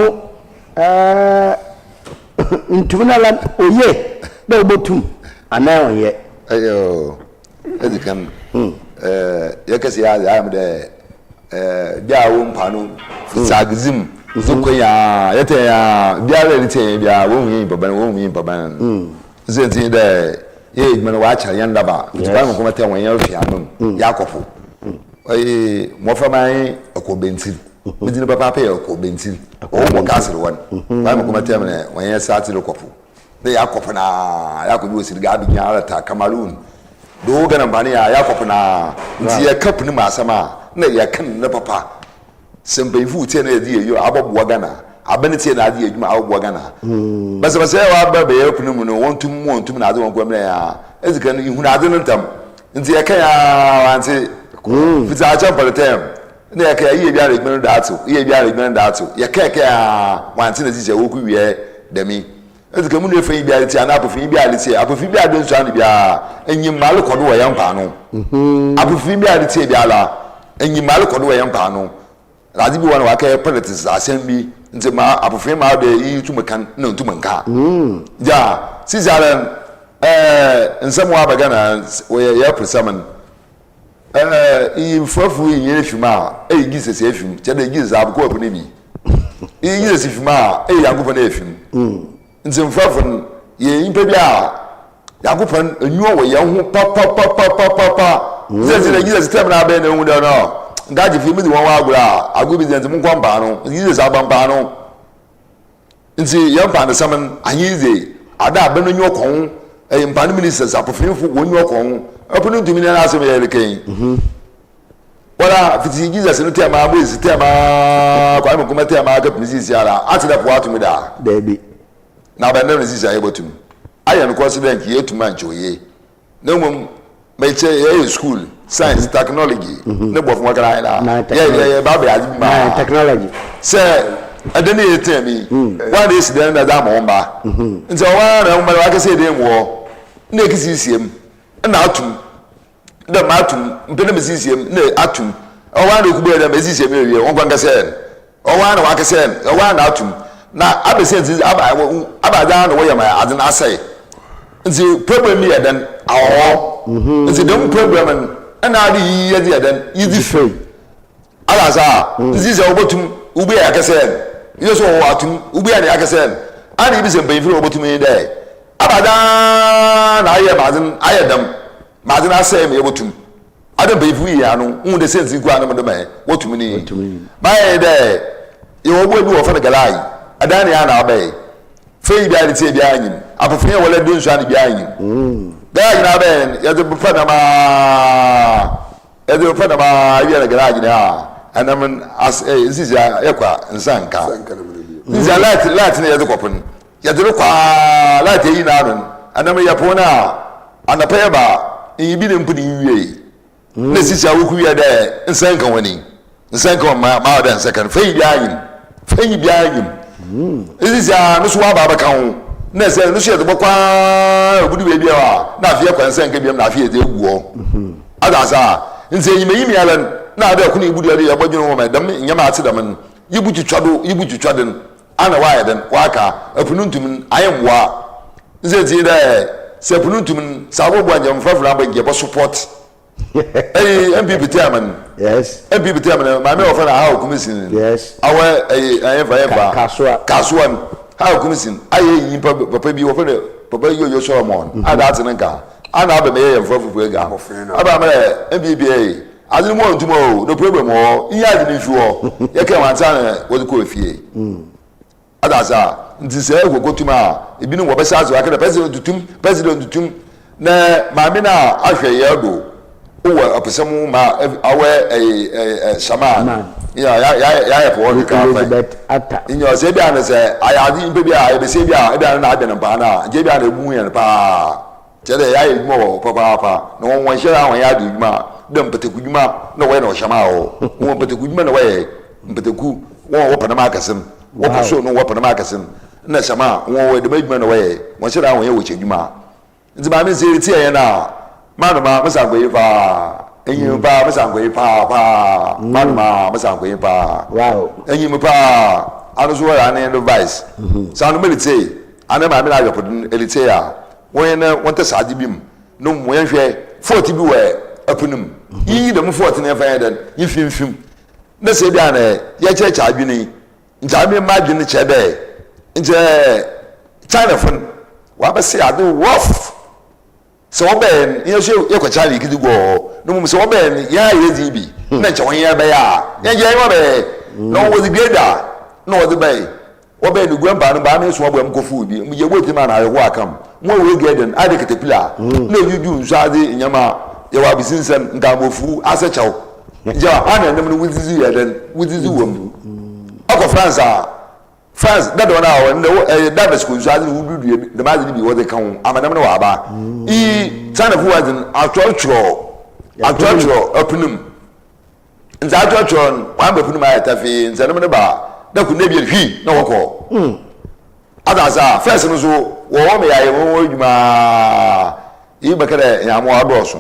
ntum no ara oye dɛ wobotum anaa ɔnnyɛ? Eyo, edzi kan, yɛkɛse yɛ adze ayɛ me dɛ bi a wo mpoano fitsi mu dze kɔ yi ara, yɛtse hɛn ara, biara a eretsie hɛn biara, wohu hɛn nyimpa bɛn, wohu me nyimpa bɛn. Siantsir nye dɛ yɛyɛ edwuma no wɔakyɛr hɛn daba ntsi Kwame Nkrumah tɛɛ hɔn hɛn hwee ama mu yɛakɔ po. Ɔye mboframba nye Ɔkɔɔ Bentsir. Me dzin papaapa yɛ Ɔkɔɔ Bentsir. Ɔwɔ wɔ castle hɔ no. Kwame Nkrumah tɛɛ me dɛ hɔn hɛn saatse rokɔ po. Dɛ yɛakɔ po no ara, yɛakɔ bi wɔ Senegal, Abidjan, Alata, Cameroon, the whole Ghana mpoano yi ara yɛakɔ po no ara. Ntsi yɛka po no mu asɛm a, nna yɛka no ne papa. Sɛ mpanyimfo wo tsie na yɛdze yɛ edwuma a, abɔboa Ghana. Aban tsie na adze yɛ edwuma a, abɔboa Ghana. Basabasayɛ a ɔaba bɛyɛ no mu no, wɔnntum mu wɔnntum na adze hɔn kɔ mbrɛ hɛn a, edzi kan no, ihun adze no ntsɛm. Ntsi yɛkɛe ara wɔanntse. Fitsi akyɛ mpɔrtɛm na yɛkɛe a, eyɛ biara edwuma no do atsew, eyɛ biara edwuma no do atsew. Yɛkɛɛkɛɛ ara wɔanntse na dzidzi a wokowiae dɛm yi. Edzi kan, mo nua fanyi biara tsie anaa apofinyi biara tsie, apofinyi biara de nsu ano biara, enyim ma rokɔ do wɔ hɛn paano. Apofinyi biara tsie biara, enyim ma rokɔ do wɔ hɛn paano. Na adze bi wɔ hɔ na wɔakɛyɛ politics asɛm bi ntsi ma apofinyi ma ɔdɛ iyi tum kan na onntum nnka. Dza seseiara no, ɛɛ nsɛm wɔaba Ghana wɔyɛ yɛrepresɛm no, Ɛɛ, iyi mfrafo yi nnyɛ efi mu a, eyi Jesus efi mu, kyerɛ dɛ Jesus abkɔ ɛpo no bi. Iyi Jesus fi mu a, eyi Nyankopɔn efi mu. Ntsi mfrafo no, yɛyɛ nyimpa bi a Nyankopɔn enyiwa wɔ hɛn ho papapapapapa. Jesus dɛ Jesus tɛm na abɛn na ehu dɛ no, nkagyefo yi medzi hɔn ho agor a, agor bi dze ntsi monkɔ mpaano. Ntsi Jesus aba mpaano. Ntsi yɛn mpaanasɛm no, ahen dze, ada a bɛ no nyi ɔkɔ ho, ɛyɛ mpaano ministers, apofonyimfo wɔn nyi ɔkɔ ho, ɛpo no ntumi nyɛ n'asɛm yɛ reka yi. Wɔra fitsi Jesus no tɛm a, Moses tɛm a, Kwame Nkrumah tɛm a, kɛpem sisi ara, atse dɛ po ato mu daa. Daabi. Na abɛn dɛm na sisi a yɛbɔtum ayɛ no kɔ se dɛ nkyɛ yɛtum a nkyɛ oye. Na mmom mekyɛ yɛyɛ school science technology ne bɔfo wɔkra ayɛ na yɛ yɛ yɛ ba bɛ adze bi ma technology sɛ ɛdɛ ne yɛ tɛn mi wɔn na esi dɛn na ɛdze ama wɔn ba nti wɔn ara na wɔn ba wakɛsɛ ɛdɛn mu hɔ na ekisi sie mu ɛna atum dɛ ma atum mpɛ dɛ mesiesie mu na atum ɔwɔ ara na ekubu yɛ dɛ ma esiesie mu ewie wɔn kwan kɛsɛ Ɔwɔ ara na wɔakɛsɛɛ no, ɔwɔ ara na ato mu. Na abɛsia ntsi aba aba adze ara na wɔyɛ ma adze no asɛe. Ntsi problem no yɛ dɛn? Awɔwɔ. Ntsi dɛm problem no nna adze yi yɛdze yɛ dɛn? Yedzi fir. Ɔyɛ asa a, ntsi sɛ wobotum wobue a yɛakɛsɛɛ no, yɛ so wɔwɔ ato mu, wobue a na yɛakɛsɛɛ no. Ana ibisa mpanyimfo na wobotum nye dɛ, aba adze ara na ayɛ ma adze no ayɛ dɛm, ma adze no asɛe ma yebotum. Adɛ mpanyimfo yi ano hu dɛ siantsir koraa na wɔde ma hɛn, wɔtum ne yi. Mayɛ nye dɛ, yɛwɔ ɔbowa bi wɔ wɔfrɛ no Galai, adan ne ana abɛe. Fɛyi biara ne tsie biara nnyim, apofee a wɔlɛ do nsu ano biara nnyim. Galai nyina abɛn no, yɛdze pepa dɛm ara, yɛdze pepa dɛm ara wie na Galai nyina a, ɛnam as eh, nsisi a yɛkɔ a nsa nka. Nsisi a light, light na yɛdze kɔpo no, Yɛdze rokɔ ara, light eyi n'ano no, ana meyɛ pon no a, anapa yɛba a, nnyi bi na mpo na innwiei. Nna sisi a wokuwia dɛ nsa nka hɔn yi, nsa nka hɔn ma ma dɛ nsa ka no, fɛnyi biara nnyim, fɛnyi biara nnyim. Sisi a no so wɔaba abɛka ho, nna sɛ no so yɛdze bɔkɔ ara obodu beebi a, na afei yɛkɔ nsa nka biom na afei yɛdze egu hɔ. Adze asa a, ntsi enyimeyim ara no, nna adɛ ko na ibudu adɛ yɛbɔdwen ho ma dɛm ndzɛmba a atse dɛm no, yebotwitwa do, yebotwitwa do no, Ana ɔayɛ dɛn? Ɔaka, ɛpo no nntum n', ayɛ mboa. Ne siantsir nye dɛ, sɛ ɛpo no nntum n', sɛ abɔboa nkyɛ mbofra fir aba nkyɛ yɛbɔ support. Eyi NPP chairman. Yes. NPP chairman, maame a wɔfrɛ no Ahaw Kumisi no. Yes. Awɔ ɛyi ɛyɛnfa ɛyɛnfa. Kasoa. Kasoa no. Ha Kumsin ayɛ nyimpa papa bi wɔfrɛ no papa Yoyo Solomon a daakye no nka ana aba mɛyɛ yɛn fɔfo fo ega aba mɛ NPP ɛyi adze no mu ɔntum o no problem wɔ hɔ nyɛ adze no nfi hɔ yɛkɛ wɔn ansa na wɔdze kɔɔ fie ada ase a nti sɛ ɛkɔ kɔtum a ebinom wɔbɛhyɛ ase wɔakɛ dɛ president tutum president tutum na maame no a ahwɛ yɛ do wowɔ ɔpɛsɛ mu ma awɛ ɛyi ɛɛ shaman ya ya ya yɛ pɔ ɔhwɛ kan fɛ nyɛ ɔsɛ ebi a no sɛ ayɛ ade nyimpa bi a ebɛsɛ bi a ebi a no na adwene paa na nkyɛ ebi a na ebu yɛn paa kyerɛ dɛ yɛayɛ adwuma wɔ hɔ papaapa na wɔn wɔn hyɛ a wɔn yɛ ade adwuma dɛ mpataku dwuma na wɔyɛ na ɔhyɛm a wɔ wɔn mpataku dwuma na wɔyɛ mpataku wɔn wɔ panam akɛse no wɔpɔ so no wɔ panam akɛse no na hyɛm a wɔn wɔ dɛm adwuma na wɔyɛ wɔn hyɛ a wɔn yɛ wɔ kyɛ adwuma. Ntsi maame sɛ eretsie hɛn a, m'anoma me sankɔyi paa, enyim paa me sankɔyi paa paa, m'anoma me sankɔyi paa, enyim paa, ano so wɔyɛ ane no vice. Sɛ anoma eretsie, ane maame no ayɔpod no eretsie a, wɔnyɛ na wɔntɛsɛ adze bi mu na mbom yɛnhwɛ fault bi wɔ app no mu. Yinyi dɛm fault no yɛmfa nyɛ dɛn, yemfimfim. Na sɛ bi a na yɛkyerɛkyerɛ adwen yi, Nkyɛ ame m'adwen kyerɛ dɛ nkyɛ Chinafo no wɔabɛsɛɛ adze rough. Sɛ wɔbɛɛ no, hɛn so yɛkɔ China yekedzi gua wɔ hɔ, na mbom sɛ wɔbɛɛ no hɛn a yedzi bi na nkyɛ hɔn yɛbɛyɛ a, hɛn nkyɛ hɛn wɔbɛyɛ. Na wɔdze grader na wɔdze bae. Wɔbɛɛ no gua mpaa no baa me so wɔboa me kɔfuw bi. Meyɛ boat ma na awerɛhow aka m'. Hɔn wɔ grader no ayɛ dɛ caterpillar na ojuju nsu adze ndzɛmba, yɛwɔ abesinsɛm, ntaambofuw, asɛkyɛw. Nkyɛ ana nam no wodzidzi yɛ dɛn? Wodzidzi wɔ mu. Ɔkɔ France a, France dadaw no a ɔwɔ no ndɛ ɛyɛ divers kɔ nsu adze no wodudua bi dɛm adze no bi wɔdze ka ho ama nam no wɔaba. Iyi China fo wɔdze no atwerɛtwerɛ atwerɛtwerɛ ɛpo no mu. Ntsi atwerɛtwerɛ no wɔama ɛpo no mu ayɛ tafee ntsi ɛnom no ba a da kor na ebien hwii na wɔkɔ. Adze ase a first no so wɔwɔ ma yɛayɛ hɔn edwuma a iyi bɛka dɛ hɛn amoa ɔdɔɔso.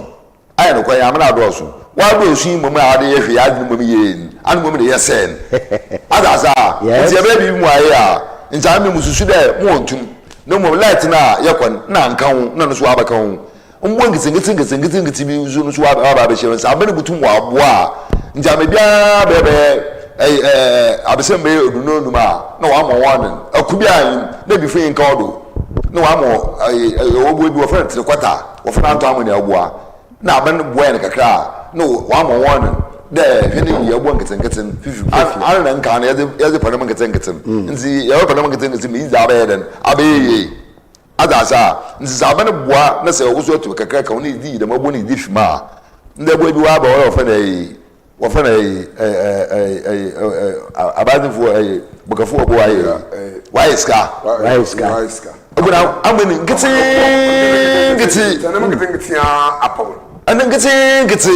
Ayɛ nokwar, hɛn amena adɔɔ sõ. Wɔadɔɔ sõ yi mbom a ɔade yɛ hwee, adwen mbom yie no, ano mbom na yɛsɛɛ no. Adze ase a, ntsi yɛbɛyɛ biribi mu ayɛ a, nkyɛ ame mususu dɛ mowɔ tum, na mbom light no a yɛkɔ no, nna annka ho, nna no so ɔabɛka ho. Mbowa nketsenketse nketsenketse nketse bi so no so ɔaba abɛhyɛ mu, sɛ aber no botum ɔaboa a, nkyɛ ama biara bɛyɛ bɛyɛ ɛy ɛɛ abasam bɛyɛ eduonu enum a, nna ɔama hɔn no, ɛko biara nnyi mu, na bi fi nka ɔdo, nna ɔama ɛy ɛy ɔbowa bi wɔfrɛ no tserekwata. Wɔfa no antɔ ama aboa na aban boa hɛn kakra a na wɔama wɔn no dɛ hɛn yi yɛboa nketsenketse no ana na nkaa no yɛdze yɛdze pɛ no nketsenketse no ntsi yɛbɛpɛ no nketsenketse mu idzi abɛyɛ dɛn abɛyɛ yie adze ase a ntsi sɛ aban boa na sɛ woso atu kakra ka ho na idzi yi dɛm aboa no idzi fi mu a ndɛ aboa bi wɔ aba hɔ a wɔfrɛ no ɛyi wɔfrɛ no ɛyi ɛyi ɛyi ɛyi abadzefo ɛyi bɔkafo wɔ bo ayɛ wayɛ sika wayɛ sika ebuna amani nkete nkete ɛne nkete nkete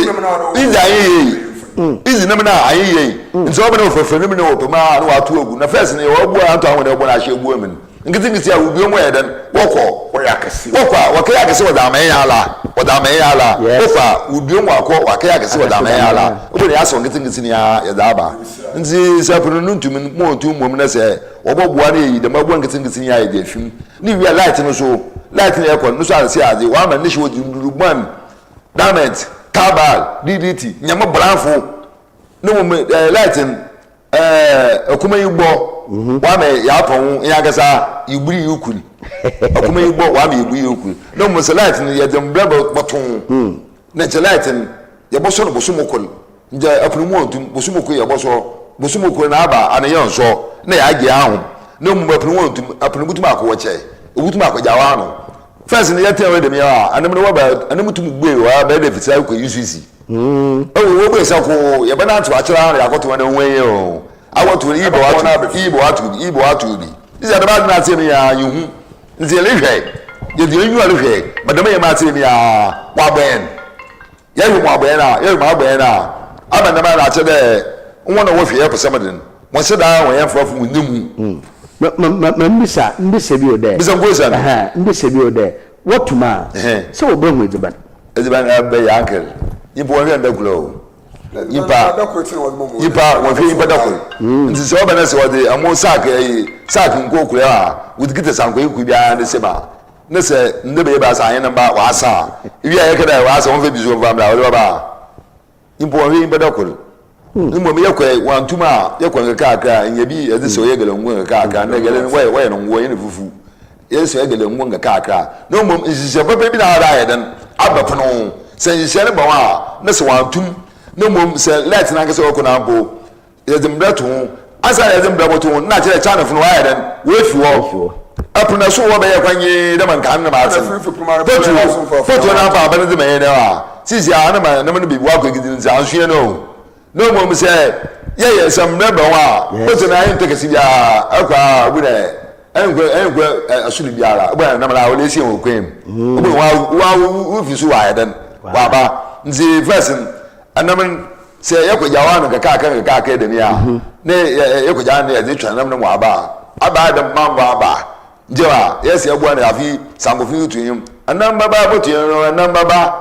izi ayɛ yie izi nam na ayɛ yie nti ɔbɛn na wɔfrɛfrɛ ne mu na wɔpɛ mu a na wɔato agu na fɛs no yɛ wɔabu a anto ahɔn na ɛbɔ na ahyɛ ebu amu Nketenkete a wodua mu ayɛ dɛn? Wɔkɔ. Wɔkɔ a, wɔkɛyɛ akɛse wɔdze ama hɛn ala. Wɔdze ama hɛn ala. Wɔkɔ a, wodua mu akɔ, wɔakɛyɛ akɛse wɔdze ama hɛn ala. Ebɔ na yɛasɔw nketenkete no ara yɛdze aba. Ntsi sɛ po no no nntum no, ma onntum mbom na sɛ wɔbɔboa na yeyi dɛm abowa nketenkete yi a yɛdze efi mu. Ne wie a, light no so, light no yɛkɔ no, no so annsɛ adze, wɔama ne hyew dze ndurubɔn, diamond, carbide, DDT, ndzɛmba bɔdamfo no mbom light no, Ɛɛ akuma yi bɔ mhm. wama yɛatɔ ho yɛn ankasa yɛburi yɛ kuri akuma yi bɔ wama yɛburi yɛ kuri na mmom sɛ light no yɛde mbrɛ bɔto hmm. na nkyɛ light no yɛbɔsɔ no bosom kor nkyɛ ɛpono mu ɔntum bosom kor yɛbɔsɔ bosom kor na aba ano yɛ nsɔ na yɛagye ahom na mmom ɛpono mu ɔntum ɛpono butum akɔ wɔkyɛ obutum akɔgya wɔ ano fɛs no yɛtɛn wɔ dɛm yɛ a anam no wɔba anam tum bue wɔ abɛɛ dɛ fiti akɔ yi suisi Ewo wo bɛ sɛ ko yɛ bɛ nantew akyerɛ ara na yɛakɔto wɔn ho yɛ o awɔto no yi bɛ wato yi bɛ wato bi yi bɛ wato bi sisi adama adwene ase mi ya yehu nti yɛle hwɛ yɛde yɛn nyiwa le hwɛ madama yɛ ma ase mi ya wabɛn yɛhwɛ mu abɛn a yɛhwɛ mu abɛn a ama ndama na akyɛ dɛ wɔn na wɔhwɛ yɛ pɛsɛm den wɔn hyɛ daa wɔn yɛn fafo wɔn ne mu. Ma ma ma ma mbisa mbisa bi o dɛ. Bisa nkosa no. Mbisa bi o dɛ wɔtum a sɛ wɔbɛhu edziban. Edziban a bɛyɛ anker. Nyimpa wɔnnhwɛ no da kor o. Nyimpa nyimpa wɔnnhwɛ nyimpa da kor. Ntsi sɛ ɔba na sɛ wɔdze ɛmo sack ɛyi sack nko kor a wɔdze kitsa sankɔyi kor biara ne nsam a, na sɛ nda bɛyɛ ebiasa hɛn mba wɔasa a, iwie a yɛka dɛ wɔasa wɔmfa bi so mfa mbra a, wɔdze bɛba a? Nyimpa wɔnnhwɛ nyimpa da kor. Mbom yɛkɔe, wɔanntum a, yɛkɔ nkakrankra a, nnyɛ bi yɛdze sɛ ɔyɛ galangu nkakrankra, ndɛ gale no wɔyɛ wɔyɛ no ngo, wɔnnyɛ no fufu, yɛdze sɛ ɔyɛ galangu nkakrankra, na mbom nhyehyɛɛ papa bi na ɔwɔ dɛ ayɛ dɛn aba pon ho. Sɛ nhyehyɛɛ no ba ho a, na sɛ wɔanntum, na mbom sɛ light nankasa ɔkɔ no a mpo, yɛdze mbrɛ to ho. Ansaana yɛdze mbrɛ bɔto ho no, nna kyerɛ dɛ Chinafo no wɔayɛ dɛn, woefi hɔ. Ɛpo no so wɔbɛyɛ kwan nye dɛ ma nkaa no na matse no. Fotow, fotow no afa aba no dze ma hɛn dɛ a, sesei a ana ma nam no beebi wɔakɔ ekedzidzi no dze annso hɛn o. Na mbom sɛ yɛyɛ sɛ mbrɛ ba ho a, fotow no ayɛ ntɔ kɛse biara, ɛkɔ a obu dɛ ɛnnkɔ ɛnnkɔ ɛsor biara, obu dɛ nam no a wɔdze esie wɔ kwan mu. Obu dɛ wa wa wofi so wɔayɛ dɛn, wɔaba. Ntsi first no, nam no Sɛ yɛkɔ gya hɔ ano nkakrankra nkakrankra dɛm yi a, na yɛkɔ gya ano na yɛdze twa nam no mu aba a, aba ayɛ dɛ mambo aba. Nkyɛ a, yɛsɛ yɛboa no afe yi sankofo yi to nnwom, Anam baba abotu yɛn no, anam baba,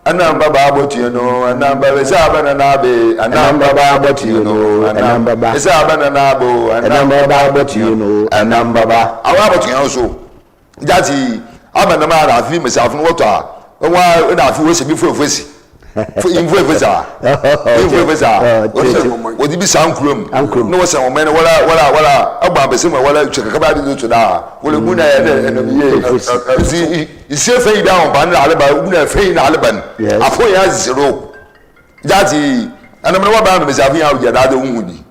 anam baba abotu yɛn no, anam baba, ɛsɛ aba na n'abe, anam baba abotu yɛn no, anam baba, ɛsɛ aba na n'abe o, anam baba abotu yɛn no, anam baba. Awa abotu yɛn so. Gyatsi ama nam a na afe mbasiafo no wɔtɔ a, wɔn a na afe wɔsi bi fuefuesi. Mfuefuesi a. Mfuefuesi a. Wɔdze bi sa ankura mu. Na wɔsɛn wɔn mɛn wɔla wɔla wɔla ɛbɔ ampɛsɛ mu a wɔla twa kakaba adi to da. Wɔla gu na yɛ dɛ ɛnam yie. Nti nsie fɛn yi bi ahompa na aleba gu na fɛn yi na aleba no. Afo yɛ azero. Gyatsi ɛnam na wɔba mbasiafo yɛ awogya na adze ohun bi.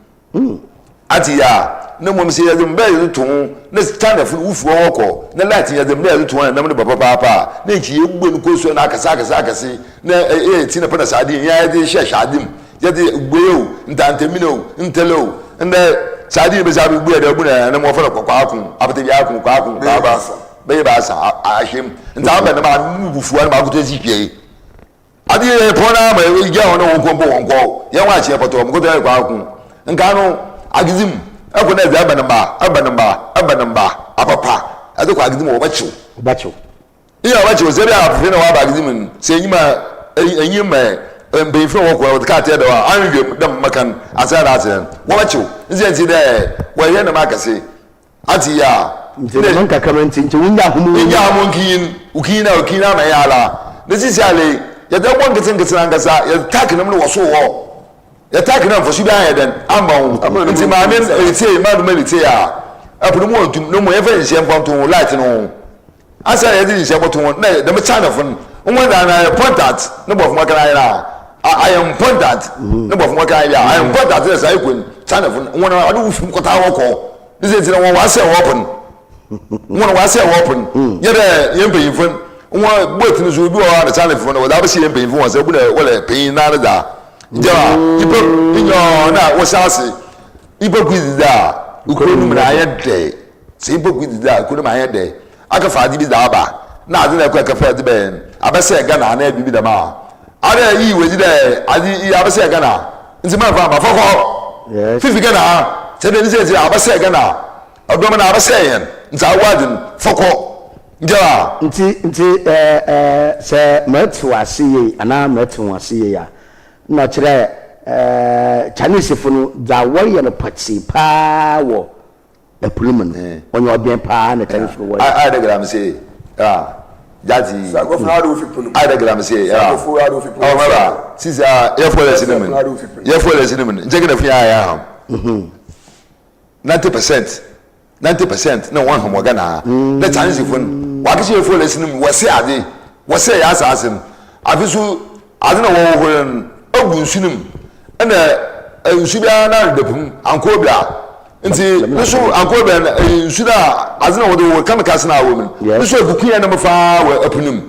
Atse yi a, na mbom sɛ yɛdze mbra yɛdze to ho na Chinafo no wofi hɔ kɔ na light yɛdze mbra yɛdze to ho a nam no ba papaapa a, na nkyɛ yebue no kɔ sua no akɛse akɛse akɛse na yɛyɛ tsi na pɛ na saa ade yi nyinaa yɛdze hyehyɛ adze mu, yɛdze bue o, ntantamina o, ntɛlɛ o, ndɛ saa ade yi bɛsa abɛbue dɛ obu na nam wɔfrɛ no kwaako, apatabiako, kwaako, kwaaba, bɛyɛ baasa ahyɛ mu, ntsi aba nam a mo bo fuw a na makoto edzi hwɛ yi. Ade yɛ pɔn na ama yɛ gya wɔn na wɔn kɔ mpo wɔn kɔ yɛn wɔn akyɛ pɔtɔ wɔn kɔtɔ yɛ kɔ ako nka no agidi mu ɛkɔ na ɛdze ɛbɛn mba ɛbɛn mba ɛbɛn mba apapa ɛdze kɔ agidi mu wɔbɛkyew wɔbɛkyew iya wɔbɛkyew sɛ ebi afefe na wɔaba agidi mu no sɛ enyim a enyim mɛ mpanyinfo na wɔkɔ wɔdze kaa teɛ dɛ anhwɛ mu dɛ mmakan asɛ na asɛ wɔbɛkyew nti nti dɛ wɔyɛ nam akɛse. Ate yi a. Nti dɛm nkakraba nti nti wonya ahom wo Nya ahom nkinyin, okinyin a okinyin ama yɛ ala. Ne sisi ale, yɛdze bɔ nketsenketse ankasa, yɛdze tak nom no wɔ sor hɔ. Yɛ tak no a mfaso biara annyɛ dɛn amma ho. Ntsi maame no eritsie, maame no eritsie a, ɛpo no mu onntum, na mbom yɛmfa nhyɛ mfa nto ho, light no ho. Ansa na yɛdze nhyɛ bɔto ho no, nna dɛm Chinafo no, hɔn dze ana ayɛ important, no bɔfo wɔka no ayɛ no a, ayɛ important, no bɔfo wɔka ayɛ a, ayɛ important dɛ saa ekɔ no, Chinafo no, hɔn ɔde wo fi mu kɔtaa hɔ kɔ. Ne sɛ nti na wɔn wɔasɛ wɔpon. Wɔn wɔasɛ wɔpon. Nyɛ dɛ yɛn mpanyimfo no, wɔn boat no so obi wɔ hɔ a na Chinafo no wɔdze abɛhyɛ yɛn mpanyimfo wɔn nsa, obu na wɔlɛ panyin naa ne dza. Nti a, nyimpa nyɛ na wɔhyɛ ase, nyimpa kor dzidzi a, kuro no mu na ayɛ dɛ. Sɛ nyimpa kor dzidzi a, kuro no mu ayɛ dɛ. Akɛfa adze bi dze aba, na adze na ɛkɔ ɛkɛfa dze bɛyɛ no, abɛsɛɛ Ghana anaa biribi dɛm a, adɛ iyi wɔ edzi dɛ adze yi abɛsɛɛ Ghana, ntsi mɛmfa mma, fa kɔ, fifi Ghana ha, sɛ dɛm ntsi abɛsɛɛ Ghana, ɔdɔm no abɛsɛɛ hɛn, ntsi awo adze no, fa kɔ, ngyɛw a. Ntsi, ntsi ɛɛ ɛɛ sɛ meretse wo ase yie anaa meretse ho ase yie a, nna ɔkyerɛ ɛɛ Chinesefo no dza wɔyɛ no pɔtsee paa wɔ Ɛpo no mu no, ɔnyɛ ɔdwen paa na kyɛn soro wɔ. Ayɛ dɛ galamsey ah jati. Sagofo na ado fi pono. Ayɛ dɛ galamsey ah. Sagofo ado fi pono. Ɔwɔ mɛba sisi a yɛ fɔ lɛsi ne mu yɛ fɔ lɛsi ne mu nkyɛn kena fi ayɛ aham. 90% 90% na wɔn aham wɔ Ghana ha. Na Chinese fo no wɔakyekyɛ yɛ fɔ lɛsi ne mu wɔsɛ ade wɔsɛ yɛ asaase no afi so ade na wɔhohoro no agu nsu no mu ɛna nsu biara na da pum ankɔ bi a. Nti no so ankɔ bɛn eh, nsu no a adze na wɔde wɔ chemicals na awɔ mu no so ekuku yɛn nam faa wɔ ɛpo no mu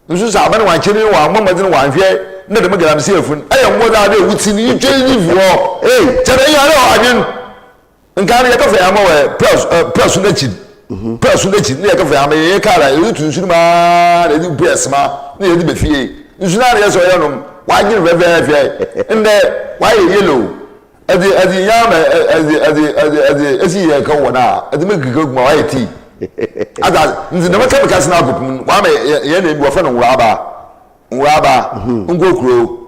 nso sɛ aban wankyɛ ne wɔn ammɔ mmɔden wɔanhwɛ na dɛm galamsey afun ɛyɛ mmɔdze ade a wotsi no yitwa yi fi hɔ kyɛ dɛ yɛ ayɛ adwen nka no yɛkɛfɛ yɛn ama wɔ press press n'akyi press n'akyi ne yɛkɛfɛ yɛn ama yɛyɛ kaa la yɛde tu nsu no maa na yɛde press ma na yɛde bɛ fie nsu no a na yɛ sɛ ɔyɛ nom wadwen fɛfɛɛfɛ ndɛ wayɛ yellow. Ɛdze ɛdze yam ɛdze ɛdze ɛdze ɛdze esi yɛ ka wɔ na ɛdze mi keka gu ma wayɛ tii. Ata nti dɛm chemicals na akɔ pum wama yɛ yɛ na ebi wɔfrɛ no nwuraba nwuraba nkokuro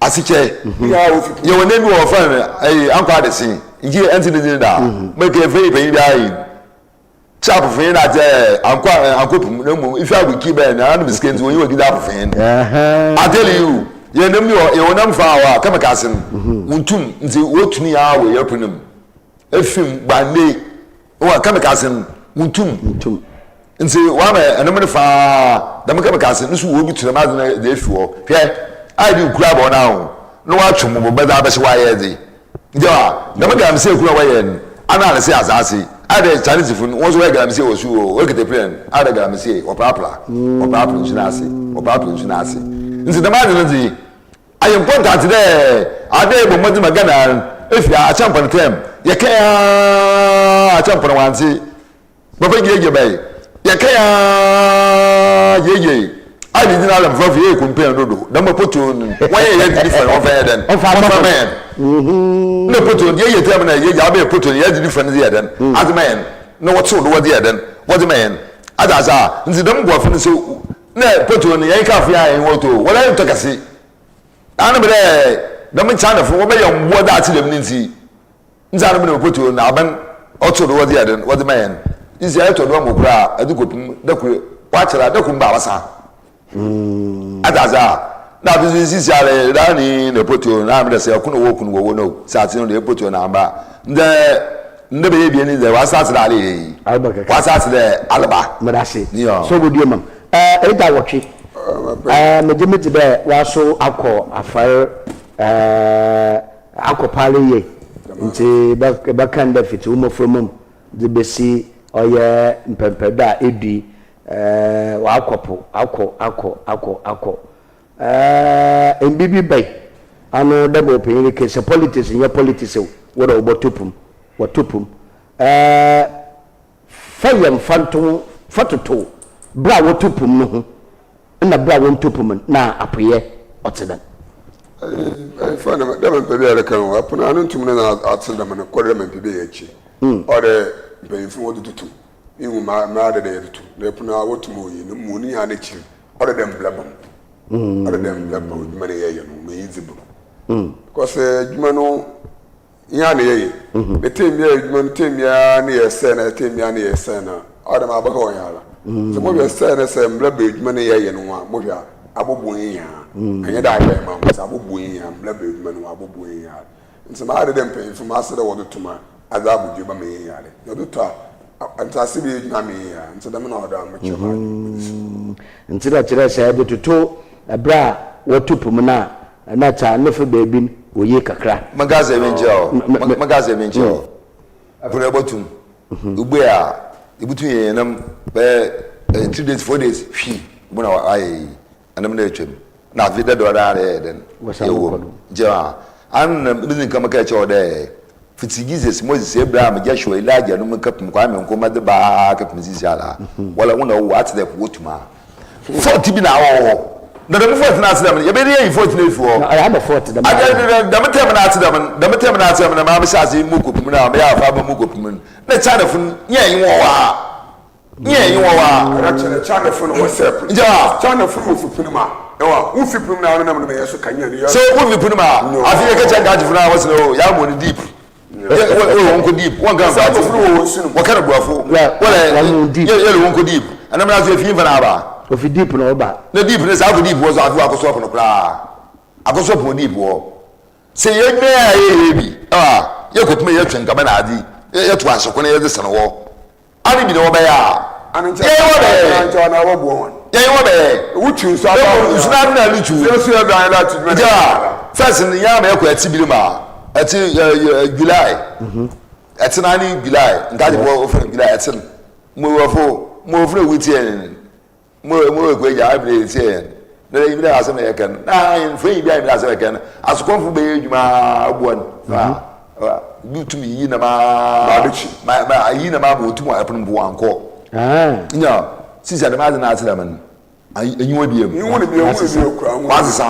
asekyɛ yɛ wɔ n'ebi wɔfrɛ no ɛyi ankɔ adese nti ɛnti ne dzin da mɛkɛ efe yi panyin bi ayi. Kyɛ apofee na akyɛ ankɔ ankɔ pum na mmom ifi agoki bɛn na anum sika nti onyi wɔ gida apofee no. I tell you. Yɛ nam bi wɔ yɛwɔ nam fa hɔ a chemicals no wontum nti wotumi ara wɔ yɛpo no mu efim gbande wɔ chemicals no wontum nti wama ɛnom no faa dɛm chemicals no so wɔ bi tu dɛm adze no dze efi hɔ hwɛ ayɛ de nkura abɔ n'aho na watwe mo bɛdze abɛhyɛ wayɛ dze nti a dɛm galamsey kura wɔyɛ no ana alese asaase ayɛ dɛ Chinese fo no wɔn nso wɔyɛ galamsey wɔ so wɔ wɔkita plane ayɛ dɛ galamsey wɔprapra wɔprapra nsu n'ase wɔprapra nsu n'ase nti dɛm adze no dze ayɛ important dɛ adɛ bɔ mmɔdze ma Ghana efi akyɛmpɔn tɛm yɛkɛn aa akyɛmpɔn wantse. Papa gyegye bɛyi. Yɛ kɛ yaa gyegye. A di gyina alam fɛfɛ yɛ kumpɛn dodo. Dɛm poto no. Wɔn yɛ yɛ di fɛn wɔn fɛn yɛ dɛn. Wɔn fɛn mɛ yɛn. Ne poto no yɛ yɛ tɛm na yɛ gya abɛyɛ poto no yɛ di fɛn yɛ dɛn. Adze mɛ yɛn. Na wɔtew do wɔdze yɛ dɛn. Wɔdze mɛ yɛn. Adze adze a nti dɛm nkurɔfo no so ne poto no yɛn kafo yɛ a yɛn wɔtɔ wɔn ayɛ ntɔ kɛse. Ano bɛ dɛ dɛm Chinafo wɔbɛyɛ mboa dɛ ate dɛm ne nti. Ndze ano na obotu na aban ɔtɔ do wɔdze yɛ dɛn wɔdze ma hɛn. Ndze ɛtɔ do ama koraa a ɛdze kɔpem da kor wɔakyɛr a da kor mba abasa. Adze adze a na adze dze sisi ara yɛ daa ni na epotuo na amedɛ sɛ ɛko na wɔku no wɔwɔ no sɛ atse no deɛ epotuo na amba ndɛ ndɛ bɛyɛ ebien ni dɛ wɔasaase dɛ ale yɛ yi wɔasaase dɛ aleba. Medase. Sɛ obodue mam. Ɛɛ ɛda wɔtwe. Ɛɛ megye medzi dɛ wɔaso akɔ afar ɛɛ. Akɔ paara yie ntsi ebɛka no dɛ fitsi wo mboframba mu dze besi ɔyɛ mpɛnpɛndo a edu yi, ɔakɔ po, akɔ, akɔ, akɔ, akɔ. Mber bi bae, ano dɛ mbrɛ ɔpanyin reka yi, sɛ politics nnyɛ politics o, wo dɛ wɔbɔtɔ po mu, wɔtɔ po mu. Fa yɛ mfantoho fa toto ber a wɔtɔ po mu no ho na ber a wɔnntɔ po mu no, na apoyɛ ɔtse dɛn? Fa dɛm dɛm mpɛ bi a yɛreka no, ɛpono ano ntum no na atse dɛm no, kɔ dɛm mpɛ bi a yɛakyi. Ɔwɔ dɛ mpanyimfo no wɔdze toto. Ihu ma ma adɛ dɛ yɛdze to. Na ɛpono a wɔto mu oyi no, mu ne nyinaa n'ekyir, ɔwɔ dɛ mbra ba mu. Ɔwɔ dɛ mbra ba mu, edwuma no yɛyɛ no, ma yedzi do. Because edwuma no Hia na yɛyɛ. Ne tem biara adwuma no tem biara ne yɛ sɛ na tem biara ne yɛ sɛ na ɔde ma abɛka wɔn ara. Sɛ mohwɛ sɛ ne sɛ mbrɛ bɛ adwuma no yɛyɛ no ho a mohwɛ a abobo yɛn ha. Ɛnyɛ dɛ ayɛ ma ho sɛ abobo yɛn ha mbrɛ bɛ adwuma no ho abobo yɛn ha. Nti maa de dɛ mpanyinfo maa sɛ dɛ wɔde toma adze abodwe ba ma yɛn ha de. Na ɔde tɔ a ntaase bi adwuma ma yɛn ha. Nti dɛm na ɔdɔ a mekyerɛ maa de. Nti na kyerɛ sɛ ɛde toto ɛberɛ a wɔto po mu no a Na tsa ne fa beebi no oye kakra. Menka asɛm bi nkyerɛ wo, menka asɛm bi nkyerɛ wo. Ɛpo no ɛbɔtum, ubue a, ibutum yɛ yɛn nam bɛyɛ 3 days, 4 days, hwi, bu na wayɛ yi, ɛnam na atwam. Na afe dɛ dɔɔ daa yɛ dɛn, yɛwɔ mu. Nkyɛ a, ano na medzi nka meka kyerɛ wo dɛ, Fitsi Jesus, Moses, Abraham, Joshua, Elijah no mu kɛpem Kwame Nkrumah dze ba ara kɛpem seseiara, woara wo na ɔwɔ atse dɛ po wotum a. Fault bi na awɔ hɔ. Na dɛm fault no atse dɛm no, yɛbɛyɛ dɛ yɛayi fault no efi hɔ. Na ɔyɛ abɛ fault dɛm Adɛ dɛm term no atse dɛm no, dɛm term no atse dɛm no, maa mehyɛ ase mu kɔpem no a, meyɛ afraba mu kɔpem no, na Chinafo no, nyɛ enye wɔ hɔ a. Nyɛ enye wɔ hɔ a. Ɛna kyerɛ Chinafo no wɔ sɛ pon. Nkyɛ a. Chinafo no wɔ fi pon mu a, ɛwɔ wo fi pon mu na ano nam no mɛyɛ so kanea no yɛ. Sɛ wo fi pon mu a, afei yɛka kyerɛ Dutchfo no a wɔse no, yɛamɔ no deep. Yɛ wɔn kɔ deep, wɔn ka nfa wɔka no buafo, wɔlɛ yɛ wɔn kɔ deep. Ɛnam na afei efi nfa na aba. Ofi deep na ɔba. Na deep ne saa akɔ deep wɔ so afei akɔsɔ ɔpono koraa, akɔsɔ ɔpono deep wɔ. Sɛ yɛ dwuma a yɛ yɛ bi a, yɛ kɔ pima yɛ twe nkaba na adze, yɛ to ahyɛ kwan yɛ dze sɛn hɔ. Ade bi na wɔbɛyɛ a. Yɛn wɔ bɛyɛ. Yɛn wɔ bɛyɛ. Wotwi nsu aba wo. Nsu na na ne tu. Nsu yɛ dan na ti dwuma. Ja, first no yɛn ama yɛkɔ ɛti bi ma ɛti yɛ July. Ɛti na ne July nka de bɔ ofɛ July ɛti no. Mo wɔ fo mo wɔ fo na wuti yɛn. Mo mo wɔ kɔ agya abiri yɛn ti yɛn. Na yɛn bi na asɛm na yɛ kɛn. Na yɛn fo yi bi a yɛn bi na asɛm yɛ kɛn. Asokɔnfo bɛyɛ adwuma aboa no. Bi tumi yi na ma ma ma ayi na ma ma otum a ɛpono mpo wankɔ. Nya sisi adama adze na ase dɛm no enyiwa bi mu. Wasesa.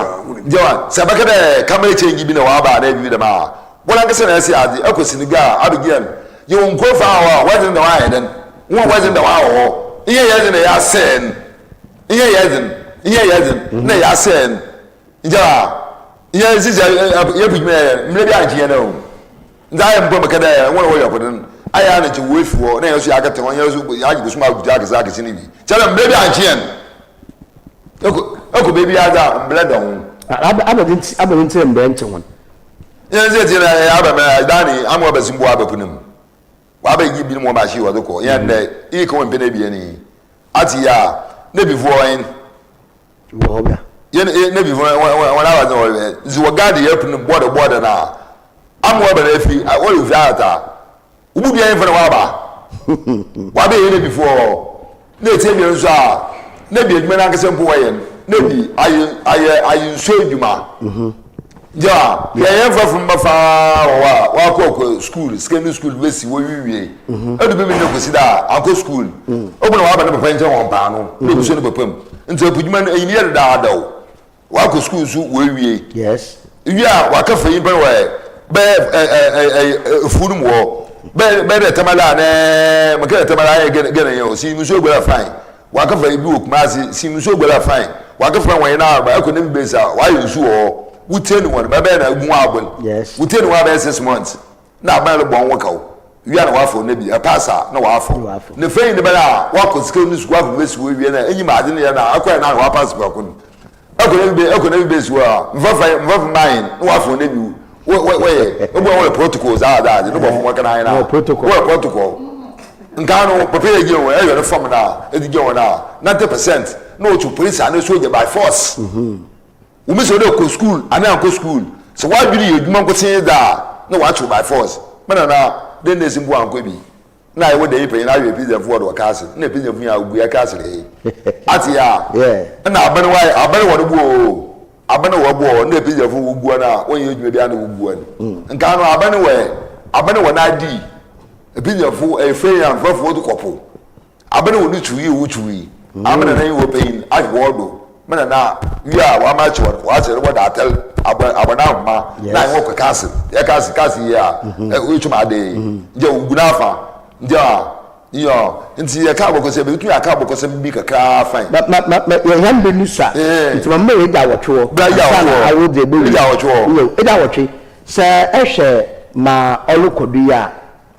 Nti sɛ bɛka dɛ camera change bi na waba na ebi dɛm a wɔn ankasa na ɛsɛ adze ɛkɔ Senegal Abidjan yɛ wɔn nkuro fa hɔ a wɔdze no dɛm ayɛ dɛn wɔn a wɔdze no dɛm awɔ hɔ nyɛ yɛ dze na yɛ asɛɛ no nyɛ yɛ dze nyɛ yɛ dze na yɛ asɛɛ no nti a yɛ sisi yɛ pidgin yɛ mmerɛ bi ankye yɛn o nti ayɛ mpo mɛka dɛ wɔn a wɔyɛ ɔpɔden no ayɛ a na nkyɛ wɔafi hɔ na yɛn nso yɛakɛtɛ wɔn yɛn nso yɛagye bosom agutu akɛse akɛse no bi kyerɛ mmerɛ bi ankye yɛn ɛkɔ ɛkɔ baabi adze a mmerɛ da ho. Abɛdze ntsi abɛdze ntsi na mbrɛ nntse hɔn. Yɛn sɛ tie na yɛ abɛ mɛ daani amu abɛsi mbo abɛpo ne mu wabɛ yi binom wɔn ahye wɔde kɔ yɛn dɛ iyi ka wɔn mpɛn ebien yi ate yɛ a ne bi foɔ ɛn wɔ hɔ bia yɛn ne bi foɔ wɔn wɔn abɛdze wɔ yɛ nti wɔ gaadi yɛ pono bɔɔde bɔɔde na amu abɛ na efi wɔde fi ayata. Wo mu biara mfa na waba. Wabɛyɛ na bifoɔ. Na ɛtia biara nso a, na bi adwuma no ankasa mpo wɔyɛ no, na bi ayɛ ayɛ ayɛ nsuo adwuma. Nti a, yɛ yɛn fa fam ba faa wɔ hɔ a, wakɔ kɔ school, secondary school bɛsi wɔwiwie. Ɛdu bi mi ne kɔsi da a, ankɔ school. Obu na waba ne papa nkyɛn wɔ mpaano, na obi so ne papa mu. Nti apudwuma no, ɛnyini yɛ dedaada o. Wakɔ sukuu nso wɔawie. Yes. Wie a waka fɛ nyimpa no wɔ bɛyɛ ɛ ɛ ɛ efuw no mu hɔ. Bɛyɛ bɛyɛ dɛ tamale a nɛɛ mɛka dɛ tamale ayɛ gɛnɛ gɛnɛ yɛ o si nsuo guara fine. Waka fɛ bi wɔ Kumasi si nsuo guara fine. Waka fɛ wɔn na aba ɛkɔ ne base a wayɛ nsu wɔ hɔ. Wotie ne wɔn bɛbɛyɛ na egu wɔn abɔn. Yes. Wotie ne wɔn abɛyɛ 6 months. Na aban no bɔn wo kaw. Wie a na wafɔ ne bi ɛpass a na wafɔ. Ne fɛ yi ne bɛyɛ a wakɔ sika ne sukuu akɔ bɛsi wɔ wie na enyim adze ne yɛ na akɔ yɛ na wapass prɛko no. Ɛkɔ na bi ɛkɔ na bi bɛsi hɔ a mfafa mfafa man na wafɔ ne bi wɔ wɔ wɔyɛ ebu a wɔyɛ protocol saa adze adze ne bɔfo wɔn kana ayɛ na wɔyɛ protocol. Nkaa no papa yɛ gye wɔn ɛyɛ ne fam na ɛdi gye wɔn a 90% na wɔtu police ano soldier by force. Wɔn sɛ ɔdɛ kɔ school anaa nkɔ school sɛ wadwene yɛ adwuma nkotsee dza a na wakyew by force. Me nana dɛn na esi mpo ankɔ bi na ayɛ wɔ dɛn panyin ayɛ epidzɛfo wɔ do wɔ kaase na epidzɛfo nyinaa ogu yɛ kaase dɛ ate yɛ a na aban wa aban wɔ no bo o aban wɔ bo na epidzɛfo wɔ gu na wɔnyɛ adwuma bi ana wɔ gu no nka no aban wɔ aban wɔ na adi epidzɛfo ɛfɛ yɛ amfafo wɔ do kɔpo. Aber a hɔn tu yi wotui yi, ama nana yi wɔ panyin ahwɛ hɔn do, me nana wie a ɔama akye hɔn, ɔakyerɛ dɛ wɔda atar abɔ abɔ n'ahoma na ayɛ hɔn kɔ kaase, yɛ kaase kaase yi a otwam ade yi, nkyɛ ogu n'afa, nti a nyɔ ntsi yɛka abɔkɔsɛm bi, etum aka abɔkɔsɛm bi kakra fine. Ma ma ma ma yɛ hɛn ber no sua, ntsi ma mma yɛgya awɔtwe hɔ ansa na awo dze ebowie. Egya awɔtwe hɔ. Nyew, egya awɔtwe. Sɛ ehwɛ ma ɔrokɔ do yi a,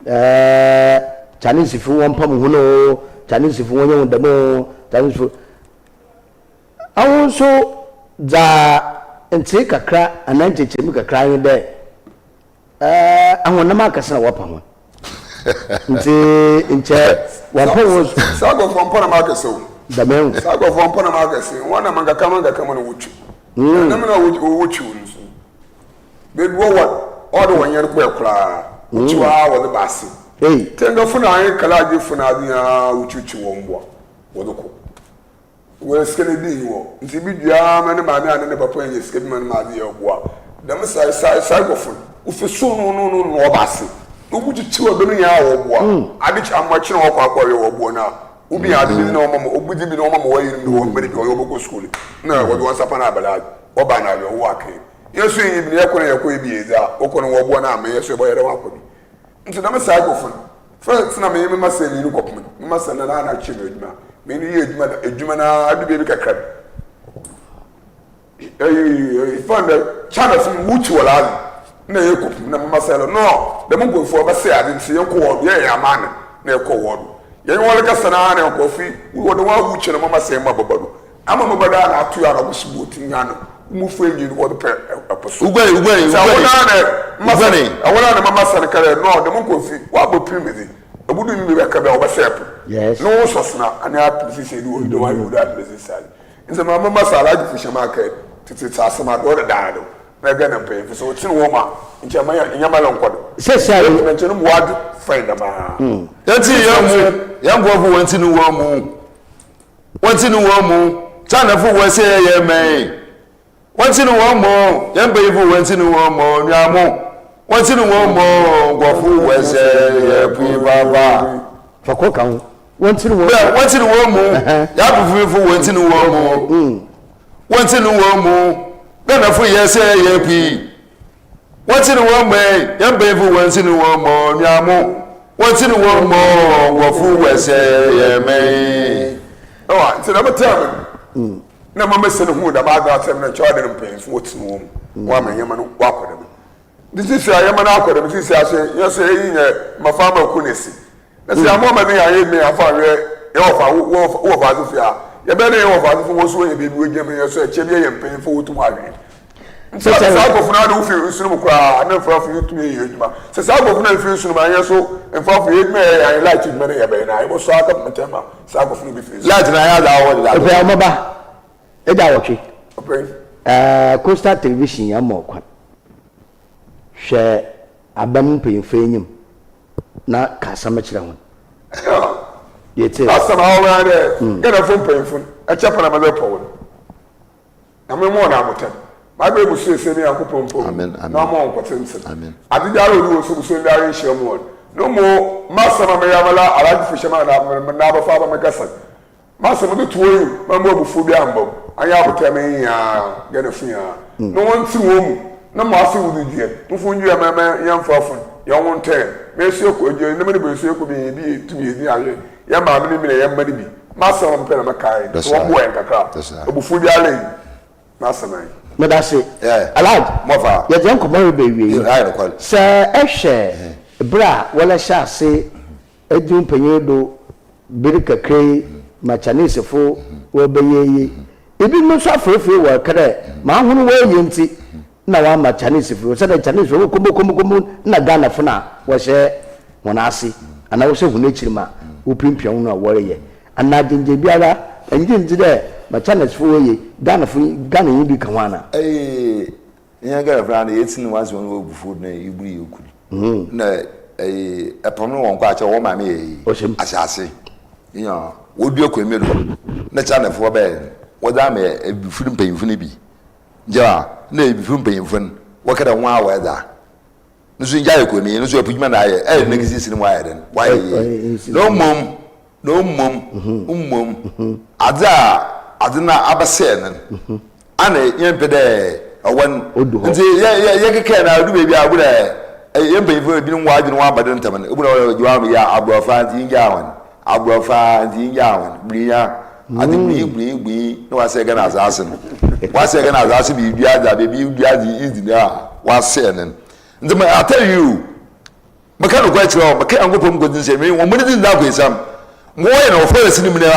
Ɛɛɛ Chinese fo wɔn pam ho no o, Chinese fo wɔnyɛ ho dɛm o, Chinese fo. Awo nso dza ntsee kakra anaa nkyerɛkyerɛmu kakra nye dɛ ɛɛ ahɔnam akɛse na wɔpa hɔn. Ntsi nkyɛ wɔmpa hɔn. Saa nkorɔfoɔ mpa nam akɛse o. Dɛm ehu. Saa nkorɔfoɔ mpa nam akɛse, wɔn nam nkakama nkakama na wɔtwi. Nam na wɔtwi no so. Beebi wɔ hɔ a, ɔwɔ dɛ wɔnnyɛ no kɔɛ koraa. Wotwiw ara wɔdze ba ase. Tengafo na Ahenkalagye-fo na adze nyina wotwitwiw hɔn mbowa wɔdze kɔ. Wɔdze sika no bi nnyi hɔ. Ntsi bi dua ara ma ne maame anaa ne papa enya sika bi ma no ma adze yɛ ɔboa. Dɛm sae sae saegɔfo no, wofi sor no no no na wɔba ase. Na wokyekyer ɔdɔ no nyina a wɔboa. Ade kye amoakye na wɔkɔ akɔwe wɔ boɔ no a, obi ade bi na wɔma ma obudzi bi na wɔma ma wɔyenom na wɔmba no bi ɔyɛ wɔbɔkɔ skuul na wɔdze wɔn nsa pa no abɛla wɔba na awerɛhow akɛn. Yɛn so yɛnyi bi na yɛkɔ na yɛkɔ yɛ bi yɛ dza wɔkɔ no wɔboa no ama yɛn so yɛbɔyɛ dɛ wɔakɔ bi. Ntsi dɛm cycle no, first na menye me masa enyi no kɔpem no, me masa no na na akyerɛ me edwuma, menye no yɛ edwuma da edwuma no ara du beebi kakra bi, eyi fan dɛ China fo no wotsi wɔ laadze na yɛkɔ pem na me masa no no dɛm nkorɔfo yi wɔbɛsɛɛ adze ntsi yɛnkɔ hɔ do, yɛyɛ hɛn aman na yɛkɔɔ hɔ do. Yɛnye hɔn rekasa no ara na nkorɔfo yi wɔde hɔn awukyerɛ no ma masa yi ma bɛba do. Ama mo bɛda na ato ara wɔsi bu oti nya no mo fo enyi no wɔde pɛ ɛpo so. Uguane uguane Sɛ uguane ɛwɔ naa na mma uguane. ɛwɔ naa na mama sɛne kɛrɛ no ɔde mo nkɔ fi wabɔ piri mi dze ebudu mi bɛ kɛbɛ ɔbɛsɛ ɛpo. Yes. Ne wo sɔsena ane apem sisi edu wɔ dɔm ayi wɔ apem sisi ade. Nsɛ ma mama sa alaji fo hyɛm akɛ tete tse asɛm ade ɔde daa do na ɛgɛ na mpanyinfo sɛ ɔtene wɔn ma nkyɛn ma yɛ nyɛma lɛ nkɔ do. Sɛ sɛ ayi. Nkyɛn no mu wadu fɛn dɛm aa. Yɛnti yɛn mu yɛn nkurɔfo wɔn ti no wɔn mu. Wɔn ti no wɔn mu. Chinafo wɔ sɛ yɛyɛ mɛn. Wɔn ti no wɔn mu. Yɛn mpanyinfo wɔn ti no wɔn mu. Nua Wɔn ti no wɔn mu. Nkurɔfo wɔ sɛ yɛ pui papa. Fakɔ ka ho. Wɔn ti no wɔn mu. Wɔn ti no wɔn mu. Yɛapofofo wɔn ti no wɔn mu. Wɔn ti no wɔn mu. Ghanafo yɛ sɛ yɛ pui. Wɔn ti no wɔn mu. Yɛn mpanyinfo wɔn ti no wɔn mu. Nua Wɔn ti no wɔn mu. Nkurɔfo wɔ sɛ yɛ mɛn. Ɛwɔ nti dɛm term no na mama sɛ no hu dɛm adze asɛm no nkyɛ ɔde no mpanyinfo wɔtena wɔn mu wɔn ama nneɛma no wakɔ dɛm nti sisi a nneɛma no akɔ dɛm sisi ase yɛ sɛ eyi nyɛ mmɔfra ama ku ne si na sɛ amu ama ne yɛ ayɛ mi afa ahwɛ yɛ wɔfa wɔ fa ase fi a yɛbɛn ne yɛ wɔfa ase fi wɔn so wɔnyɛ beebi wɔgyina mu yɛ so ɛkyɛ bi yɛ mpanyinfo wɔtum ahwɛ. Nti sɛ saa nkurɔfo no ade wofi nsu no mu koraa na mfrafo yi tumi yɛ adwuma. Sɛ saa nkurɔfo no amfiri nsu no mu a, yɛn nso mfrafo yɛ adwuma yɛyɛ ayɛ light adwuma no yɛbɛyɛ na yɛbɛsɔ aka ntɛm ma saa nkurɔfo no bi firi nsu. Light na ayɛ adze awɔ deda. Ɔpɛ ɔmɔba ɛda awɔtwe. Ɔpɛ. Coastal Television yɛn mɔ kwan. Hwɛ aban mpanyinfo enyim na ka asɛm kyerɛ hɔn. Yɛtse. Asɛm a ɔwɔ ara dɛ Ghanafo mpanyimfo no ɛkyɛ pɛn na medze repɔ hɔn. Nyame mma wɔn abotan. Bible mu siesie ne Nyankopɔn mpo na ɔma wɔn nkɔtenten. Ade biara a ɔdi wɔn so busua biara nhyira mu wɔn. No mo m'asɛm a meyɛ amala Alhaji Fushema na na abɛfa aba me kasa. M'asɛm de to oyi ma mu abufuo biara mba mu. Anyɛ abotan me nyaa Ghana fi aa. Na wɔn nti wɔn mu na mo ase wudu dua. Mfo ndua mɛ mɛ yɛn mfa fun yɛn ho ntɛn. Mɛ esu ekɔ edua ne mɛ ne bɛ esu ekɔ bi yɛn bi yɛ tumi yɛ di ahwɛ yɛn maame ne bi na yɛn mma ne bi. M'asɛm a mepɛ na mɛkae no, sɛ wɔboa yɛn kakra a, abufuw biara nni m'asɛm ayi. Medase. Alhaji, yɛdze hɛn nkɔmbɔ reba ewiei. Sɛ ehwɛ ber a wɔhyɛɛ ase edzi wo mpanyin do ber kakra yi ma Chinesefo wɔrebɛyɛ yi, binom so afeefee wɔreka dɛ ma ahon wɔreyɛ ntsi na wɔama Chinesefo, osiandɛ Chinesefo wɔ kombokombokombo na Ghanafo na wɔhyɛ hɔn ase anaa wɔhyɛ hɔn ekyir ma wopiapia hɔn a wɔreyɛ. Anaa gyangyan biara nngye nndzi dɛ ma Chinesefo wɔreyɛ yi, Ghanafo Ghananyi bi ka ho anaa? Eii hɛn Ghanafo no ana yetsi no asɛm no wɔ ebufuw do na yebur yɛ kur na eii ɛpam no wɔn kɔ akyɛ wɔn maame yɛ eyi ahyɛ ase nya wɔdua kwan do na Chinafo wɔbɛyɛ no wɔdze ama ebifir mpanyimfo no bi Nkyɛ a nna ebifir mpanyimfo no wɔka dɛ hɔn a wɔyɛ dza no so nkyɛ ayɛ kɔnii no so ɛpo dwuma na ayɛ ɛyɛ dɛn kesi si no mu ayɛ dɛn wayɛ yie na mmom na mmom mmom adze a adze no abɛsɛɛ no ana yɛmpɛ dɛ ɔwɔ no nti yɛ yɛ yɛkekɛɛ na adu baabi a obu dɛ yɛ mpanyimfo ebinom wɔadwene wɔn aba do ntɛm no obu dɛ wɔyɛ gye wɔn yɛ aborɔfa nti yɛngyaa wɔn Aborɔfo nti yɛngyaa hɔn. Birinya, adze gbinyi gbinyi gbinyi na wɔasɛɛ Ghana asaase no. Wɔasɛɛ Ghana asaase beebi adze a beebi edua adze idzi no a wɔasɛɛ no no. Ntsi me I tell you, meka nokwar kyerɛ wo, meka Nyankopɔn mu nkodzin sɛ me hɔn dzi ndze akɔesiam. Mbrɛ wɔyɛ no wɔ forest no mu no a,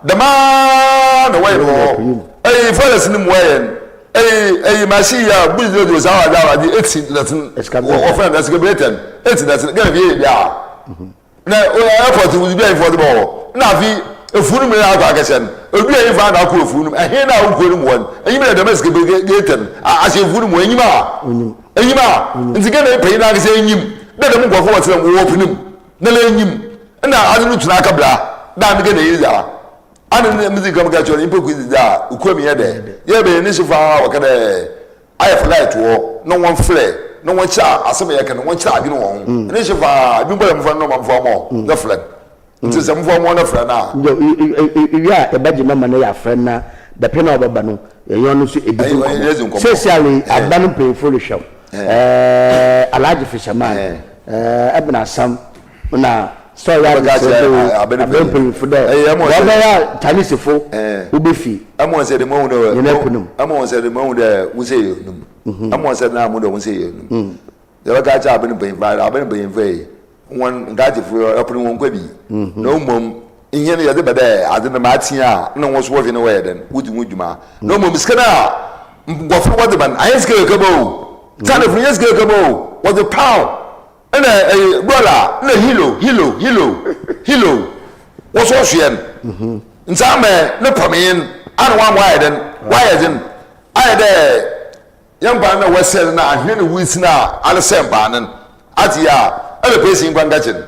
dɛm ara na wɔyɛ no wɔ hɔ. Eyi forest no mu wɔyɛ no, eyi eyi machine yi a buzi dze saa ɔadze a ɔadze etsi dɛtse, wɔfrɛ no excavator no, etsi dɛtse no, Ghana fi yɛ bi a. Na airport no wodzi bi a nyimfa wɔdze bɔ hɔ. Nna afe efuw no mu na akɔ akɛhyɛ no, odu a nyimfa na akɔ efuw no mu, ɛhe na awokɔ no mu hɔ no, enyim dɛ dɛm excavator no ahyɛ efuw no mu hɔ, enyim a, enyim a, ntsi Ghana panyin no ankasa enyim dɛ dɛm nkorɔfo wɔtsena mu wɔwɔ po no mu, na enyim nna adze no tu n'akabra dɛ ame Ghana yi dze a, ana medzi kan meka kyerɛ no nyimpa kun dze a, okura mu yɛ dɛ, yɛbɛyɛ ne hyefo ara wɔka dɛ. Ayɛ fɛ light wɔ na wɔn frɛ na wɔn kyerɛ asɛm yɛ kɛ no wɔn kyerɛ adwene wɔn ho mm. ɛne hyɛ faa ebi bɔ yɛ mfa no ma mfa mɔ mm. na frɛ no nti sɛ mfa mɔ na frɛ no a. Ewi a ɛbɛgye nɔma no yɛ afrɛ na dapɛ na ɔbɛba no yɛn ɔno nso ebi di nkɔmɔ sɛsi ale aba no mpanyinfo rehwɛ wo ɛɛ Alhaji Fisherman ɛɛ Ɛbena Asam na sɛ ɔyɛ adesrɛ dɛ o abɛn mpanyinfo dɛ wɔbɛyɛ a Chinese fo wobɛfi ɛmu wɔn sɛ de mo ahu dɛ yɛn ɛpo no mu. Ɛmu wɔn sɛ de mo ahu dɛ wo sɛ yɛ onum ɛmu wɔn sɛ de na mo dɛ wo sɛ yɛ onum yɛbɛka akyɛ abɛn mpanyinfo abɛn mpanyinfo yi wɔn nkakyefo ɛpo no wɔn kɔ bi na mmom ihe no yɛde bɛ dɛ adze no maa tea a na wɔn so wɔhwɛ no wɔyɛ dɛn wodzi ho dwuma na mmom sika no a nkurɔfo wɔdze ba no ayɛ sika yɛ kɛbɛ o Chinefo nyɛ sika yɛ kɛbɛ o wɔdze pound Ɛna ɛyɛ dɔla na hilo hilo hilo hilo wɔsɔ ɔsoɛ no mhm. nti amɛ ne pɔmee no ana wɔn ayɛ dɛn wɔayɛ dzen ayɛ dɛ yɛn mpaa na wɔsɛ no na ahwɛ ne wusi na alesɛ mpaa no ate yɛ a ɛna pɛsi nkwa nkakye no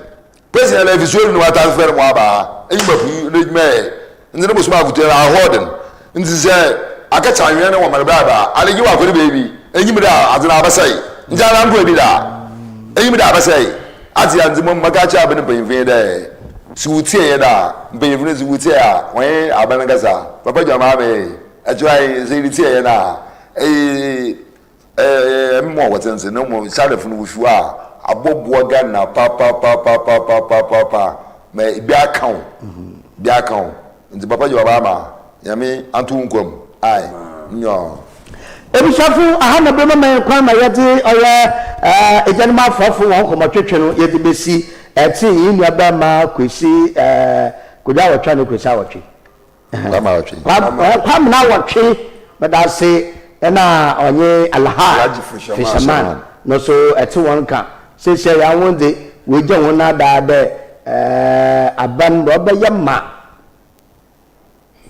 pɛsi na ɛfi suo no wɔata fɛrɛ mu aba enyi ma pii n'edwuma yɛ nti ne bosom akotua no ahɔɔden nti sɛ akɛkyɛ anwea no wɔ mɛrɛ bɛrɛ a alegye wɔ akɔde baabi enyim dɛ adze no abɛsɛe nti ara mpo ebi da enyim dɛ abɛsɛe adze a nti mo mɛka akyerɛ abɛn mpanyinfo yi dɛ si wo tie yɛ da mpanyinfo no si wo tie a wɔnye abɛn nkasa papa gya maame ɛkyerɛ ayi sɛ yɛde tie yɛ na ɛyi Ɛɛ ɛmmoa wɔ tsentsen na mbom Saref no wofi hɔ a abɔboa Ghana papapapapapapaapa ma bi aka wo bi aka wo ntsi papa gye waba ama Nyame anto wo nkwa mu ae nyɔɔ. Ebusuafo, aha na bɛma ma yɛn kwan ma yɛdze ɔyɛ egyanom afoafo hɔn nkɔmbɔtwetwe no yɛdze besi. Ɛtse hɛn nuabarima Kwesi Kwadwo Awɔtwe anaa Kwesi Awɔtwe? Kwame Awɔtwe. Kwamena Awɔtwe, meda ase. na ɔnye Alhaj Fisherman no so tse hɔn kã. Seseiara hɔn dze, woegya hɔn naadaa dɛ aban mbrɛ ɔbɛyɛ ma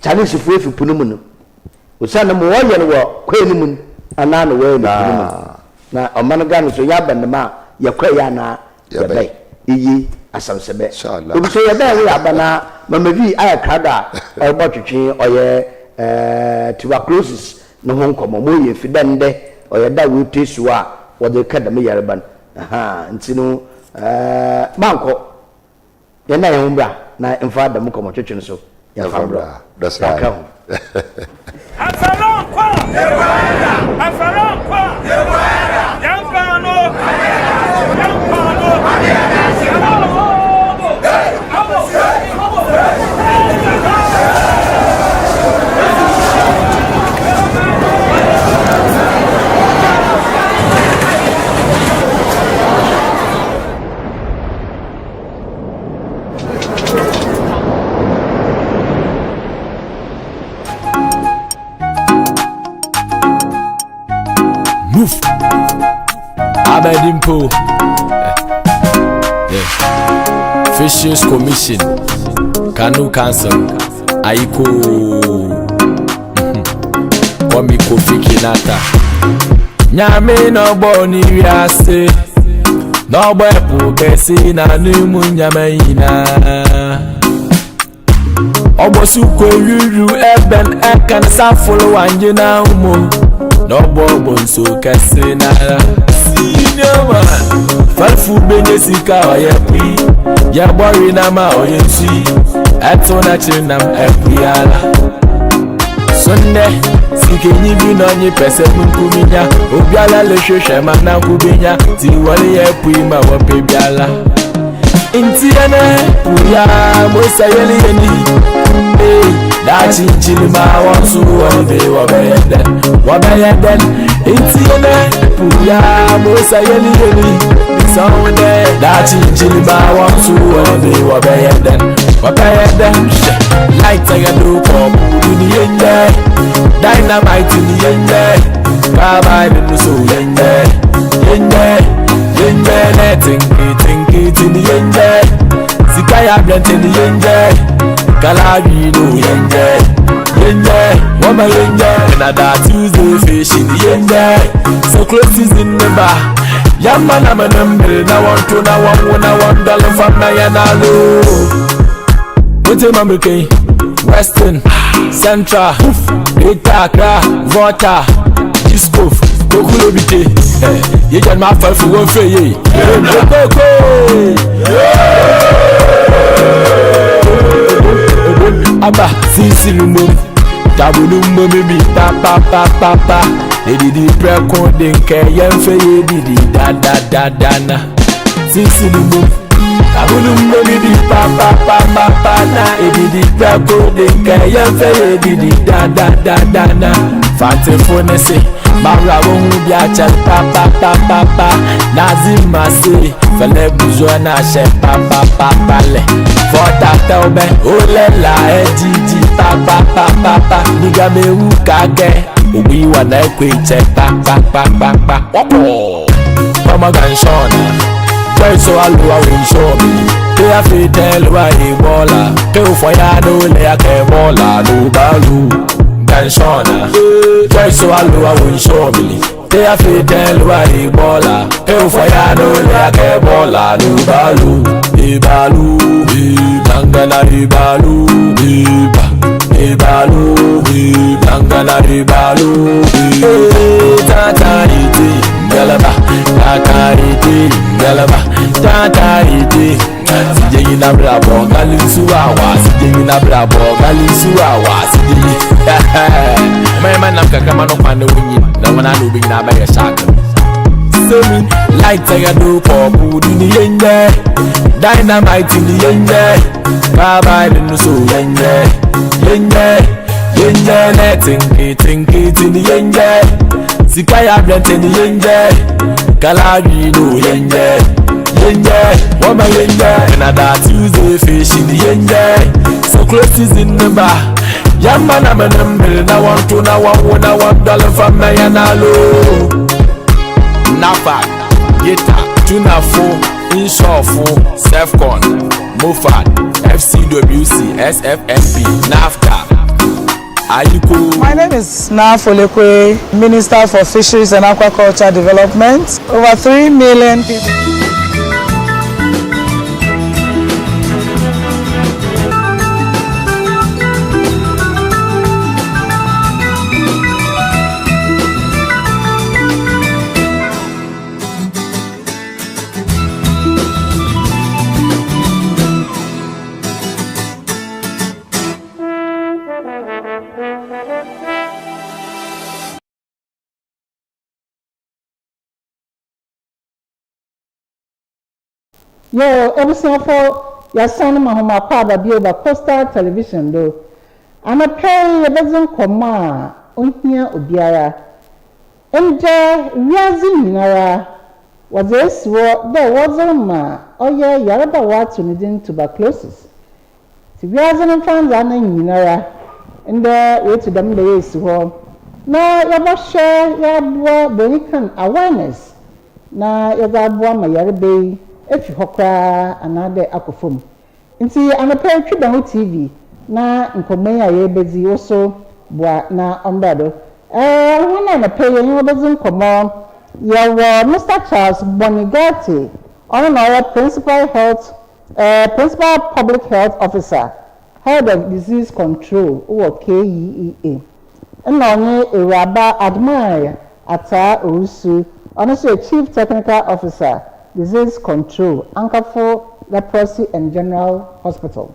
Chinesefo efi po no mu no, osiandɛ ma wɔyɛ no wɔ kwae no mu no, ana na wɔyɛ no po no mu. Na ɔman Ghana so, yɛaba no dɛm a, yɛkɔe anaa yɛbae? Iyi asɛmsebɛ. Obi so yɛbae wo yɛaba na Mama Vi ayɛ krado a ɔrobɔtwetwe ɔyɛ tuberculosis no ho nkɔmbɔ. Ma oye fi dɛ ndɛ ɔyɛ da a woetue su a wɔdze reka dɛm yarba no. Ahaa, ntsi no mankɔ. Yɛnda hɛnho mbra na mfa dɛm nkɔmbɔtwetwe no so yɛmfa mbra. Yɛakra hom. Move. Abedimpo. Yeah. Fisheries Commission. Canoe Council. Aiko. Kwame Kofi Kinata. Nyame na ɔbɔ ne wiase. Na ɔbɔ ɛpo kɛse na ne mu nyama nyinaa. Ɔbɔ sukɔ wiwiw ɛbɛn ɛka ne safolo wangye na mu. Na ɔbɔ ɔbɔ nso kɛse nara. Senior man, fɛlfo benye sika ɔyɛ pui. Yɛbɔ wi na ma ɔyɛ nsu yi. Ɛto n'akyiri nam ɛpui ara. Sunday, sikenyi bi na ɔnye pɛsɛ nkuminya. Obiara le hwehwɛ ma na nkubinya. Ti wɔle yɛ pui ma wɔpɛ biara. Nti ɛnɛ puya mo sɛ yɛli yɛni. Ee, daakye nkyiri ma wɔn so wɔn de wɔbɛyɛ dɛn, wɔbɛyɛ dɛn. Nti ɛnɛ puya mo sɛ yɛli yɛni. Bisɔn dɛ daakye nkyiri ma wɔn so wɔn de wɔbɛyɛ dɛn, wɔbɛyɛ dɛn. Hyɛ light a yɛde kɔ pudu ni yɛn nyɛ, dynamite ni yɛn nyɛ, carbide no so yɛn nyɛ, yɛn nyɛ, yɛn nyɛ nɛ tinki tinki ni yɛn nyɛ, sika yɛ abrɛnte ni yɛn nyɛ, kalari no yɛn nyɛ, yɛn nyɛ, wɔma yɛn nyɛ, na da Tuesday fish ni yɛn nyɛ, so close season ne ba. Yamma na manambre na wɔn to na wɔn wo na wɔn dɔle fam na yɛn alo. Wote Mamrike, Western, Central, Greater Accra, Volta, Disco, Kokulobite. Ye jẹ́ máa fẹ́ fún wọn fẹ́ yé. Kókó. Aba sisi lumbo, tabu lumbo mi pa pa pa pa pa. Edidi prɛko de nkɛ yɛn fɛ yɛ didi da da da da na. Sisi lumbo. Abulumbo mi bi pa pa pa pa pa na. Edidi prɛko de nkɛ yɛn fɛ yɛ didi da da da da na. Fatefo ne se, mawura wo hu bi akyɛ pa pa pa pa pa. Nazima se, fɛlɛ buzo na ahyɛ pa pa pa pa lɛ. Fɔta tɛw bɛ, olɛ la ɛdidi pa pa pa pa pa. Nigamewu kakɛ, obi wa na ekwe kyɛ pa pa pa pa pa. Wɔpɔ. Kɔmɔ ganshɔna. Jẹ́sọ̀ alùwà wò ń ṣọ́ mi. Kí a fi tẹ́lẹ̀ wá ìbọ́là. Kí o fọyà ló lè akẹ́ bọ́ọ̀là ló bá lù. Ganshọ́nà. Jẹ́sọ̀ alùwà wò ń ṣọ́ mi. Kí a fi tẹ́lẹ̀ wá ìbọ́là. Kí o fọyà ló lè akẹ́ bọ́ọ̀là ló bá lù. Ìbálù. Ìbàngànà ìbálù. Ìbà. Ìbálù. Ìbàngànà ìbálù. Tata iti ngalaba. Tata iti ngalaba. Tata iti. Sije yi na brabo galinsu awa. Sije yi na brabo galinsu awa. Sije yi. Mɛmɛ nam kakra ma no kwan na wonyi na wɔn ano obi nyinaa bɛyɛ shark. Semi light a yɛde kɔ pudu ni yɛn nyɛ. Dynamite ni yɛn nyɛ. Carbide no so yɛn nyɛ. Yɛn nyɛ. Yɛn nyɛ nɛ tinki tinki ni yɛn nyɛ. Sika yɛ abrɛnte ni yɛn nyɛ. Kalari no yɛn nyɛ. Yɛn nyɛ. Wɔma yɛn nyɛ. Na da Tuesday fish ni yɛn nyɛ. So close season ne ba. Yamma na menembele na wantu na wanwo na wandale fa meya na lo. NAFAD, GITA, Tunafo, Insofo, Sefcon, MOFAD, FCWC, SFMP, NAFTA, Ayiko. My name is Naa Folekwe, Minister for Fisheries and Aquaculture Development. Over 3 million people. Yoo ebusuafo yɛasan mo ahomakɔ aba bio ba Coastal Television do. Anɔpa yi yɛbɛdzi nkɔmbɔ a ohia obiara. Ndɛ wiadze nyinara wɔdze esi hɔ dɛ wɔdze rema ɔyɛ yarba a wɔato ne dzin tuberculosis. Ntsi wiadze no mfandze nyinara ndɛ woetu dɛm da yi esi hɔ na yɛbɔhwɛ yɛaboa Bronyi Kan awareness na yɛdze aboa ma yarba yi efi hɔ koraa anaadɛ akɔ famu. Ntsi anɔpa yi twe bɛn wo TV na nkɔmbɔ yi a yɛrebedzi yi wo so boa na ɔmbra do. Ɛɛ hɔn a anɔpa yi yɛnye hɔn bedzi nkɔmbɔ yɛwɔ Mister Charles Bonigarty ɔno na ɔyɛ Principal Health Principal Public Health Officer, Head of Disease Control wɔ KEEA. Nna ɔnye Ewuraba Admire Ataa Owusu, ɔno so yɛ Chief Technical Officer, Disease Control, Ankaful Leprosy and General Hospital.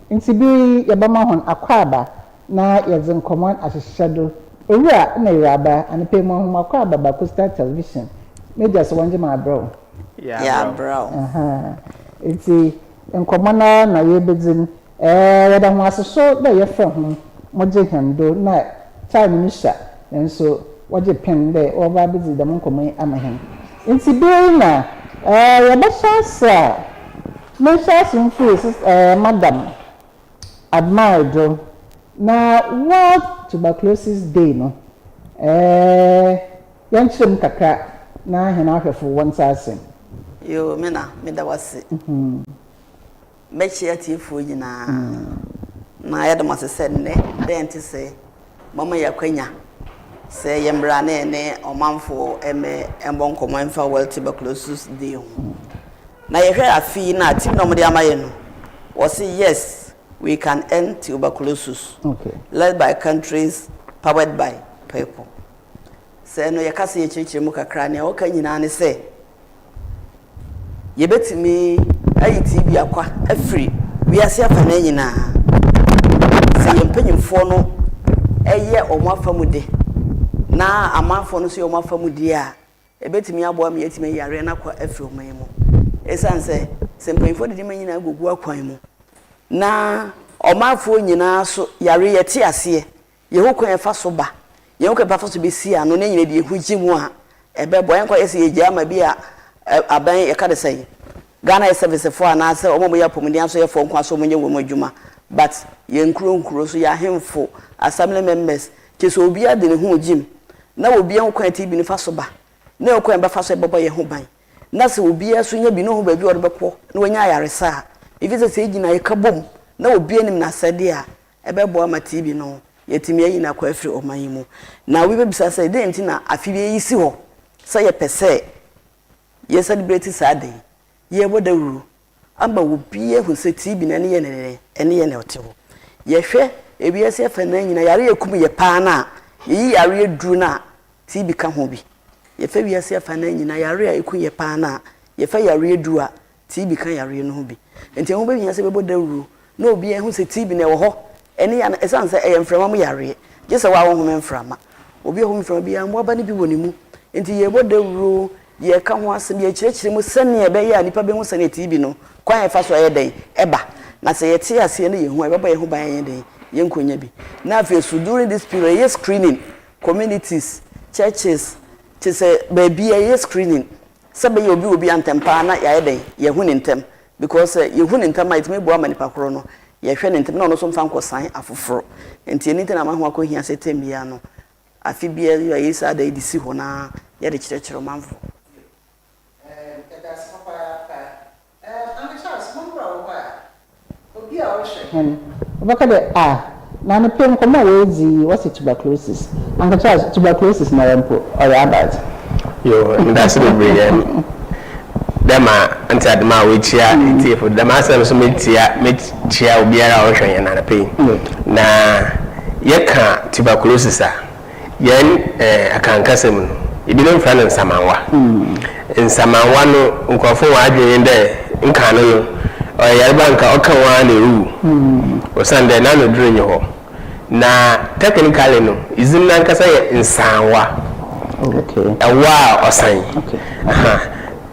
Ntsi ber yi yɛbɛma hɔn akwaaba na yɛdze nkɔmbɔ ahyehyɛ do. Owura na Ewuraba, anapa yi mo hom akwaaba ba Coastal Television. M'egya so wɔngye me aberɛw. Yɛabrɛ wo. Ntsi nkɔmbɔ no ara na yerebedzi no. Yɛda hom ase so dɛ yɛfrɛ hom, mogye hɛn do na time no sua nso wɔgye pen dɛ wɔreba abedzi dɛm nkɔmbɔ yi ama hɛn. Ntsi ber yi na yɛbɛhyɛ ase a, menhyɛ ase mfir sis madam Admire do na World Tuberculosis Day no, Yɛnkyerɛ mu kakra na hɛn ahwɛfo wɔntse ase. Yoo, me na, meda wo ase. Mɛkyia atiefoɔ nyinaa. Na yɛda mo ase sɛ nnɛ, dɛn nte sɛ moama yɛn akwanya sɛ yɛmmra na yɛne ɔmanfoɔ mmɛ mmɔ nkɔmmɔ mfa World Tuberculosis Day ho. Na yɛhwɛ afe yi no a, team na wɔde ama yɛn no, wɔse yes, we can end tuberculosis. Okay. Led by countries, powered by people. Sɛ ɛno yɛka sɛ yɛkyerɛkyerɛ mu kakra a, nea wɔka nyinaa ne sɛ yɛbɛtumi ayi TB akwa afiri wiase afanan nyinaa sɛ yɛn mpanyimfoɔ no yɛ wɔn afa mu de na amanfoɔ no nso yɛ wɔn afa mu deɛ a, ɛbɛtumi aboa ma yɛatumi ayi yareɛ no akwa afiri ɔman yi mu. Ɛsiane sɛ sɛ mpanyimfoɔ de nneɛma nyinaa gugu akwan mu na ɔmanfoɔ nyinaa so yareɛ yɛte aseɛ Yɛhu kwan a ɛfa so ba, yɛhu kwan a ɛfa so bɛsi ano, ne nyina de yɛhu gye mu a, ɛbɛboa. Yɛnkɔ yɛ sɛ yɛgyaa ma bi a aban, yɛka de sɛn, Ghana Health Service foɔ anaasɛ wɔn a wɔyɛ apɔmuden asɔyɛfoɔ nko ara sɛ wɔnyɛ wɔn adwuma, but yɛn nkuro nkuro so, yɛn ahemfo, assembly members, kyerɛ sɛ obiara de ne ho regye mu, na obiara hu kwan a TB no fa so ba, na yɛhu kwan a yɛbɛfa so ɛbɛbɔ yɛn ho ban, na sɛ obiara nso nya bi na ɔhu baabi a ɔde bɛkɔ na wanya ayaresa a, ɛfiri sɛ sɛ yɛgyina yɛka bom na obiara nim n'asɛdeɛ a, Ɛbɛboa ma TB no yɛatumi ayi no akɔ afiri ɔman yi mu. Na obi bɛbisa sɛ, dɛn nti na afe bi yɛyi si hɔ sɛ yɛpɛ sɛ yɛ celebrate saa da yi? Yɛrebɔ dawuro ama obiara ahu sɛ TB no ɛne yɛn na ɛnɛ ɛne yɛn na ɛte hɔ. Yɛhwɛ ewiase afanan nyinaa, yareɛ a ɛkum yɛ paa no a, yɛyi yareɛ duro no a, TB ka ho bi. Yɛfa wiase afanan nyinaa, yareɛ a ɛku yɛ paa no a, yɛfa yareɛ duro a, TB ka yareɛ no ho bi. Enti ɛho bɛhia sɛ bɛbɔ dawuro na obiara ahu sɛ TB no ɛwɔ hɔ. Ɛne ya no, ɛsiane sɛ ɛyɛ mframa mu yareɛ, gye sɛ wo a wohome mframa. Obi a ɔhome mframa biara, mmoaba no bi wɔ ne mu. Enti yɛrebɔ dawuro, yɛreka ho asɛm, yɛrekyerɛkyerɛ mu sɛdeɛ ɛbɛyɛ a nnipa bɛhu sɛdeɛ TB no, kwan a ɛfa so ɛyɛ dɛn, ɛba. Na sɛ yɛte aseɛ na yɛhu a, ɛbɛbɔ yɛn ho ban yɛnyɛ dɛn, yɛnkɔnya bi. Na afei nso, during this period, yɛyɛ screening, communities, churches, kyerɛ sɛ baabiara yɛyɛ screening. Sɛ bɛyɛ obi wɔ bi a ntɛm paa na yɛayɛ dɛn yɛahu no ntɛm because sɛ yɛhu no ntɛm a ɛtumi boa ma nipa korɔ no. yɛhwɛ no ntɛm na ɔno nso mfa nkɔsan afoforo. Nti ɛno nti na ama ho akɔhia sɛ tɛm biara no, afe biara yɛyi saa da yi de si hɔ na yɛde kyerɛkyerɛ ɔmanfo. Yɛda ase papaapa. Uncle Charles, mombra wo hɔ a, obi a ɔrohwɛ hɛn, ɔbɛka dɛ, Ah, na anapa yi nkɔmbɔ a woedzi yi, wɔse tuberculosis. Uncle Charles, tuberculosis noara mpo, ɔyɛ abadze? Yo, medase bebree yɛn dɛ ma Auntie Adoma a woekyia etsiefo. Dɛm asɛm so metsia mekyia obiara a ɔrohwɛ hɛn anapa yi. Na yɛkã tuberculosis a, Yɛn Akan kasa mu no, binom frɛ no nsamanwa. Nsamanwa no, nkorɔfo hɔn adwen nye dɛ nkaano no, ɔyɛ yarba a nka ɔka wo ara na eruwu, osiandɛ n'ano dur nnyi hɔ. Na technically no, dzin nankasa yɛ nsanwa, ɛwɔ a ɔsan.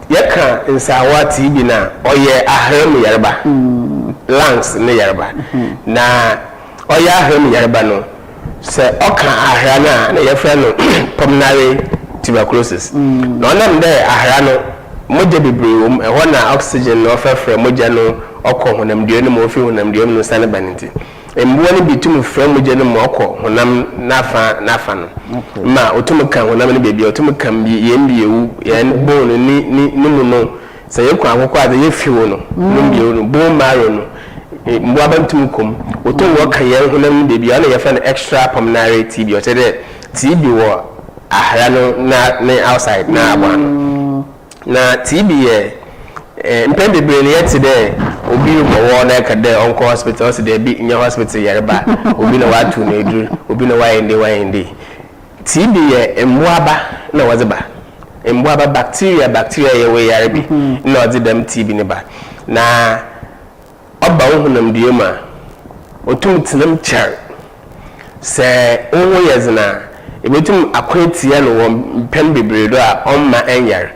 Yɛka nsanwa TB no a, ɔyɛ ahram yarba, lungs ne yarba. Na ɔyɛ ahram yarba no, Sɛ ɔka ahra no a, nna yɛfrɛ no pulmonary tuberculosis. Na ɔnam dɛ ahra no, mogya beberee wɔ mu, hɔ na oxygen no ɔfrɛfrɛ mogya no ɔkɔ honamdua no mu, ofi honamdua mu no san ba no ntsi, mbowa no bi tum fra mogya no mu ɔkɔ honam n'afã n'afã no ma otum ka honam no beebi a, otum ka hɛn mbiewu, hɛn bone no ne ne mu no. Sɛ yɛkɔ akokɔ a, dza yefew no no mbiew no, bone marrow no, mbowa nntum nnkɔ mu. Wotum wɔka hɛn honam no beebi a, ɔno na yɛfrɛ no extra pulmonary TB. Ɔkyerɛ dɛ TB wɔ ahra no na ne outside n'aboano. Na TB yɛ, mpɛn beberee no yɛtse dɛ obi robɔ wɔ na ɛka dɛ ɔnkɔ hospital, ɔse dabi, nnyɛ hospital yarba, obi na ɔatow no edur, obi na ɔayɛ ndei ɔayɛ ndei. TB yɛ mboaba na wɔdze ba. Mboaba, bacteria, bacteria yɛ weyar bi na ɔdze dɛm TB no ba. Na ɔba wo honamdua mu a, otum tsena mu kyɛr. Sɛ woho yɛ dzen a, ibotum ako etsia no wɔ mpɛn beberee do a ɔmma ennyar.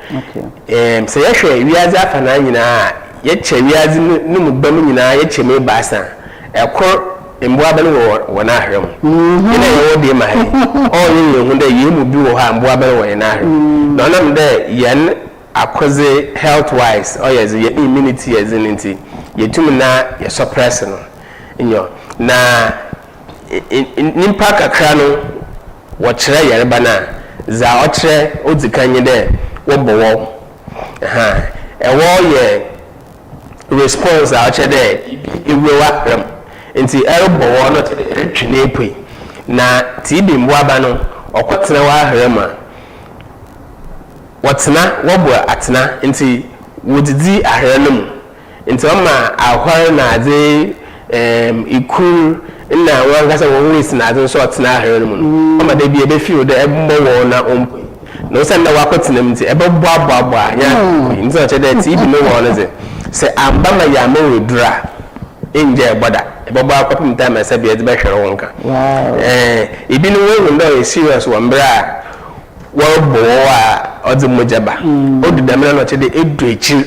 Sɛ yɛhwɛ wiadze afanaa nyina a, yɛkyɛ wiadze no mu ba mu nyina yɛkyɛ mu ebiasa a, kor Mboaba no wɔ hɔn ahera mu. Hɛn a yɛwɔ dee ma ha yi, ɔnnyɛ hɛn hu dɛ hɛn mu bi wɔ hɔ a mboaba no wɔ hɛn ahera mu. Na ɔnam dɛ hɛn akodze health wise ɔyɛ dzen, hɛn immunity yɛ dzen ntsi, yetum na yɛ suppress no. Nyew, na nyimpa kakra no wɔkyerɛ yarba no a, dza ɔkyerɛ odzi kan nye dɛ wɔbɔ wɔw. Aha, ɛwɔw yɛ response a ɔkyerɛ dɛ biribi ewura w'akra mu ntsi erobɔ wɔ no ɔkyerɛ dɛ erotwe no epue. Na TB mboaba no ɔkɔtsena w'ahra mu a, wɔtsena wɔbɔ atsena ntsi wodzidzi ahra no mu ntsi ɔma ahɔr na adze erm ikur nna wankasa hɔn waste na adze so ɔtsena ahra no mu no ɔma da bi ebefeel dɛ ebɔwɔ na ommpue. Na osiandɛ ɔakɔtsena mu ntsi, ebɔboaboaboa annyɛ adze pii. Ntsi ɔkyerɛ dɛ TB no wɔ hɔ no dze, sɛ ammba ma yɛamma wo edur a, enngyaa bɔ da. Ebɔbɔ ara kɔpem time a sɛbi edze bɛhwer wo nka. Ɛɛn, binom wohu dɛ ɔyɛ serious wɔ mber a wɔrobɔ wo a ɔdze mogya ba. Odu dɛm no na ɔkyerɛ dɛ edu ekyir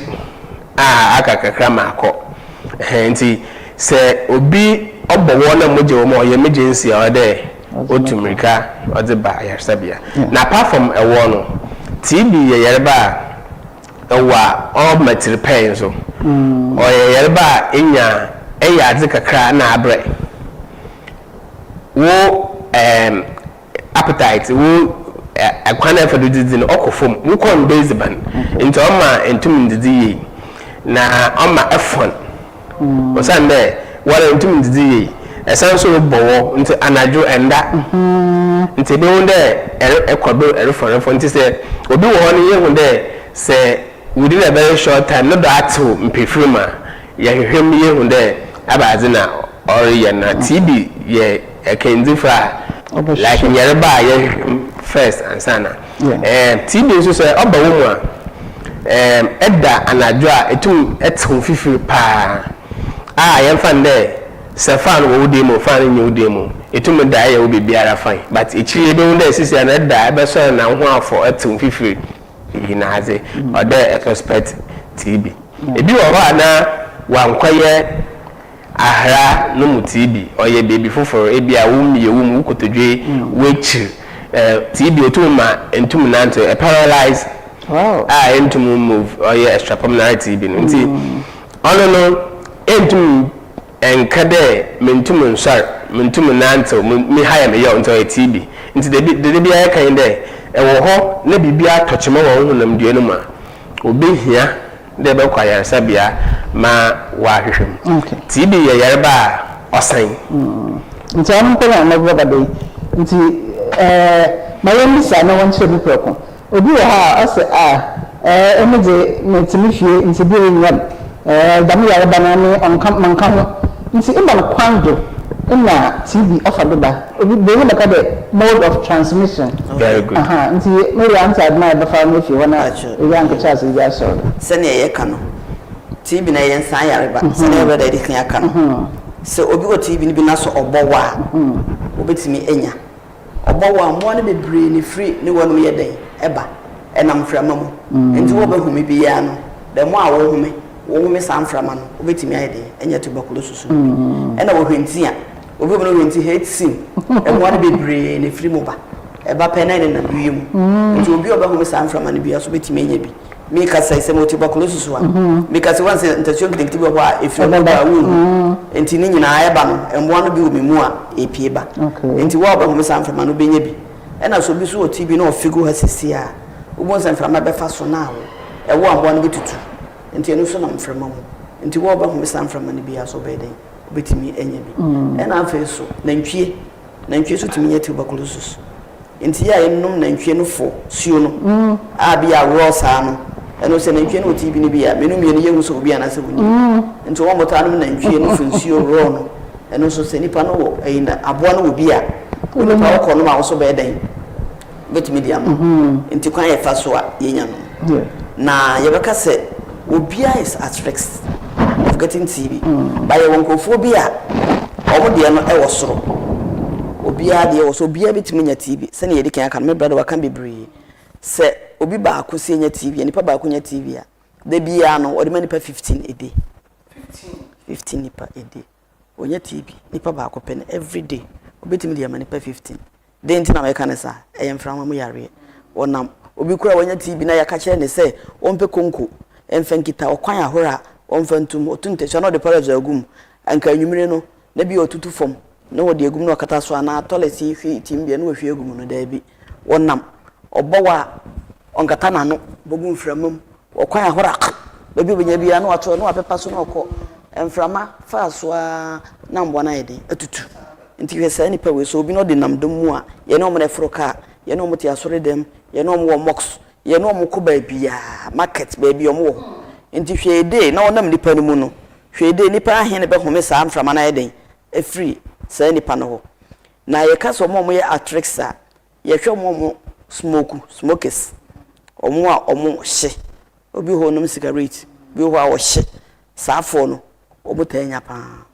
a aka kakra ma akɔ. Ɛhɛn, ntsi sɛ obi ɔbɔ wo na mogya wɔ mu a, ɔyɛ emergency a ɔwɔ dɛ Otu mmirika ɔdze ba ayarsabea. Na apart from ɛwɔ no, TB yɛ yarba a ɛwɔ a ɔma tsirpɛe nso. Ɔyɛ yarba a enya a eyɛ adze kakra na abrɛ. Wo ɛɛm appetite, wo kwan a efa do dzidzi no ɔkɔ famu. Wo kɔn dɔ edziban ntsi ɔma nntum nndzidzi yie na ɔma efɔn. Osiandɛ woara nntum nndzidzi yie, san so robɔ wɔ ntsi anadwo nnda. Ntsi ebohu dɛ erokɔ do erofɔrofɔ. Ntsi sɛ obi wɔ hɔ no yehu dɛ sɛ within a very short time no do atsew mpefir mu a, yɛhwehwɛ mu yehu dɛ ebɛnadze na ɔreyɛ no. Na TB yɛ akandzifo a like nyarba a yɛhwehwɛ mu first ansaana. TB so sɛ ɔba wo mu a, ɛda anadwo a etum tsew mfifir paa a yɛmfa no dɛ sɛ fan wɔ wo dan mu o, fan nnyi wo dan mu o, etum da eyɛ wo biribiara fine but ekyir yi ebohu dɛ sesei no eda a ebɛsoɛr na woho afɔ tsew mfifir pii na adze, ɔwɔ dɛ ɛ-suspect TB. Bi wɔ hɔ a na ɔannkɔyɛ Ahra no mu TB, ɔyɛ beebi fofor, ebia wo miewu mu, wo kotodwe, w'ekyir. TB otum ma enntum nnantsew, ɛ paralyse a enntum mmove, ɔyɛ extrapulmonary TB no. Ntsi ɔno no enntum. Nnkã dɛ, Menntum nnsoɛr, menntum nnantsew, me ha yɛ me yaw, ntsi ɔyɛ TB. Ntsi dabi, dza da biara yɛkã nye dɛ, ewɔ hɔ na biribi atɔ kyema wɔ wo honamdua no mu a, obehia dɛ ebɔkɔ ayarsabea ma wɔaahwehwɛ mu. TB yɛ yarba a ɔsan. Ntsi ɔno mpo na mɛbɔ ba yi. Ntsi eh, ma yɛmbisa na wɔnkyerɛ mu prɛko. Obi wɔ hɔ a ɔse ah eh emi dze metse me fie ntsi bi rinnyɛ m' eh dɛm yarba no ame ɔnnka mannka ho. Ntsi ebɛn kwan do na TB ɔfa do ba? Obi borɔnyi bɛka dɛ mode of transmission. Very good. Aha ntsi me wura ntsi adze no a ebɛfa no efi hɔ na ewie a nka Charles edze asɔr do. Sɛnea yɛka no, TB no ɛyɛ nsaa yareba, sɛnea brɔda adi kan aka no. Sɛ obi wɔ TB no bi na sɛ ɔbɔ wa a, obetumi anya. Ɔbɔ wa a, mmoa no bebree na efiri ne wa no mu yɛ dɛn? Ɛba. Ɛnam mframa mu. Nti wɔbɛhome biara no, the more a wohome, wohome saa mframa no, wobetumi ayɛ dɛn? Anya tuberculosis no bi. Ɛna wɔhwenti a, obi wɔ mu no hwenti hetsin, mmoa no bebree na efiri mu ba. Ɛba pɛ na ɛnenam wiem. Nti obi a ɔbɛhome saa mframa no biara nso betumi anya bi. Meka sɛ sɛ mewɔ tuberculosis a, meka sɛ woahu sɛ ntasuo nketenkete bi wɔ hɔ a ɛfiri ɔno ba a wonhu. Nti ne nyinaa ɛba no, mmoa no bi wɔ me mu a ɛpue ba. Nti wo a wobɛhome saa mframa no wobɛnya bi. Ɛna sɛ obi nso wɔ TB na ɔfe gu ha seesei a, wobɛhu sɛ mframa bɛfa so na awo. Ɛwo a mmoa no bɛtutu. Nti ɛno nso nam mframa mu. Nti wo a wobɛhome saa mframa no biara nso wobɛyɛ dɛn? Wobɛtumi anya bi. Ɛna afei nso nantwie. Nantwie nso tumi nya tuberculosis. Nti yɛ a yɛnom nantwie no fo suo no a bi a raw saa no, ɛno sɛ nantwie no wɔ TB no bi a, menu mmienu yɛhu sɛ obi anaasɛ wɔnni bi. Nti wɔn a wɔtaa nom nantwie no fo nsuo raw no, ɛno nso sɛ nipa no wɔ ɛyi na aboa no wɔ bi a, wo nipa wokɔ nom a wo so bɛyɛ dɛn? Wobɛtumi de ama. Nti kwan a yɛfa so a yɛnya no. Na yɛbɛka sɛ obiara is at risk of getting TB. But yɛwɔ nkurɔfoɔ bi a wɔn deɛ no wɔ soro. Obiara deɛ wɔ soro. Obiara bɛtumi anya TB. Sɛdeɛ yɛdi kan aka no, me brother waka bebree. Sɛ obi baako sɛ nya TB a, nipa baako nya TB a, da biara no wɔde ma nipa 15 a day. 15 nipa a day. Ɔnya TB nipa baako pɛ no everyday obetumi de ama nipa 15. Dɛn nti na mɛka no saa? Ɛyɛ mframa mu yareɛ. Ɔnam. Obi koraa a wanya TB na yɛaka kyerɛ no sɛ ɔmpɛ konko mfa nkita ɔkwan ahorow a ɔmfa nto mu, ɔto ntasua na ɔde parasol agu mu. Anka anwummere no, na bi a ɔtutu fam na ɔde agu mu na ɔkata so anaa tɔlɛt yi hwie tim bi a na wahwie agu mu no, daabi. Ɔnam. Ɔbɔ wa a, ɔnkata n'ano, bɔgu mframa mu. Ɔkwan ahorow a baabi a ɔbɛnya biara na wato na wapepa so na ɔkɔ. Mframa faa so ara na mmoa no ayɛ den atutu. Nti hwɛ saa nipa wei, sɛ obi na ɔde nam dɔm mu a, yɛne wɔn na ɛforo kaa, yɛne wɔn te asɔredɛm, yɛne wɔn wɔ mosque, yɛne wɔn kɔ baabiara, market, baabi wɔn wɔ hɔ. Nti hwɛ ede na ɔnam nipa no mu no, hwɛ ede nipa ahe na ɛbɛhome saa mframa no ayɛ den afiri saa nipa no hɔ. Na yɛka sɛ wɔn a wɔyɛ at risk a, yɛhwɛ wɔn a wɔn smoke, smokers, wɔn a wɔn hye, obi wɔ hɔ ɔnom sigaret, obi wɔ hɔ a ɔhye, saa afoɔ no, wɔn taa nya paa.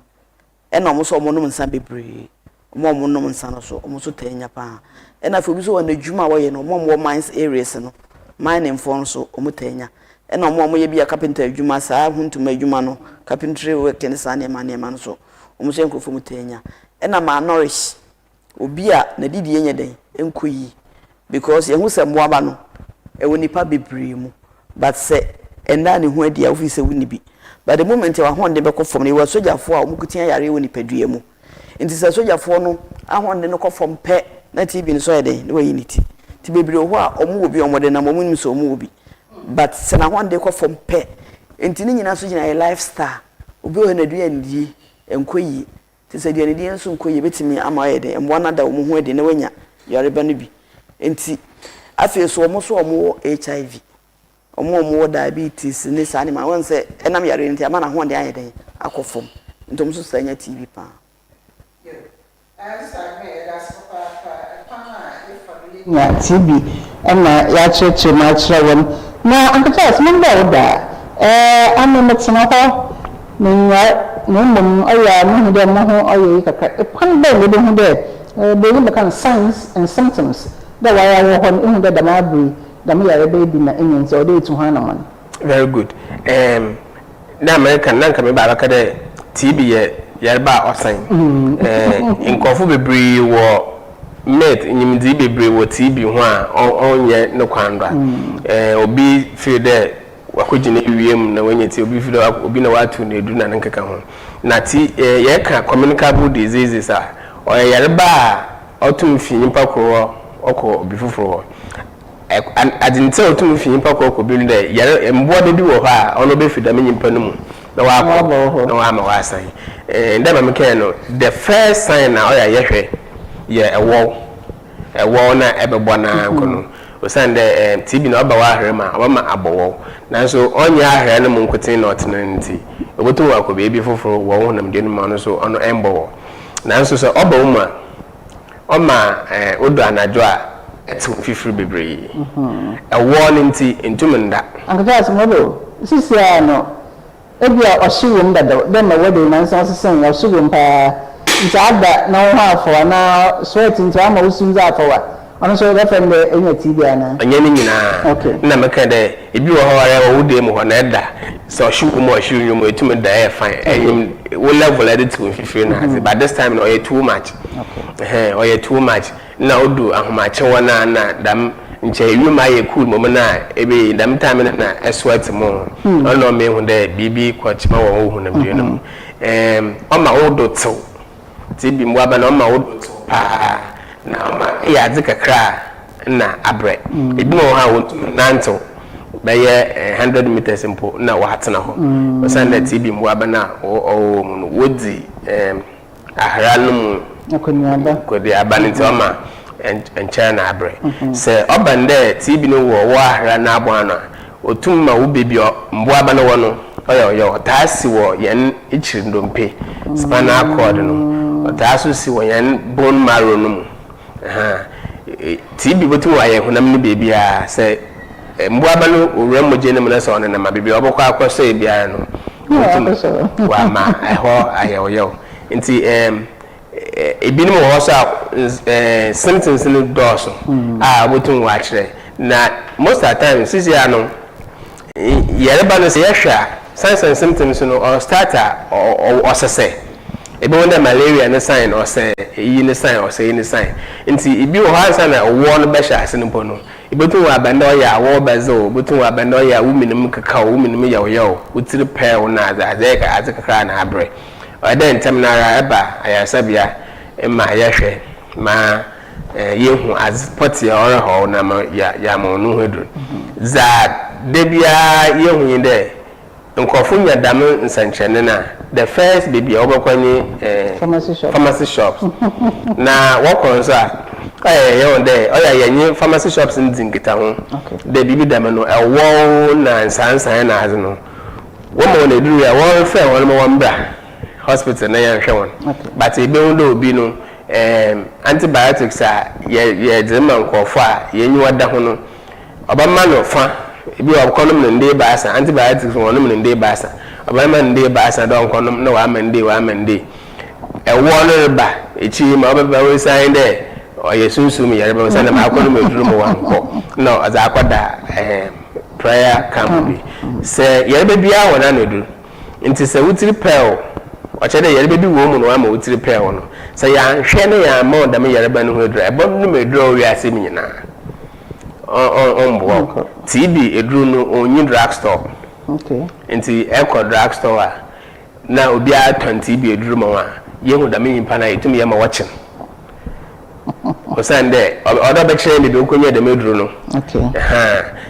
Ɛna wɔn nso a wɔnom nsa bebree, wɔn a wɔnom nsa no nso, wɔn nso taa nya paa. Ɛna afei obi nso wɔ n'adwuma a wɔyɛ no, wɔn a wɔwɔ mines areas no, miningfoɔ no nso, wɔn taa nya. Ɛna wɔn a wɔyɛ bi a carpenter adwuma, saa huntuma adwuma no, carpentry work ne saa nneɛma nneɛma no nso, wɔn nso yɛ nkurɔfoɔ mu taa nya. Ɛna malnourish, obi a n'adidie nyɛ dɛn, ɛnkɔ yie. Because yɛhu sɛ mmoaba no, ɛwɔ nnipa bebree mu. But sɛ ɛnna ne ho adi a, wofii sɛ wonni bi. But the moment a w'ahoɔden bɛkɔ fam no, yɛwɔ asogyafoɔ a wɔko tia yareɛ wɔ nipadua mu. Nti sɛ asogyafoɔ no ahoɔden no kɔ fam pɛ, na TB no nso ayɛ dɛn? Na wayi ne ti. Nti bebree wɔ hɔ a wɔwɔ bi a wɔde nam, wɔnnim sɛ wɔwɔ bi. But sɛ n'ahoɔden kɔ fam pɛ, nti ne nyinaa nso gyina yɛ lifestyle. Obi wɔ hɔ n'aduandie nkɔ yie. Nti sɛ aduanedie nso nkɔ yie, ɛbɛtumi ama ayɛ dɛn? Mmoa no ada wɔn ho adi na wɔanya yareba no bi. Nti afei nso wɔn nso a wɔwɔ HIV, wɔn a wɔwɔ diabetes ne saa nneɛma, wɔn sɛ ɛnam yareɛ no nti ama n'ahoɔden ayɛ dɛn? Akɔ fam. Nti wɔn nso saa nya TB paa. Nya TB na yɛakyerɛkyerɛ mu akyerɛ hɔn. Na Uncle Charles, mambɔ wo da a, eh, ame metsena hɔ, mennyar, na mbom ɔyɛ a muhu dɛ moho ɔyɛ yi kakra. Kwan bɛn na ebohu dɛ, eh, Borɔnyi bɛka no signs and symptoms, dɛ wɔayar wɔ hɔ no, ihu dɛ dɛm aber yi, dɛm yarba yi bi na enya ntsi ɔwɔ dɛ etu ho anamɔn? Very good. Erm, na America no, na nka meba abɛka dɛ TB yɛ yarba a ɔsan. Eh, nkorɔfo beberee wɔ myth, nyimdzee beberee wɔ TB ho a ɔnnyɛ no kwan do a. Eh, obi feel dɛ. Ɔakɔgyina ewia mu na oenya tsi, obi fi dɛ obi na ɔatow no edur na ne nkeka ho. Na tsi, yɛreka communicable diseases a, ɔyɛ yarba a ɔtum fi nyimpa kor hɔ ɔkɔ obi fofor hɔ. Adze ntsi a otum fi nyimpa kor kɔ obi no dɛ, yar, mbowa bi wɔ hɔ a ɔno obefi dɛm nyimpa no mu na ɔakɔ na ɔama ɔasan. Dɛ ma mekãe no, the first sign a ɔyɛ a yɛhwɛ yɛ ɛwɔw. Ɛwɔw na ɛbɛbɔ no ara nko no, osiandɛ TB no ɔba w'ahera mu a, ɔbɛma abɔ wɔw. Naaso ɔnnyɛ ahera no mu nkotsee na ɔtse no ntsi, obotum ɔakɔ beebi fofor wɔ wo honamdua no mu a ɔno so ɔno mmbɔ wɔw. Naaso sɛ ɔba wo mu a, ɔma odu anadwo a, etsew mfifir beberee. Ɛwɔw no ntsi, nntum nnda. Uncle Charles, Modo, sisiara no, Ebia ɔhye wom dadaw dɛ ma weather yi nansa ɔsesã yi, ɔhye wom paa ntsi ada na woho afɔw anaa sweat ntsi ɔama wo su dze afɔw a, ɔno so yɛbɛfrɛ no dɛ enya TB anaa? Ɔnnyɛ ne nyina. Okay. Nna mekã dɛ bi wɔ hɔ ara ewɔ wo dan mu hɔ na eda, sɛ ɔhye wɔ mu a ɔhye nnyi mu a etum da ɛyɛ fine, enyim wo level a edze tsew mfifir no adze but this time no ɔyɛ too much. Okay. Ɛhɛn, ɔyɛ too much. Nna odu ahomakye hɔ no a nna dɛm nkyɛ wimu ayɛ cool mbom no a ebe dɛm time no na ɛsweat more. Ɔno na ɔma ehu dɛ biribi kɔ kyema wɔ wo honamdua no mu. Erm ɔma wo do tsew. TB mboaba no ɔma wo do tsew paa na ɔma eyɛ adze kakra a nna abrɛ. Binom wɔ hɔ a wonntum nnantsew bɛyɛ hundred metres mpo nna wɔatsena hɔ osiandɛ TB mboaba no a ɔwɔ hɔn mu no wodzi erm Ahera no mu akɔneaba no ntsi ɔma nkyɛr na abrɛ. Sɛ ɔba no dɛ TB no wɔ wo ahera n'abɔn ano a, otum ma wo beebi a mboaba no wɔ no ɔyɛ ɔyaw. Ɔtaa si wɔ hɛn ekyir ndompe, spinal cord no. Ɔtaa so si wɔ hɛn bone marrow no mu. TB botum ɔayɛ honam no beebiara. Sɛ mboaba no owura mogya no mu na sɛ ɔnenam a, beebi a ɔbɔkɔ akɔsɔɛ biara no, obotum ɔama hɔ ayɛ ɔyaw. Ntsi binom wɔ hɔ so a symptoms no dɔɔ so a obotum ɔakyerɛ. Na most at times seseiara no, yarba no sɛ yɛhwɛ a, signs and symptoms no ɔstart a ɔsesɛ. Ebohu dɛ malaria ne sign ɔsɛ iyi ne sign ɔsɛ iyi ne sign. Ntsi bi wɔ hɔ ansaana ɔwɔ no bɛhyɛ ase no mpo no, ibotum ɔaba ndɛ ɔyɛ a wɔbɛdze wo, ibotum ɔaba ndɛ ɔyɛ a wo menemu keka wo, wo menemu yɛ wo yaw, wo tsir pɛɛ wo na adze adze ayɛ adze kakra na abrɛ. Ɔyɛ dɛ ntsɛm no ara eba ayarsabea ma yɛhwɛ ma yehu adze pɔtsee a ɔrehaw wo na ama yɛama wo no ho edur. Dza da biara yehu nye dɛ Nkorɔfo nya dɛm nsɛnkyerɛnne no a, the first beebi a wɔbɔkɔ nye pharmacy shops. Na wɔkɔ nso a, ɔyɛ yɛhu dɛ ɔyɛ a yɛnye pharmacy shops no dzi nkitaho dɛ biribi dɛm no, ɛwɔw na nsaansae na adze no, wɔma hɔn edur wie a, wɔrefrɛ hɔn ma wɔmbra hospital na yɛnhwɛ hɔn. But ibohu dɛ obi no, antibiotics a yɛdze ma nkorɔfo a hɛn enyiwa da ho no, Ɔbɛma no fa, bi a ɔkɔnom no nda ebiasa, antibiotics no wɔnom no nda ebiasa, ɔbɛma no nda ebiasa dɛ ɔnkɔnom na ɔama no dei ɔama no dei. Ɛwoɔ no reba ekyir yi ma ɔbɛba osian dɛ ɔyɛ sunsum yarba osiandɛ makɔnom edur ma ɔannkɔ na ɔdze akɔda ɛɛm prayer camp bi. Sɛ yarba biara wɔ n'ano edur ntsi sɛ wo tsir pɛɛ wo, ɔkyerɛ dɛ yarba bi wɔ wo mu na ɔama wo tsir pɛɛ wo no, sɛ yɛannhwɛ na yɛamma wo dɛm yarba no ho edur a, ebɔnom edur a ɔwɔ wiase mu nyina. Ɔmboa wo. TB eduru no onnyi drug store. Ntsi ekɔ drug store a na obiara tɔn TB eduru ma wo a, yehu dɛm nyimpa no a yetum yɛ ma wɔkye no. Osiandɛ ɔwɔ dɛ ɔbɛkyerɛ hɛn beebi a okonyaa dɛm eduru no.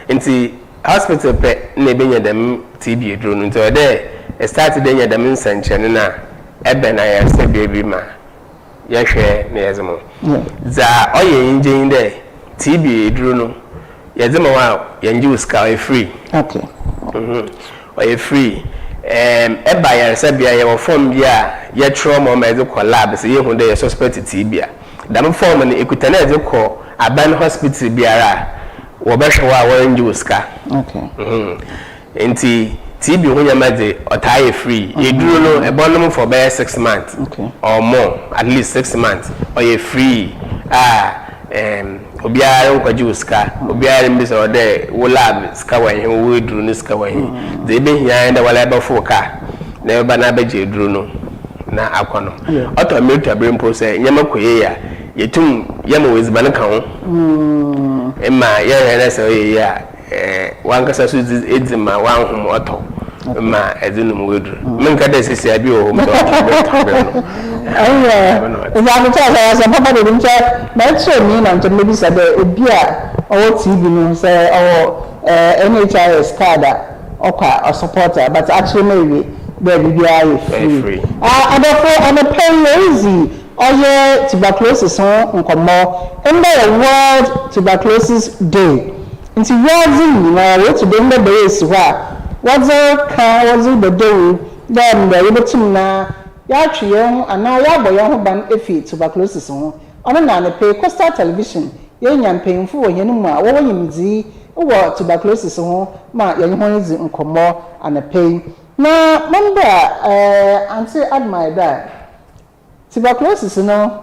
Ntsi hospital pɛ na ebenya dɛm TB eduru no. Ntsi ɔwɔ dɛ estart dɛ enya dɛm nsɛnkyerɛnne no a, ebɛn ayarsabea bi ma yɛhwɛ na yɛdze ma wo. Dza ɔyɛ enyigye nye dɛ TB edur no yɛdze ma wo a yɛnngye wo sika, ɔyɛ free. Ɔyɛ free. Erm eba ayarsabea a yɛwɔ form bi a yɛkyerɛw ma wo ma edze kɔ lab sɛ yehu dɛ yɛ suspect TB a. Dɛm form no ekuta na edze kɔ aban hospital biara a wɔbɛhwɛ wo a wɔrenngye wo sika. Ntsi TB ho ndzɛmba dze ɔtaa yɛ free. Edur no ebɔnom for bɛyɛ six months or more, at least six months, ɔyɛ free a erm obiara ronnkɔgye wo sika, obiara rommbisa wo dɛ wo lab sika wɔ hen, wo edur no sika wɔ hen. Dza ebehia ara nye dɛ woara ebɔfow kaar na ebɛba na abɛgye edur no na akɔ no. Ɔtɔ mber tɔ ber mpo sɛ ndzɛmba kɔ yie a, yetum yɛma wo edziban ka ho ma yɛhwɛ dɛ sɛ ɔyɛ yie a. Wankasa so dzi edzi ma w'ahom ɔtɔ ma edze nom w'edur. Mennka dɛ sesei bi wɔ hɔ mpo a ɔtɔ ber no. Ɛyɛ dza mekyerɛ sɛ asɛm papa de nkyɛ mɛkyerɛ mi na nkyɛ mebisa dɛ obi a ɔwɔ TB no sɛ ɔwɔ NHIS card a ɔkɔ a ɔsupport a but akyerɛ mu ewie dɛ biribiara yɛ free. Adɔfo anɔpa yi yeridzi ɔyɛ tuberculosis ho nkɔmbɔ. Ndɛ yɛ World Tuberculosis Day. Ntsi wiadze nyina woetu dɛm ndɛ da yi esi hɔ a wɔdze reka, wɔdze robɔ dawur dɛ mbrɛ yebotum na yɛatwe hɛnho anaa yɛabɔ hɛnho ban efi tuberculosis ho. Ɔno na anapa yi Coastal Television yeenya mpanyimfo wɔ hɛn mu a wɔwɔ nyimdzee wɔ tuberculosis ho ma yɛnye hɔn ridzi nkɔmbɔ anapa yi. Na mombra Auntie Admire do a, tuberculosis no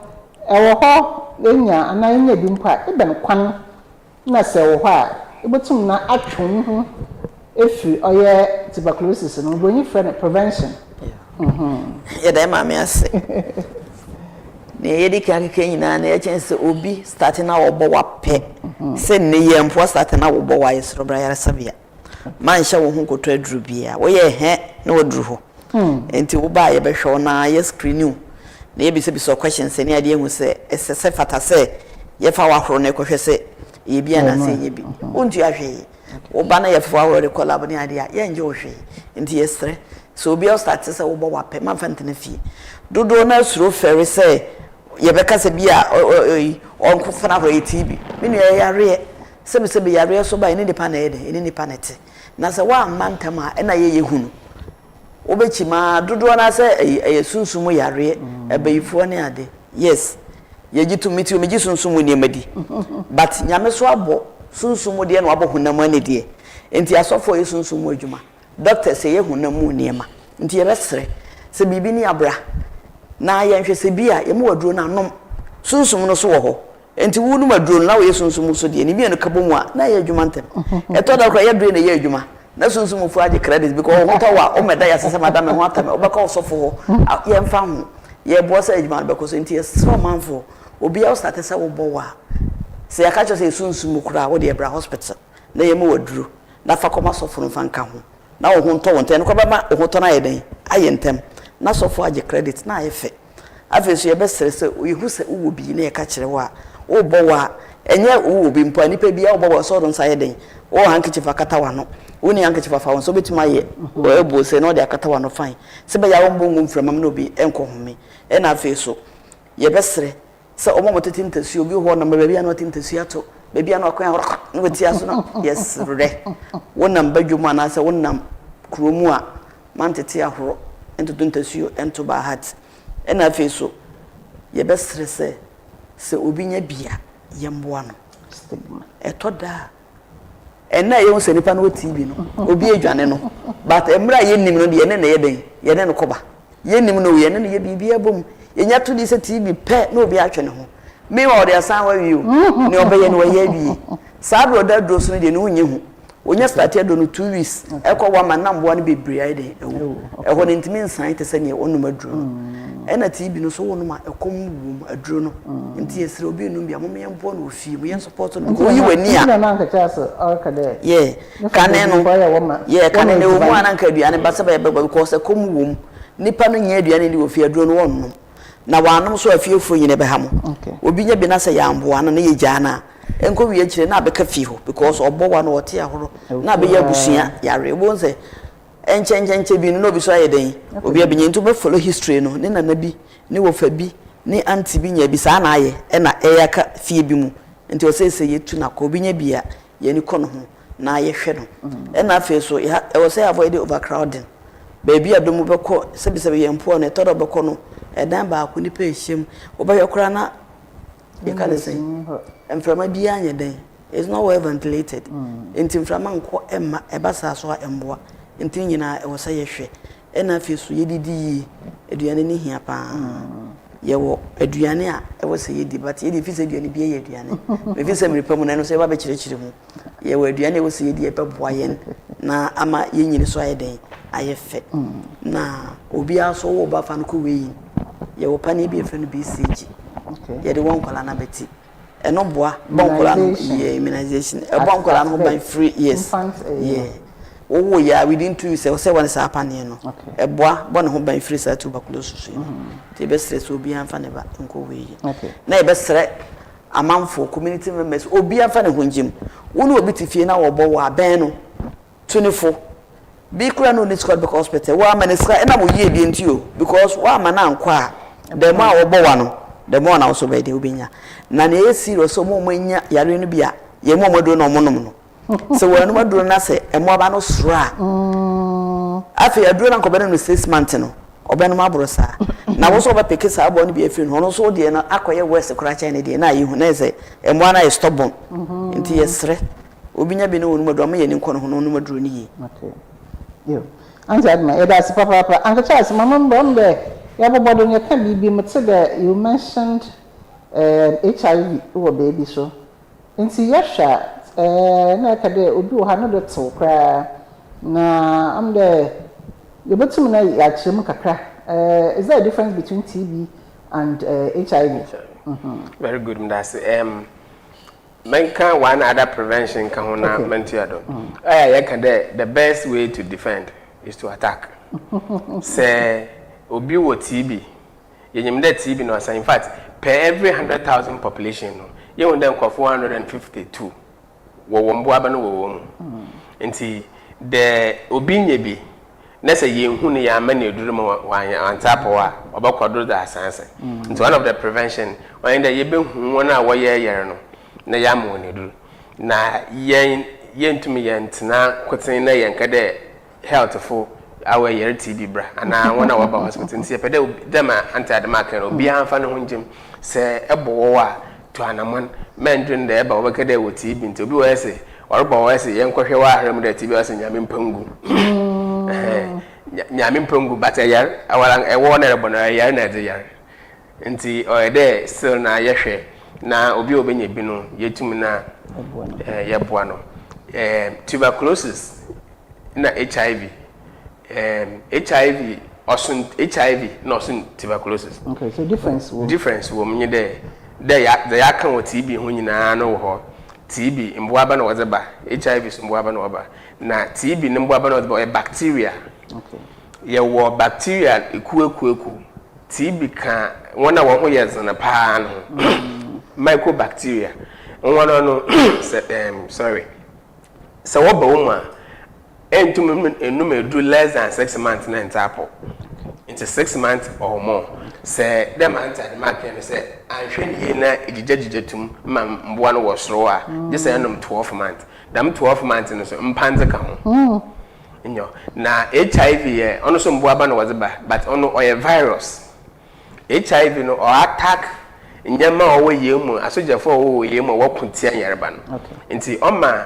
ɛwɔ hɔ enya anaa ennya bi mpo a, ebɛn kwan na sɛ ɔwɔ hɔ a, ibotum na atwe wo ho efir ɔyɛ tuberculosis no ho, Buronyi frɛ no prevention. Yɛda yɛ maame ase. Nea yɛdi kan akeka nyinaa no yɛkyɛn sɛ obi starte na ɔbɔ wa pɛ sɛ nnɛ yi mpo ɔstarte na wobɔ wa yɛsrɛ bra ayaresabea. Manhyɛ wo ho nkɔtɔ aduru biara. Woyɛ hɛ na waduru hɔ. Nti wo ba a yɛbɛhwɛ wo na yɛ screen wo na yɛbisabisa wo questions ne adeɛ ahu sɛ ɛsɛ sɛ fata sɛ yɛfa w'ahorow na yɛkɔhwɛ sɛ ɛyɛ bi anaasɛ ɛnyɛ bi. Wontua hwee. Wo ba na yɛfa w'ahorow de kɔ lab ne adeɛ a, yɛngye wo hwee. Nti yɛsrɛ sɛ obi a ɔstarte sɛ wobɔ w'apɛ ma mfa ntena fie. Dodoɔ no ara suro fɛre sɛ yɛbɛka sɛ bi a ɔnkɔfa no ahorow ɛyɛ TB. Me nua ɛyɛ yareɛ. Sɛbisɛbi yareɛ so ba a, ɛne nipa na ɛyɛ dɛn? Ɛne nipa na ɛte. Na sɛ woamma ntɛm a, ɛna yɛ yɛhu no. Wobɛkyim ara, dodoɔ no ara sɛ ɛyɛ ɛyɛ sunsum mu yareɛ, abayifoɔ ne ade. Yes, yɛgye tom, me too megye sunsum mu nneɛma di. But Nyame so abɔ sunsum mu deɛ na wabɔ honam ani deɛ. Nti asɔfoɔ yɛ sunsum mu adwuma, doctors yɛyɛ honam mu nneɛma. Nti yɛbɛsrɛ sɛ biribi ni a bra na yɛnhwɛ sɛ bi a yɛma wo aduro no a nom. Sunsum no so wɔ hɔ. Enti wonom aduro no na woyɛ sunsum mu so deɛ, ne mmienu ka bɔ mu a, na ɛyɛ adwuma ntɛm. Ɛtɔ da koraa yɛ aduro na ɛyɛ adwuma, na sunsum mufoɔ agye credit because wo ho tɔ wo a, wommɛda yɛ ase sɛ mada me ho atɔ me, wobɛkɔ wo sɔfo hɔ, yɛmfa ho, yɛboa sɛ adwuma no bɛkɔ so. Enti yɛsrɛ ɔmanfoɔ, obiara wo starte sɛ wobɔ wo a, sɛ yɛaka kyerɛ wo sɛ yɛ sunsum mu koraa a, wo deɛ bra hospital na yɛma wo aduro na fa kɔma sɔfo no mfa nka ho na wo ho ntɔ wo ntɛm. Ɛno koraa bɛma wo ho tɔ no ayɛ dɛn? Ayɛ ntɛm na sɔfo agye credit na ayɛ fɛ. Afei nso yɛbɛsrɛ sɛ yɛhu sɛ wowɔ bi na yɛka kyerɛ wo a, wobɔ wa a, ɛnyɛ wowɔ bi mpo a, nipa biara wobɔ wa sɛ ɔde nsa yɛ dɛn? Wowɔ handkerchief akata w'ano, wonni handkerchief a fa wo nsa, wobɛtumi ayɛ elbow sɛ na wode akata w'ano fine sɛ ɛbɛyɛ a wommɔ ngu mframa mu na obi nkɔhome. Ɛna afei nso yɛbɛsrɛ sɛ wɔn a wɔtete ntasuo, obi wɔ hɔ ɔnam baabi a na ɔte ntasuo ato, baabi a na wakɔn ahoro na wati aso no, yɛsrɛ wonam badwam anaasɛ wonam kuro mu a, mantete ahoro ntoto ntasuo nto by heart. Ɛna afei so yɛbɛsrɛ sɛ sɛ obi nya bi a yɛmmoa no. Ɛtɔ da a ɛnna a yɛhu sɛ nipa no wɔ TB no, obi adwane no, but mmerɛ a yɛnnim no deɛ yɛne no yɛ dɛn? Yɛne no kɔba. Yɛnnim no o, yɛne no yɛ biribiara bom. Yɛnya to di sɛ TB pɛ na obi atwe ne ho. Meanwhile ɔde asan hɔ awie o, nea ɔbɛyɛ no wayɛ awie. Saa berɛ a ɔda aduro so no deɛ ne ho nyɛ hu. Wonya starte aduro no 2 weeks ɛkɔ one month na mmoa no bebree ayɛ dɛn awu. Ɛhɔ no ntumi nsan te sɛ nea ɔnom aduro no. Ɛna TB no nso wonom a ɛkɔm wɔ mu aduro no. Nti yɛsrɛ obi nnom bi a momma yɛmboa no wɔ fie mu yɛn support no because woyi w'ani a yeah kane no yeah kane no ɛwɔ mu a na nka aduane ba sɛ bɛyɛ bɛbɔ because ɛkɔm wɔ mu. Nipa no nnya aduane nni wɔ fie aduro no wɔnnom. Na wɔanom nso a fiefoɔ nyina bɛha mo. Obi nya bi na sɛ yɛamboa no na yɛgyaa no a ɛnkɔ wie akyire na abɛka fie hɔ because ɔbɔ wa na ɔte ahoro na abɛyɛ abusua yareɛ. Wobɛhu sɛ ɛnkyɛnkyɛnkyɛ bi no na obi so ayɛ dɛn obi abɛnya nti wobɛ follow history no ne nana bi ne wɔfa bi ne auntie bi nya bi saa na ayɛ ɛna ɛyɛ aka fie bi mu nti ɔsɛ sɛ yɛtu no akɔ obi nya bi a yɛn ani kɔ ne ho na yɛhwɛ no. Ɛna afei nso ɛwɔ sɛ yɛ avoid overcrowding. Baabi a dɔm bɛkɔ, sɛbisɛbi yɛn mpoa no, ɛtɔ da wobɛkɔ no, ɛdan baako nnipa ɛhyɛ mu. Wobɛhwɛ koraa na yɛka ne sɛn, mframa biara nyɛ dɛn, it's not well ventilated. Nti mframa nkɔ ɛmma, ɛba saa so a ɛmmoa. Nti ne nyinaa ɛwɔ sɛ yɛhwɛ. Ɛna afei nso yɛdidi yie, aduane no hia paa. Yɛwɔ aduane a ɛwɔ sɛ yɛdi but yɛdi fi sɛ aduane biara yɛ aduane. Mefi sɛ mmere pa mu no ɛno nso yɛba bɛkyerɛkyerɛ mu. Yɛwɔ aduane a ɛwɔ sɛ yɛdi a ɛbɛboa yɛn na ama yɛn nyini so ayɛ dɛn ayɛ fɛ. Na obiara nso wo ba fa no kɔ weighing. Yɛwɔ paneɛ bi a yɛfrɛ no BCG. Yɛde wɔ nkwadaa no abati. Ɛno boa bɔ nkwadaa no yeah immunization ɛbɔ nkwadaa no ho ban firi yes yeah wowo yɛ a within 2 weeks ɛwɔ sɛ wɔne saa paneɛ no ɛboa bɔ ne ho ban firi saa tuberculosis yi no. Nti yɛbɛsrɛ sɛ obiara mfa ne ba nkɔ wei yi na yɛbɛsrɛ amanfoɔ community members obiara mfa ne ho ngyem. Wo ne obi te fie na wɔbɔ wo abɛn no tu ne fo. Bi koraa na ɔnni sika ɔde bɛkɔ hospital, woamma no sika ɛnam wo yiedie nti o, because woamma no ankɔ a, the more a wɔbɔ wa no, the more na wo nso wobɛyɛ deɛ wobɛnya. Na nea ɛyɛ serious sɛ wɔn a wɔanya yareɛ no bi a, yɛn mu wɔn aduro na wɔnom no, sɛ wɔanum aduro no na sɛ mmoaba no soro a, afei aduro no anka ɔbɛnom no 6 months no, ɔbɛnom aboro saa. Na wo nso wɔbɛpeke saa aboa no bi afiri no hɔ, ɔno nso wo deɛ no akɔyɛ worse koraa kyɛn ne deɛ, na ayɛ hu, na ayɛ sɛ mmoa no ayɛ stubborn. Nti yɛsrɛ. Obi nya bi na ɔnum aduro a, ɔma yɛn ani nkɔ ne ho na ɔnum aduro no yie. Okay. Yo. Auntie Adma, yɛda ase papaapa. Uncle Charles, ma mo mbra mu dɛ yɛabobɔ do no yɛka biribi, metse dɛ you mentioned um, HIV wɔ beebi so. Ntsi yɛhwɛ a, eh, nna ɛka dɛ obi wɔ hɔ a no do tsew koraa. Na ɔno dɛ yebotum na yɛakyerɛ mu kakra. Eh, is there a difference between TB and eh, HIV? Very good, meda ase. Um, Menka one other prevention nka ho na mentoa do. Ɔyɛ a yɛka dɛ the best way to defend is to attack. Sɛ obi wɔ TB, yenyim dɛ TB no ɔsan, in fact per every 100,000 population no, yehu dɛ nkorɔfo 152 wɔwɔ mboaba no wɔ hɔn mu. Ntsi dɛ obi nya bi na sɛ yennhu no yɛamma no edur ma ɔanntse apɔw a, ɔbɔkɔ do dze asansen. Ntsi one of the prevention ɔnye dɛ yebehu hɔn a wɔyɛ yar no na yɛama hɔn edur. Na yɛn yenntum yɛnntsena nkotsee na yɛnnkɛ dɛ healthfo awɔ yar TB bra anaa hɔn a wɔba hospital. Ntsi yɛpɛ dɛ dɛ ma Aunty Adema kãe no, obiara mfa noho ngye mu. Sɛ ebɔ wɔw a, tu anamɔn. Mɛnndwen dɛ eba wɔbɛka dɛ ewɔ TB ntsi obi wɔ hɔ se ɔrobɔ hɔ se yɛnkɔhwɛ w'ahram mu dɛ TB a ɔse Nyame mpa ngu. Nyame mpa ngu but ɛyar awara ɛwɔ na ɛrebɔ no ɛyar na ɛdze yar. Ntsi ɔyɛ dɛ still na yɛhwɛ na obi a obenya bi no yetum na yɛboa no. Tuberculosis na HIV HIV ɔson HIV na ɔson tuberculosis. Okay, so difference wɔ mu. Difference wɔ mu nye dɛ dɛ ya dza yɛaka wɔ TB ho nyinaa no wɔ hɔ. TB mbowa na wɔdze ba, HIV so mbowa na wɔba. Na TB no mbowa na wɔdze ba ɔyɛ bacteria. Okay. Yɛwɔ bacteria ekuwekuwekuw. TB ka hɔn a hɔn ho yɛ dzen paa no ho. Mycobacteria. Hɔn no sɛ sorry. Sɛ wɔba wo mu a, Enntum nnum edur less than 6 months na nntse apɔw. Ntsi 6 months or more. Sɛ dɛ ma ntse adze makã no sɛ annhwɛ no yie na egyigyagyigyɛ to mu ma mbowa no wɔ sor a, gyesɛ enom 12 months. Dɛm 12 months no so mpandze ka ho. Nyew. Na HIV yɛ ɔno so mbowa ba na wɔdze ba but ɔno ɔyɛ virus. HIV no ɔ attack ndzɛmba a ɔwɔ hɛn mu, asogyafo a wɔwɔ hɛn mu a wɔko tsia yarba no. Ntsi ɔma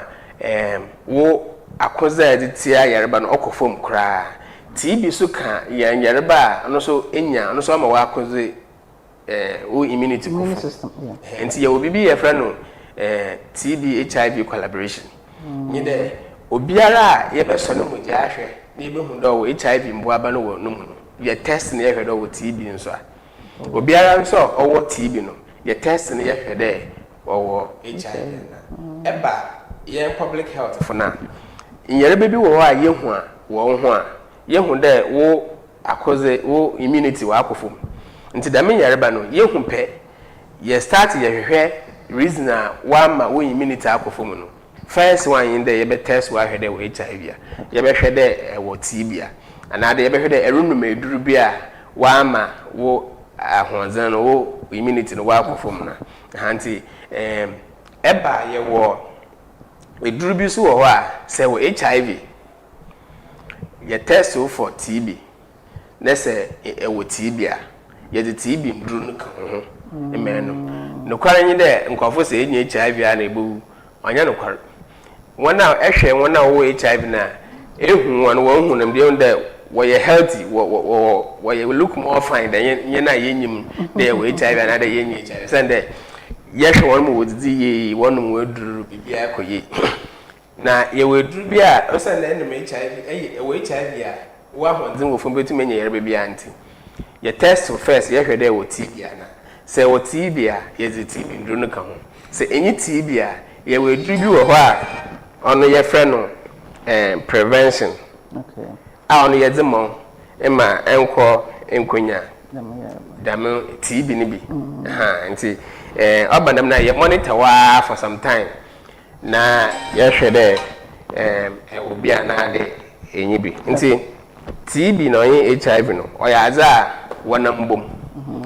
wo akodze a edze tsia yarba no ɔkɔ famu koraa. TB so ka hɛn yarba a ɔno so enya, ɔno so ɔma w'akodze wo immunity kɔ famu. Ntsi yɛwɔ biribi yɛfrɛ no TB HIV collaboration. Nye dɛ obiara a yɛbɛsɔ no mogya ahwɛ na yebehu dɛ ɔwɔ HIV mbowa no wɔ no mu no, yɛ test na yɛhwɛ dɛ ɔwɔ TB nso a. Obiara nso a ɔwɔ TB no, yɛ test na yɛhwɛ dɛ ɔwɔ HIV anaa. Ɛba yɛn public health fo no a, nyarba bi wɔ hɔ a yehu a wɔ wo ho a, yehu dɛ wo akodze, wo immunity ɔakɔ famu. Ntsi dɛm nyarba no, yehu pɛ, yɛ start yɛhwehwɛ reason a wɔama wo immunity akɔ famu no. First one nye dɛ yɛbɛ test wo ahwɛ dɛ ewɔ HIV a, yɛbɛhwɛ dɛ ewɔ TB a, anaa dɛ yɛbɛhwɛ dɛ eronom edur bi a wɔama wo ahoɔdzen no, wo immunity no wɔakɔ famu no a. Aha ntsi ɛba a yɛwɔ edur bi so wɔ hɔ a sɛ ewɔ HIV, yɛ test wo for TB na sɛ ewɔ TB a, yɛdze TB ndur no ka wo ho ma enom. Nokwar nye dɛ nkorɔfo sɛ enya HIV a na ebowu, ɔnnyɛ nokwar. Hɔn a ehwɛ hɔn a wɔwɔ HIV no a, ehu hɔn, hɔn honamdua ehu dɛ wɔyɛ healthy, wɔ wɔyɛ look more fine than hɛn a yennyim dɛ yɛwɔ HIV anaadɛ yennyi HIV osiandɛ yɛhwɛ hɔn ma wodzidzi yie, wɔnom hɔn edur, biribiara kɔ yie. Na yɛwɔ edur bi a osiandɛ enom HIV, ɛyɛ ewɔ HIV a w'ahoɔdzen wɔ famu botum enya yarba biara ntsi, yɛ test wo first yɛhwɛ dɛ ewɔ TB ana. Sɛ ewɔ TB a, yɛdze TB ndur no ka ho. Sɛ enye TB a, yɛwɔ edur bi wɔ hɔ a ɔno yɛfrɛ no prevention a ɔno yɛdze ma wo ma ennkɔ nnkonya dɛm TB no bi. Ntsi ɔba dɛm no a yɛ monitor wo ara for some time na yɛhwɛ dɛ ewɔ bi anaadɛ nnyi bi. Ntsi TB na ɔnye HIV no, ɔyɛ adze a wɔnam bɔ mu.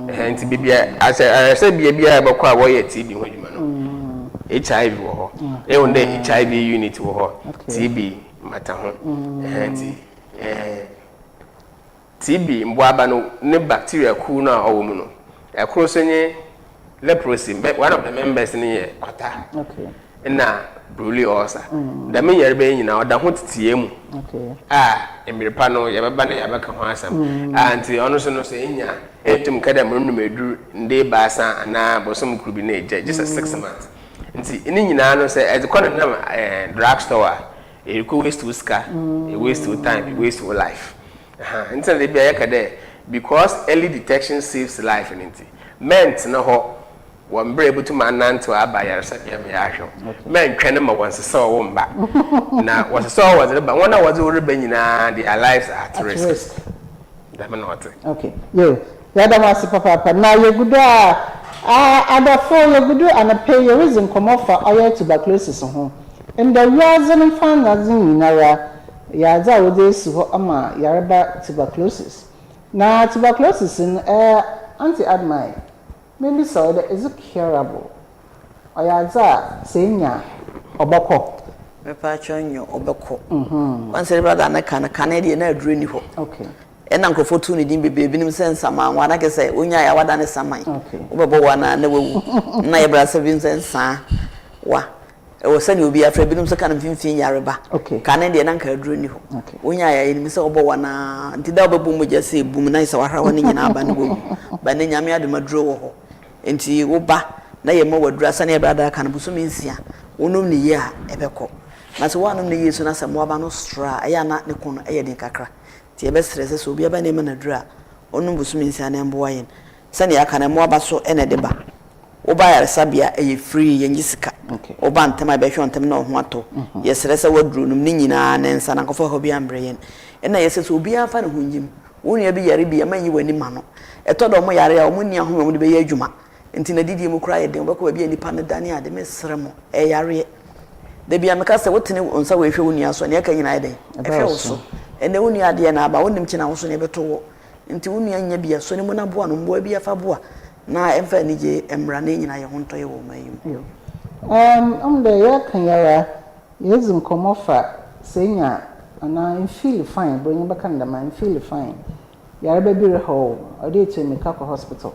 Ntsi beebi a asɛ ayarsabea biara a ebɔkɔ a wɔyɛ TB ho edwuma no, HIV wɔ hɔ. Ehu dɛ HIV unit wɔ hɔ, TB mata ho. Ntsi TB mboaba no ne bacteria kuw no a ɔwɔ mu no, kor so nye leprosy, one of the members no yɛ kwata na Buruli ulcer. Dɛm nyarba yi nyina ɔda ho tsetseɛ mu a mber pa no yɛbɛba na yɛabɛka ho asɛm. A ntsi ɔno so no sɛ enya a enntum nka dɛ moronom edur nda ebiasa anaa bosoom kor bi na egyae, gye sɛ 6 months. Ntsi ne nyina no sɛ edze kɔ nenam drug store a, erokɔ waste wo sika, waste wo time, waste wo life. Aha, ntsi na da biara yɛka dɛ because early detection saves life no ntsi, mɛnntsena hɔ wɔ mber a ebotum anantsew aba ayarsabea ma yɛahwɛ wo. Mɛnntwɛn ma wɔnsesaw wo mmba. Na wɔsesaw wo wɔdze reba, hɔn a wɔdze wo reba nyina their lives are at risk. Dɛm na ɔtse. Okay, yo, yɛda mo ase papaapa. Na yegu do a, a adɔfo, yegu do anapa yi yeridzi nkɔmbɔ fa ɔyɛ tuberculosis ho. Ndɛ wiadze no mfaanadze nyinara yɛ adze a wɔdze esi hɔ ama yarba tuberculosis. Na tuberculosis no, eh, Auntie Admai, mibisa wo dɛ, is it curable? Ɔyɛ adze a sɛ enya a, ɔbɔkɔ? Mepaakyɛw nyew, ɔbɔkɔ. Ɔnnsɛ dɛ brother no ka no, kane deɛ na aduro nni hɔ. Ɛna nkurɔfoɔ too ne din bebree, binom sɛ nsamanwa, na kyerɛ sɛ wonyaeɛ a wadane saman. Wobɛbɔ wo anaa na wawu. Na yɛ brasa bi sɛ nsaa wa. Ɛwɔ sɛnea obiara frɛ, binom nso ka no mfimfini yareba. Kane deɛ na anka aduro nni hɔ. Wonyaeɛ a yɛnim sɛ wobɔ wo anaa, nti da a wobɛbɔ mogya sɛ ebum na ayɛ sɛ w'ahrawa no nyinaa aba na wawu. But nnɛ Nyame adom aduro wɔ hɔ. Nti woba na yɛma wo aduro a sɛnea brada ka no bosome nsia, wonom no yie a ɛbɛkɔ. Na sɛ woannom no yie nso na sɛ mmoaba no soro a, ɛyɛ a na ne ko no yɛ den kakra. Nti yɛbɛsrɛ sɛ sɛ obi aba na yɛma no aduro a, ɔnnom bosome nsia na ɛmmoa yɛn. Sɛnea yɛaka no, mmoaba so na ɛde ba. Woba ayaresabea a, ɛyɛ free, yɛnnye sika. Woba ntɛm a, yɛbɛhwɛ wo ntɛm na wo ho atɔ wo. Yɛsrɛ sɛ w'aduro nom ne nyinaa ne nsa na nkɔfa ɔhaw biara mbrɛ yɛn. Ɛna yɛsrɛ sɛ obiara mfa ne ho nnyim. Wo nua bi yare bi a, mma nnyi w'ani mma no. Ɛtɔ da a wɔyare a, wɔnni ahome a wɔde bɛyɛ adwuma. Nti n'adidie mu koraa yɛ den. Wobɛkɔ baabi a nnipa no da ne ade. Mesrɛ mo, ɛyɛ yareɛ. Da biara meka sɛ wotene wo nsa wei hwɛ wo nua so a, nea ɛka nyinaa yɛ dɛn? Ɛhwɛ wo so. Ɛnnɛ wo nua adeɛ na aba, wonnim kyena wo so nea ɛbɛto wo. Nti wo nua nya bi a, sɔ ne mu na boa no. Mmoa bi a fa boa na ɛmfa anigye mmra na yɛn nyinaa yɛn ho ntɔ yɛn wɔ ɔman yi mu. Yo. Erm, ɔmo dɛ yɛreka yi ara, yedzi nkɔmbɔ fa sɛ enya anaa innfeel fine, Borɔnyi bɛka no dɛm a, innfeel fine, yarba bi rehaw wo, ɔwɔ dɛ etu mbirika kɔ hospital.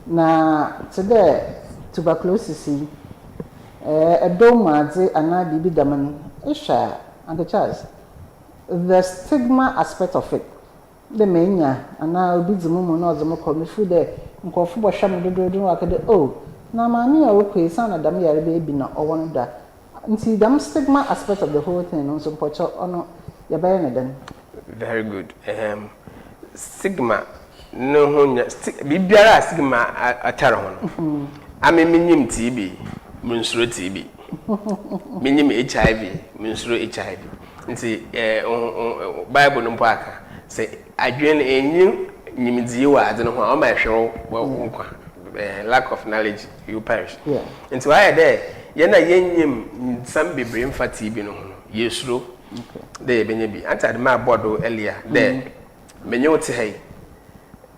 Na tse dɛ tuberculosis yi, eh, dɔw mu adze anaa biribi dɛm no, ehwɛ a, Uncle Charles, the stigma aspect of it, dɛ menya anaa obi dzi mo mu na ɔdze mo kɔ, mifeel dɛ nkorɔfo bɔhwɛ me dodoodo na wɔaka dɛ oh, na maame yi a ɔrokɔ yi saana dɛm yarba yi bi na ɔwɔ no do a. Ntsi dɛm stigma aspect of the whole thing no so mpɔkyɛw ɔno yɛbɛyɛ no dɛn? Very good ehem stigma no ho nya sti biribiara a stigma atar ho no ame minyim TB munnsuro TB minyim HIV munnsuro HIV Ntsi Bible no mpo aka, sɛ adwen no nnyi nyimdzee wɔ adze no ho a, ɔma ehwer wo nkwa, lack of knowledge you perish. Ntsi ɔayɛ dɛ hɛn a yennyim nsɛm beberee mmfa TB no ho no, yesuro dɛ yebenya bi. Antse adze mabɔ do earlier dɛ menye wo tse ha yi,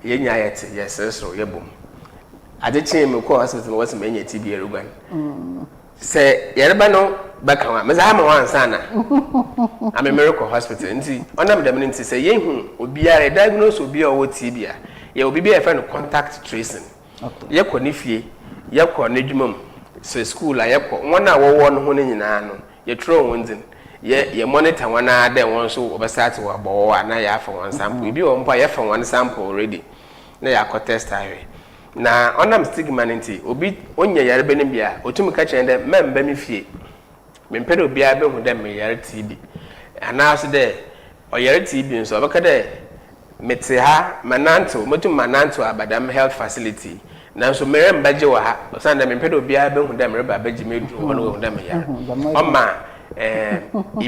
hɛn nyina yɛtse, yɛresereserew, yɛbɔ mu. Adze kyee mokɔr hospital no wɔse menya TB eruguan. Sɛ yarba no bɛka wo a, medze ama wo ansaana ame morokɔ hospital. Ntsi ɔnam dɛm no ntsi sɛ yehu obiara, yɛ diagnose obi a ɔwɔ TB a, yɛwɔ biribi a yɛfrɛ no contact tracing. Yɛkɔ ne fie, yɛkɔ n'edwuma mu, sɛ skuul a yɛkɔ, hɔn a wɔwɔ no ho no nyina no, yɛkyerɛw hɔn dzin, yɛ yɛ monitor hɔn ara dɛ hɔn so wɔbɛstart wɔabɔ wɔ a na yɛafa hɔn sample. Bi wɔ hɔ mpo a yɛfa hɔn sample already na yɛakɔ test ahwɛ. Na ɔnam stigma no ntsi, obi onya yarba no bi a, otum ka kyerɛ no dɛ, Mma mmba me fie. Memmpɛ dɛ obiara behu dɛ meyar TB. Anaa so dɛ, ɔyar TB so a, ɔbɛka dɛ, Metse ha, manantsew, motum manantsew aba dɛm health facility yi. Nanso meremmbɛgye wɔ ha, osiandɛ memmpɛ dɛ obiara behu dɛ mereba abɛgye m'edur wɔ hɔ na oehu dɛ meyar. Ɔma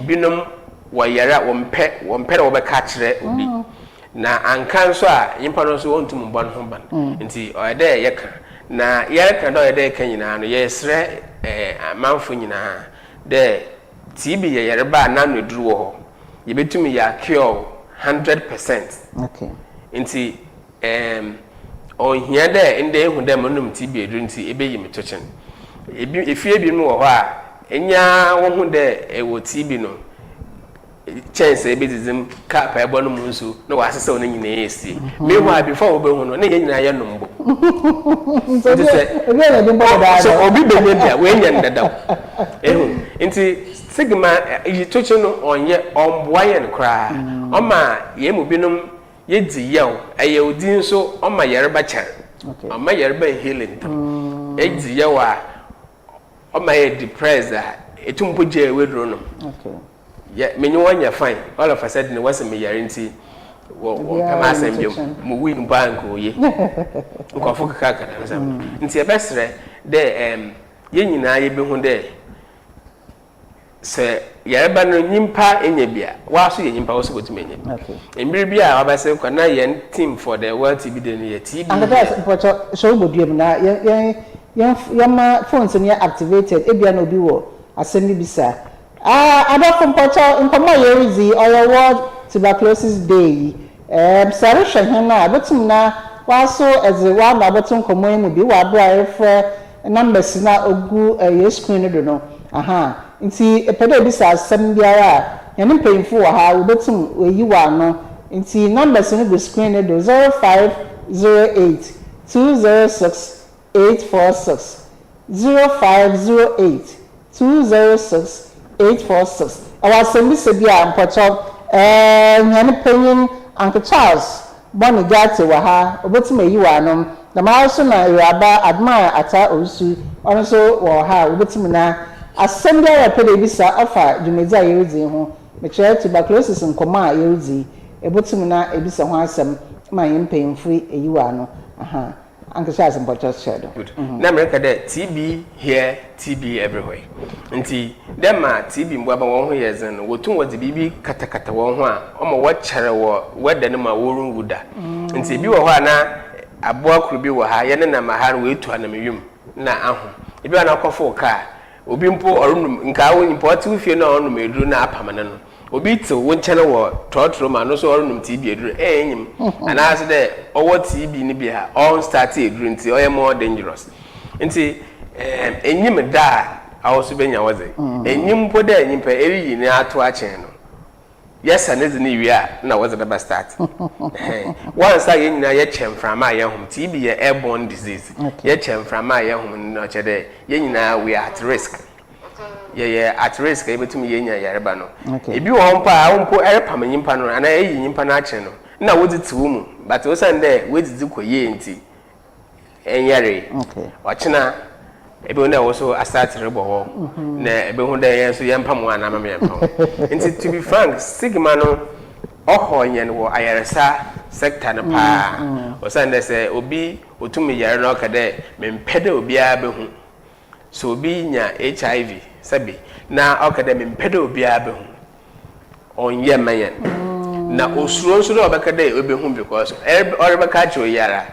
binom wɔyar a wɔmmpɛ wɔmmpɛ dɛ wɔbɛka akyerɛ obi. Na annka so a, nyimpa no so onntum mmbɔ noho ban. Ntsi ɔyɛ dɛ yɛka. Na yɛreka dɛ ɔyɛ dɛ yɛka nyina no, yɛreserɛ amamfo nyina dɛ TB yɛ yarba a n'ano edur wɔ hɔ. Yebetum yɛacure wo 100%. Ntsi Erm, onnhia dɛ ndɛ ehu dɛ monom TB edur ntsi ebeyi me tokyen. Bi, efie binom wɔ hɔ a, enye ara wohu dɛ ewɔ TB no kyɛn sɛ ebedzidzi mu cup a ebɔnom mu nsu na wɔasesaw ne nyina esie. Meanwhile, before wobohu no, nna hɛn nyina yɛnom bo. Ntsi sɛ, sɛ obi benya bi a, oenya no dadaw. Ehu? Ntsi stigma, iyi tokyen no ɔnnyɛ, ɔmmboa hɛn koraa. Ɔma hɛn mu binom Yedzi yaw, ayawdzi nso ɔma yarba kyɛr, ɔmma yarba nnheal ntsɛm. Edzi yaw a, ɔma eyɛ depressed a, etum mpo gyaa w'edur nom. Yɛ, menye hɔn nyɛ fine, all of a sudden wɔse meyar ntsi wɔ wɔmmpɛ m'asɛm bio, muwui mpo a nka oye. Nkorɔfo kekaaka dɛm nsɛm no. Ntsi yɛbɛserɛ dɛ erm hɛn nyina yebehu dɛ Sɛ yarba no nyimpa enya bi a, woara so yɛ nyimpa, wo so botum enya bi. Mber bi a ɔabɛsen kɔ na hɛn team for the World TB Day no yɛ TB Ankasa yɛ. mpɔkyɛ hyɛ wo bodua mu na yɛn yɛn yɛn yɛma phones no yɛ activated ebia na obi wɔ asɛm bi bisa. Ah adɔfo mpɔkyɛ nkɔmbɔ a yɛredzi yi ɔyɛ World Tuberculosis Day yi Erm sɛ erohwɛ hɛn a ebotum na woaso edze w'ano abɔto nkɔmbɔ yi mu bi wɔ aber a erofrɛ numbers no a ogu hɛn screen no do no. Aha. Ntsi epɛ dɛ ebisa asɛm biara a, hɛn mpanyimfo wɔ ha, wobotum woeyi wo ano. Ntsi numbers no gu screen no do, 0508 206 846, 0508 206 846. Ɛwɔ asɛmbisa bi a mpɔkyɛw ɛɛ hɛn panyin Uncle Charles Bonny Ghartey wɔ ha, obotum eyi wo ano. Dɛm ara so na Ewuraba Admire Atta Owusu ɔno so wɔ ha a wobotum na asɛm biara a epɛ dɛ ebisa ɔfa dwumadzi a yeridzi yi ho, mekyerɛ tuberculosis nkɔmbɔ a yeridzi yi, ebotum na ebisa ho asɛm ma hɛn mpanyimfo yi eyi wo ano. Aha. Ankasa ase mpɔkyɛ kyerɛ do. Good. Na mereka dɛ TB here, TB everywhere. Ntsi dɛ ma TB mbowa hɔn ho yɛ dzen no, wotum wɔdze biribi katakata hɔn ho a ɔma wɔkyɛr wɔ weather no mu a worunnwu da. Ntsi bi wɔ hɔ a na abowa kor bi wɔ ha, yɛnenam ha no oetu anam wimu na aho. Bi wɔ hɔ a na ɔkɔfow kaar, obi mpo ɔronom, nka awo nyimpa ɔtse wo fie na ɔronom edur na apam no no. Obi tse wo nkyɛn wɔ trɔtrɔ mu a, no so ɔronom TB edur, eh nnyim. Anaa so dɛ ɔwɔ TB no bi a ɔnnstartee edur ntsi ɔyɛ more dangerous. Ntsi eh nnyim da a awo so benya wo dze. Nnyim mpo dɛ nyimpa eriyi no ato akyen no, yɛsa ne dze no wie a nna wɔdze bɛba start. Ɛhɛn. Once a hɛn nyina yɛkyɛ mframa a yɛhom, TB yɛ airborne disease, yɛkyɛ mframa a yɛhom no na ɔkyerɛ dɛ hɛn nyina we are at risk. yɛyɛ at risk a yɛbɛtumi yɛnya yareba no. Ebi wɔ hɔ mpo a wo mpo ɛrepam nyimpa no anaa eyi nyimpa no akyerɛ no na wodze tse wo mu but osian dɛ woedzidzi kɔ yie ntsi ɛnyɛree. Ɔkyena ebehu dɛ wo so astart robɔ hɔ na ebehu dɛ yɛn so yɛmpam wo anaa mama yɛmpam wo. Ntsi to be frank stigma no ɔhaw hɛn wɔ ayarsa sector no paa osiandɛ sɛ obi otum yar na ɔka dɛ memmpɛ dɛ obiara behu. Sɛ obi nya HIV sɛbe na ɔka dɛ memmpɛ dɛ obiara behu, ɔnnyɛ mma hɛn. Na osuro so dɛ ɔbɛka dɛ obehu because ɔrebɛka akyerɛ oyi ara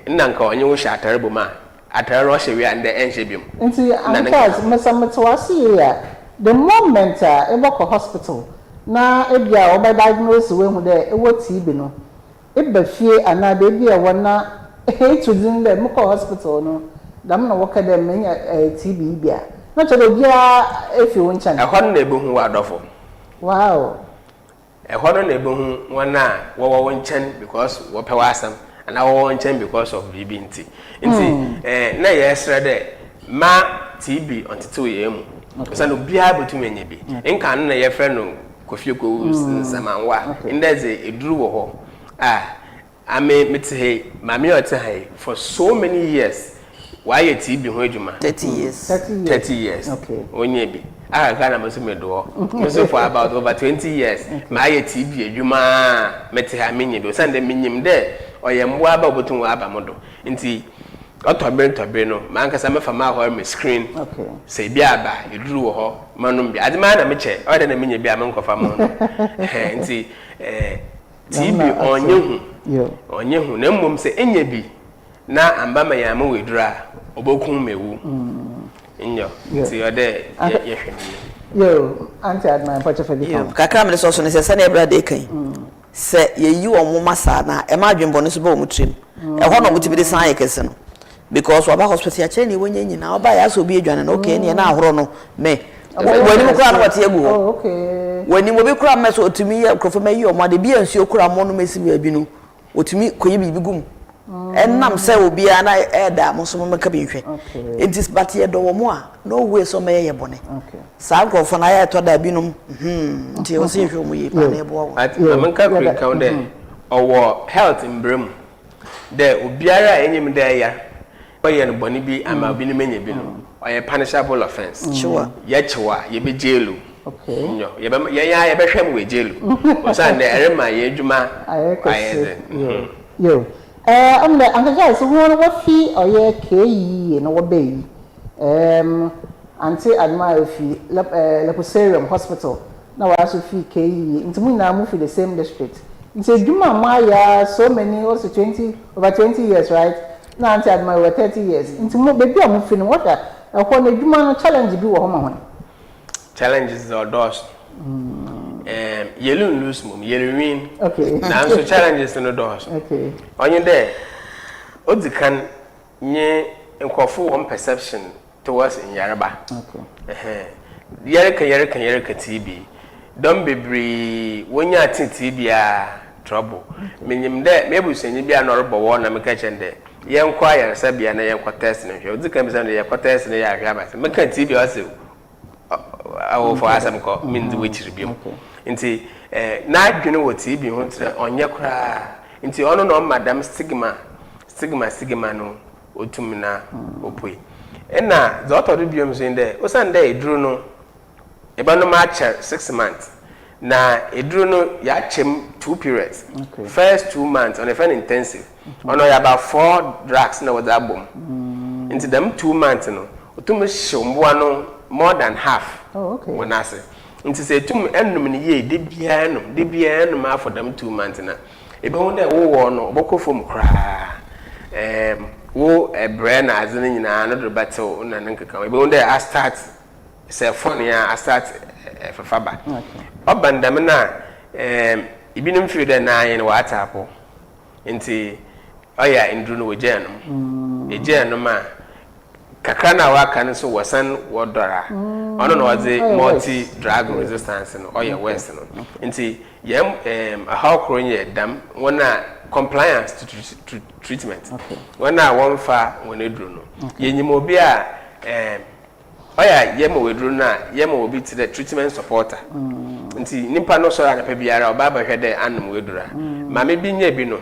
nna nka ɔnye wo hyɛ atar bɔ mu a, atar no ɔhyɛ wie a ndɛ ɛnnhyɛ bio. Ntsi Na ne Charles, nkekaho. mese metse wo ase yie a, the moment a ebɔkɔ hospital na ebia wɔbɛ diagnose wo ehu dɛ ewɔ TB no, Eba fie anaa beebi a ewɔ na eto dzin dɛ mokɔr hospital no dɛm na wɔkã dɛ menya TB yi bi a, na kyerɛ dɛ obiara efi wo nkyɛn. Ɛhɔ no na ebohu w'adɔfo. Wow. Ɛhɔ no na ebohu hɔn a wɔwɔ wo nkyɛn because wɔpɛ w'asɛm anaa wɔwɔ wo nkyɛn because of biribi ntsi. Ntsi eh, nna yɛreserɛ dɛ mma TB ɔnntsetsew hɛn mu osiandɛ obiara botum enya bi. Nkan no na yɛfrɛ no Kofi Okowu Nsamanwa, ndɛ dze edur wɔ hɔ a ame metse ha yi, maame a ɔtse ha yi for so many years ɔayɛ TB ho edwuma. 30 years. 30 years. Onnya bi. Akakra na mo so medo hɔ. Mo so for about over 20 years mayɛ TB edwuma a metse ha mennya bi osiandɛ minyim dɛ ɔyɛ mbowa aba a obotum ɔaba mo do ntsi. Ɔtɔ ber ntɔ ber no, mankasa mefa m'ahɔr me screen, sɛ bi aba a, edur wɔ hɔ, manom bi. Adze mara na mekyɛ, ɔyɛ dɛn na minya bi a mennkɔfa monom? Ɛhɛn, ntsi eh, TB ɔnnyɛ hu, ɔnnyɛ hu, na mbom sɛ enya bi na ammba ma yɛamma wo edur a, oboku wo ma ewu. Nyew, ntsi ɔwɔ dɛ yɛhwɛ no yie. Yo, Auntie Admire, mpakyɛ fa bi ka ho. Kakra a mede sɔ so ne sɛ, sɛnea Brada reka yi, Sɛ yɛyi wɔn ma saa no a, ɛma adwemmɔne nso ba wɔn tirim. Ɛhɔ na wɔtumi de san yɛ kɛse no. Because waba hospital, yɛakyerɛ nea wanya nyinaa. Ɔbaeɛ asɛ obi adwane no, okay, ɛnneɛ na ahorɔ no, me. W'anim koraa na wɔte agu hɔ. W'anim, obi koraa mmɛ sɛ ɔtumi yɛ nkurɔfoɔ ma yi wɔn ade. Bi a nsuo koraa mmɔ nom asi baabi no, wɔtumi kɔyi biribi gu mu. Ɛnam sɛ obiara na ɛɛda a, mo nso mommɛka bi nhwɛ. Nti but yɛdɔ wɔn a, no way sɛ wɔmmɛyɛ yɛ bɔne. Saa nkorɔfoɔ no ayɛ a ɛtɔ da a binom hmm nti ɛwɔ sɛ yɛhwɛ wɔn yie paa na yɛboa wɔn. But ma menka kor nka ho dɛ, ɔwɔ health mbra mu dɛ obiara a enyim dɛ eyar ɔyɛ no bɔn bi ama binom enya bi no, ɔyɛ punishable offence. Sure. Yɛkye wo a, yɛbɛ jail wo. Nyew, yɛbɛma, hɛn ara yɛbɛhwɛ ma wɔajail wo. Osiandɛ erema hɛn edwuma Ayɛ ayɛ kɛse. dzen. Yo. Ɛɛ, ɔno dɛ ankasa so hɔn wɔfi ɔyɛ KEA na wɔbae yi, ɛɛm, Auntie Admire fi Lep ɛɛ Leprosarium Hospital na woara so fi KEA, ntsi mo nyinaa mufi the same district. Ntsi edwuma a moayɛ ara so many, ɔse 20, over 20 years right? Na Auntie Admire over 30 years. Ntsi mo, beebi a mufi no, wɔhwɛ a, ɛhɔ no edwuma no challenge bi wɔ hɔ ma hɔn? Challenges dze ɔdɔɔ so. Ɛɛm, yɛrun lose mbom yɛrewin. Okay. Naaso challenges no dɔɔ so. Okay. Ɔnye dɛ, odzi kan nye nkorɔfo hɔn perception towards nyarba. Okay. Ɛhɛn. Yɛreka yɛreka yɛreka TB. Dɔm beberee wonyaa tse TB a trouble. Minyim dɛ m'ebusuanyi bi a nna ɔrobɔ wɔ na mekã kyerɛ no dɛ yɛnkɔ ayarsabea na yɛnkɔ test no nhwɛ. Odzi kan bisa me dɛ yɛkɔ test no yɛ ahwɛ aba sɛ mekã TB a ɔse awofo asɛm kɔ menndzi w'ekyir bio. Ntsi eh n'adwen wɔ TB ho tse dɛ ɔnnyɛ koraa. Ntsi ɔno na ɔma dɛm stigma stigma stigma no otum na opue. Nna dza ɔtɔ do bio so nye dɛ osiandɛ edur no ebɛnom akyɛr six months na edur no yɛakyɛ mu two periods, first 2 months ɔno yɛfrɛ no intensive, ɔno ɔyɛ about four drugs na wɔdze abɔ mu ntsi dɛm 2 months no otum hyew mbowa no more than half wɔ n'ase ntsi sɛ etum nom no yie da biara nom da biara nom ara for dɛm 2 months no a Ebohu dɛ wo wɔ no ɔbɔkɔ famu koraa. Erm wo brɛ na adze no nyina no do bɛtsew na ne nkekaho. Ebohu dɛ astart sɛ fon a astart fefa ba. Ɔba no dɛm no a, erm binom feel dɛ naayen wɔatse apɔw ntsi ɔyɛ a ndur no wogyaa nom. Egyaa nom a, kakra no a wɔaka no so wɔsan wɔdɔr a, ɔno na ɔdze multi drug resistance no ɔyɛ worse no. Ntsi Yɛn um ɔhaw kor nye dɛm hɔn a compliance to to treatment, hɔn a wɔmmfa hɔn edur no. Yenyim obi a um ɔyɛ a yɛma wo edur no a, yɛma obi tse dɛ treatment supporter. Ntsi nyimpa no soɛr anapa biara ɔba abɛhwɛ dɛ anom w'edur a. Maame bi nyaa bi no,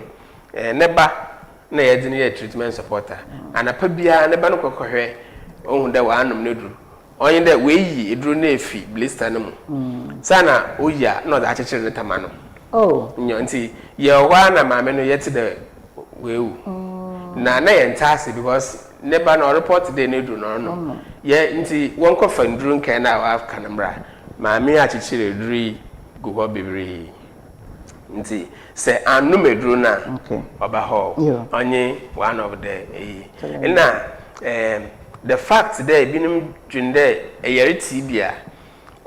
ne ba na yɛdze no yɛɛ treatment supporter. Anapa biara ne ba no kɔ kɔhwɛ, ohu dɛ ɔanom n'edur. Ɔnye dɛ oeyi edur no efi blister no mu. Saana oyi a, nna ɔdze akyekyer ne tam ano. Nyew, ntsi yɛwɔ hɔ ara na maame no yɛtse dɛ oewu. Na nna yɛnntse ase because ne ba no ɔreport dɛ n'edur no ɔronom. Yɛ ntsi wɔnkɔfa ndur nkae no a ɔaka no mbra. Maame yi akyekyer edur yi gu hɔ beberee. Ntsi sɛ annom eduru no a, ɔba hɔ o, ɔnye one of the eyi. Nna ɛɛm the fact dɛ binom dwen dɛ eyar TB a,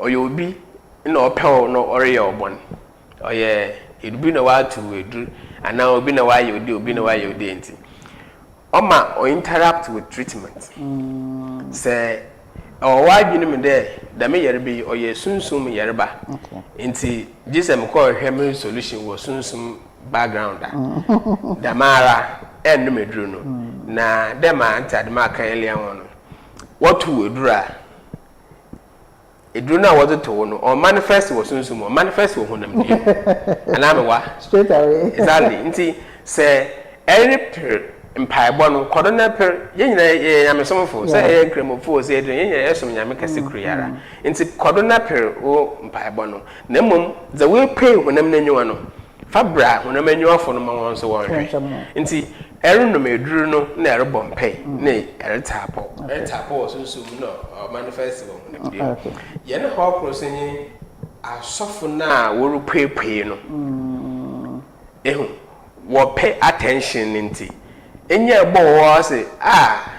ɔyɛ obi na ɔpɛ wo na ɔreyɛ wo bɔn. Ɔyɛ obi na ɔatow wo edur anaa obi na ɔayɛ wo dei, obi na ɔayɛ wo dei ntsi. Ɔma ɔ interrupt with treatment. Sɛ ɔwɔ w'adwen mu dɛ dɛm yarba yi ɔyɛ sunsum mu yarba ntsi gyesɛ mokɔ hwehwɛ me solution wɔ sunsum background a, dɛmara ɛnnom edur no. Na dɛ ma Aunty Adema kã earlier on no, wɔtow edur a, Eduro no a wɔdze to wo no, ɔmmanifest wɔ sunsum mu, ɔmmanifest wɔ honamdua mu. Anaa mewa? Straight away. Exactly. Nti sɛ ɛreper mpaebɔ no, kɔ do na per. Yɛn nyinaa yɛyɛ nyamesomfo, sɛ yɛyɛ nkramofo o, sɛ yɛyɛ dɛn, yɛn nyinaa yɛsom Nyame kɛse kor yi ara. Nti kɔ do na per wo mpaebɔ no. Na mbom dza woepue honam n'enyiwa no, Fa bra honam anyiwafo no ma hɔn so wɔnhwɛ. Ntsi eronom edur no nna erobɔ mpae na eretse apɔw. Eretse apɔw wɔ sunsum mu na ɔmanifest wɔ honamdua mu. Hɛn haw kor so nye asɔfo no a worupuepue no. Ehu, wɔpɛ attention no ntsi, enyi a ebɔ wɔ hɔ ara se, ah,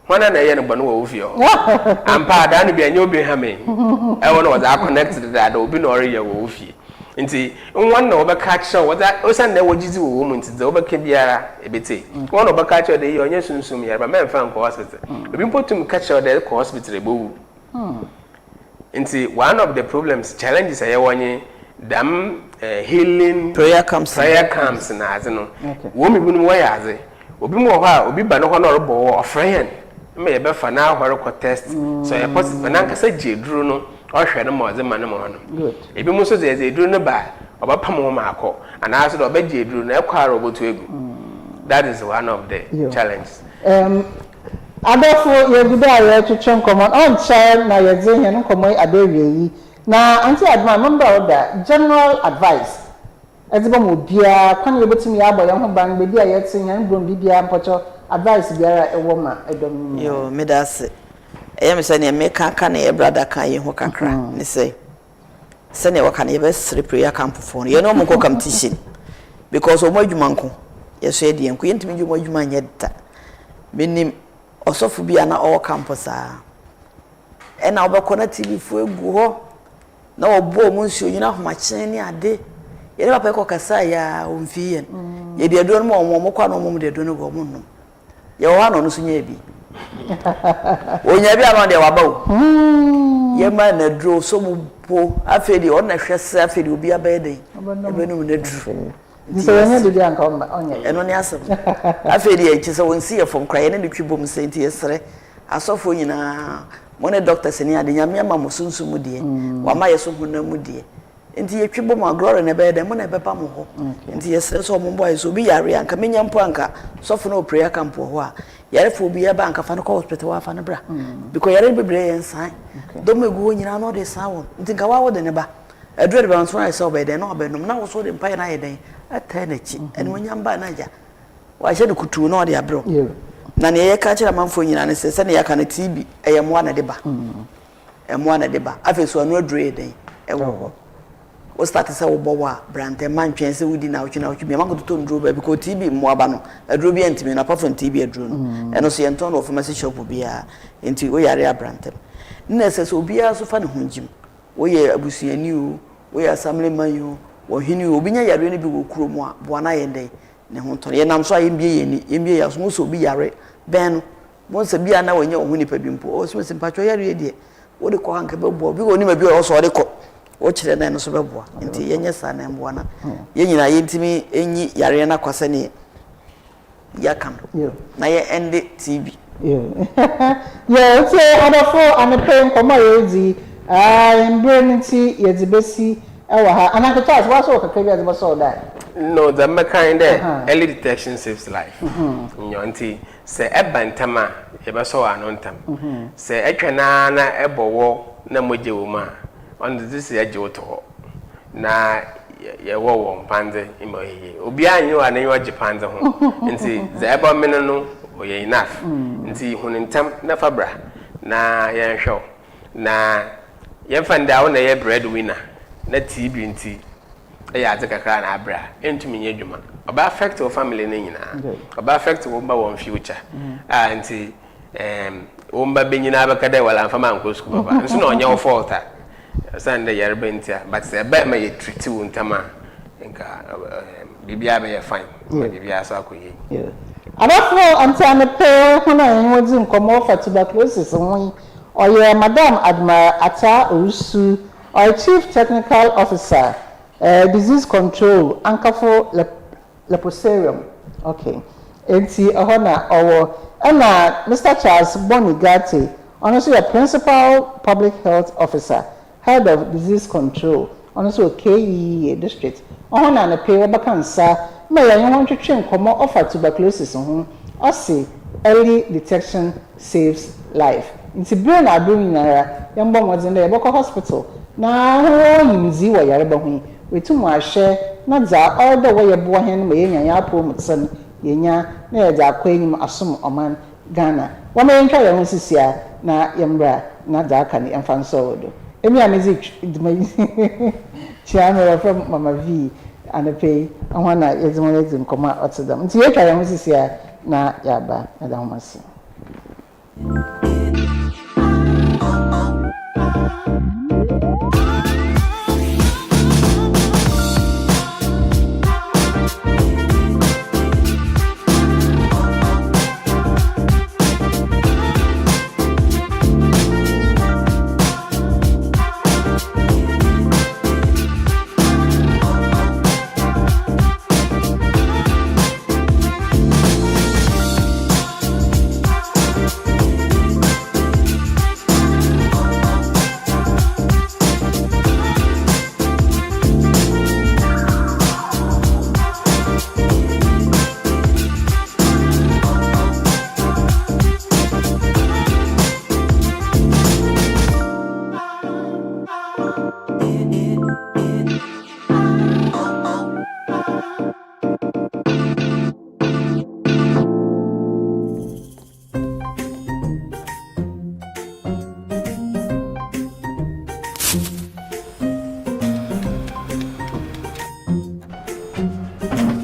Hwana na ɛyɛ no bɔne wɔ wo fie hɔ? Ampa adaa no bi ɛnyɛ obi ha me. Ɛwɔ na wɔdze aconnect dedaada obi na ɔreyɛ wɔ wo fie. Nti hwan na wɔbɛka akyerɛ wo wɔdze osiandɛ wɔgye dzi wɔ wɔn mu nti dza wɔbɛka biara ebetsie. Hwan na wɔbɛka akyerɛ wo dɛ iyi ɔnnyɛ sunsum yarba mɛmfa nkɔ hospital. Obi mpo tum ka kyerɛ wo dɛ ekɔ hospital ebowu. Nti one of the problems, challenges a yɛwɔ nye dɛm healing prayer camps prayer camps na adze no. Wɔn mu binom wɔyɛ adze. Obi mu wɔ hɔ a obi ba no hɔ na ɔrobɔ wɔ ɔfrɛ hɛn ma yɛbɛfa n'ahɔr kɔ test. Sɛ ɔyɛ positive a nankasa gye eduru no ɔhwɛ no ma ɔdze ma no ma ɔnom. Ebinom nso dze yɛdze eduru no ba a ɔbɛpam hɔn ma akɔ anaa so dɛ ɔbɛgye eduru no ɛkɔ ara obotu egu. That is one of the challenges. Adɔfo, yegu do a yɛrotwetwe nkɔmbɔ no, ɔnnkyɛr na yɛdze hɛn nkɔmbɔ yi aba ewiei yi. Na Auntie Adma, membrɛ wo da, general advice edze bɛma obiara, kwan a yebotum yɛabɔ hɛnho ban, beebi a yɛtse, hɛn brom, biribiara, mpɔkyɛw, advice biara a ewɔ ma dɔm no nyina. Yoo, meda ase. Ɛyɛ me sɛ nea meka aka nea yɛ brada ka yi ho kakra ne sɛ, sɛnea wɔka no yɛbɛsrɛ prayer camp foɔ no yɛne wɔn nkɔ competition because wɔn adwuma nko yɛso yɛ deɛ nko yɛntumi gye wɔn adwuma nyɛ da menim ɔsɔfo bi a na ɔwɔ camp saa ɛna wɔbɛkɔ na tv foɔ egu hɔ na wɔbɔ wɔn nsuo nyina ahomakyen ne ade yɛne papa kɔ kasa yɛ a wɔmfii yɛn yɛde aduro no ma wɔn wɔn kɔ a na wɔn de aduro no gu wɔn nnom Yɛwɔ hɔ a na ɔno nso nyaa bi. Ɔnya bi a na ɔdeɛ waba o. Yɛma no aduro so mu po. Afei deɛ ɔno na hwɛ sɛ afei deɛ obi abɛyɛ dɛn ɛbɛnum n'aduro. Nti sɛ wɔnyɛ biribi anka ɔnyɛ. Ɛno ne asɛm. Afei deɛ kyɛ sɛ wɔnsi yɛ fam koraa yɛne no twi bom sɛ nti yɛsrɛ asɔfoɔ nyinaa mo ne doctors ne ade Nyame ama mo sunsum mu deɛ wama yɛ so honam mu deɛ. Nti yɛtwi bɔ mu a glory no ɛbɛyɛ dɛn mo na ɛbɛba mo hɔ nti yɛsrɛ sɛ ɔmo mboa yɛn sɛ obi yare a nka menya mpo anka sɔfo no wɔ prayer camp wɔ hɔ a yarefoɔ bi ɛba anka fa no kɔ hospital wa fa no bra because yare no bebree yɛ nsan dɔm egu hɔ nyinaa na ɔde san wɔn nti nka wa wode ne ba aduro de ba nso ayɛ sɛ ɔbɛyɛ dɛn na ɔbɛnom na woso de mpaeɛ no ayɛ dɛn ɛtɛɛ n'akyi ɛne onyam ba na agya wahyɛ no kutuu na ɔde abrɛ na nea yɛka kyerɛ amanfoɔ nyinaa ne sɛ sɛnea yɛaka no TB ɛyɛ mmoa na ɛde ba Mmoa na ɛde ba. Afei so ano aduro yɛ dɛn? Ɛwɔ hɔ. Wo start sɛ wobɔ wɔ a, bra ntɛm ma ntwɛn sɛ wodi naawɔtwe naawɔtwe bi. Ama kɔtotɔ nnuro baabi kɔ TB mmoa ba no. Aduro bi antumi no apart from TB aduro no. Ɛno so yɛntɔn no wɔ pharmacy shop biara. Nti woyare a bra ntɛm. Nna ɛsɛ sɛ obiara nso fa ne ho gyim. Woyɛ abusuani o, woyɛ assemblyman o, ɔhene o, obi nya yareɛ no bi wɔ kurom a, boa no ayɛ dɛn? Ne ho ntɔ no. Yɛnam so a yɛmbue yɛn ani, yɛmbue yɛn aso. Wohu sɛ obi yare, bɛn no. Bohu sɛ bia na wanya wo ho nipa bi mpo. Ɔwɔ sɛ mpakyɛ yareɛ deɛ wode kɔ anka bɛboa. Obi wɔ onim bi a ɔwɔ sɛ ɔde kɔ. Wokyerɛ na ɛno nso bɛboa. Nti yɛnyɛ saa na ɛmboa na yɛn nyinaa yɛntumi nyi yareɛ no akwa sɛdeɛ yɛaka no na yɛ ɛnde TB. Yɛ nti adɔfo anɔpa yi nkɔmmɔ a yɛredzi yi, aah mber no ntsi yɛdze besi wɔ ha. Anaa Uncle Charles, woara so wɔ kakra bi a edze bɔsɔw do a? No, dza mebɛka nye dɛ early detection saves life. Nyew, ntsi Sɛ ɛba ntɛm a, yɛbɛsɔw ano ntɛm. Sɛ ɛtwɛn ara na ɛbɔ wɔ na mogya wɔ mu a, ɔno dze gye sɛ yɛgye wo to hɔ na yɛwɔ wɔ mpandze ma ɔyɛ yie. Obiara nnyi hɔ a n'enyiwa gye pandze ho, ntsi dza ebɔmen no ɔyɛ enough. Ntsi hu no ntsɛm na fa bra na yɛnhwɛ wo. Na yɛmfa no dɛ awo na eyɛ bread winner na TB ntsi Eyɛ adze kakra na abrɛ a, enntum nnyɛ edwuma. Ɔbɛ affect wo family no nyina. Ɔbɛ affect wo mba hɔn future. A ntsi ehm wo mba benyin abɛka dɛ well ammfa me annkɔ skuul papa. Nso na ɔnnyɛ wo fault a, osiandɛ yarba ntsi a. But sɛ ɛbaa ma yɛ treat wo ntsɛm a, nka ehm biribiara bɛyɛ fine ma biribiara so akɔ yie. Adɔfo, ɔnntse anɔpa yi hɔn a yɛnye hɔn dzi nkɔmbɔ ɔfa tuberculosis ho yi, ɔyɛ Madam Admiral Ataa Owusu Ɔyɛ Chief Technical Officer, Disease Control, Ankafo Leprosarium, ok, enti ɛhɔ na ɔwɔ. Ɛna Mister Charles Bonny Ghartey, ɔno nso yɛ Principal Public Health Officer, Head of Disease Control, ɔno nso wɔ KEEA District. Ɔhɔ na anɔpa yi wɔbɛka nsa ma yɛnye hɔn twetwe nkɔmbɔ ɔfa tuberculosis ho. Ɔse early detection saves life. Ntsi ber na aber nyinara yɛmbɔ mbɔdzen dɛ yɛbɔkɔ hospital na hɔn a wɔwɔ nyimdzee wɔ yarba ho yi woetum wɔahwɛ. na dza ɔwɔ dɛ wɔyɛ boa hɛn ma yenya hɛn apɔwmutsen yenya na yɛdze akɔ enyim asom ɔman Ghana. Wɔma yɛntwa hɛnho sisia na yɛmbra na dza aka no yɛmfa nsɔw do. Emi a medze dwumadzi kyia me wɔfrɛ me Mama Vee anɔpa yi, hɔn na yɛdze hɔn edzi nkɔmbɔ a ɔtse dɛm. Ntsi yetwa hɛnho sisia na yɛaba. Meda hom ase.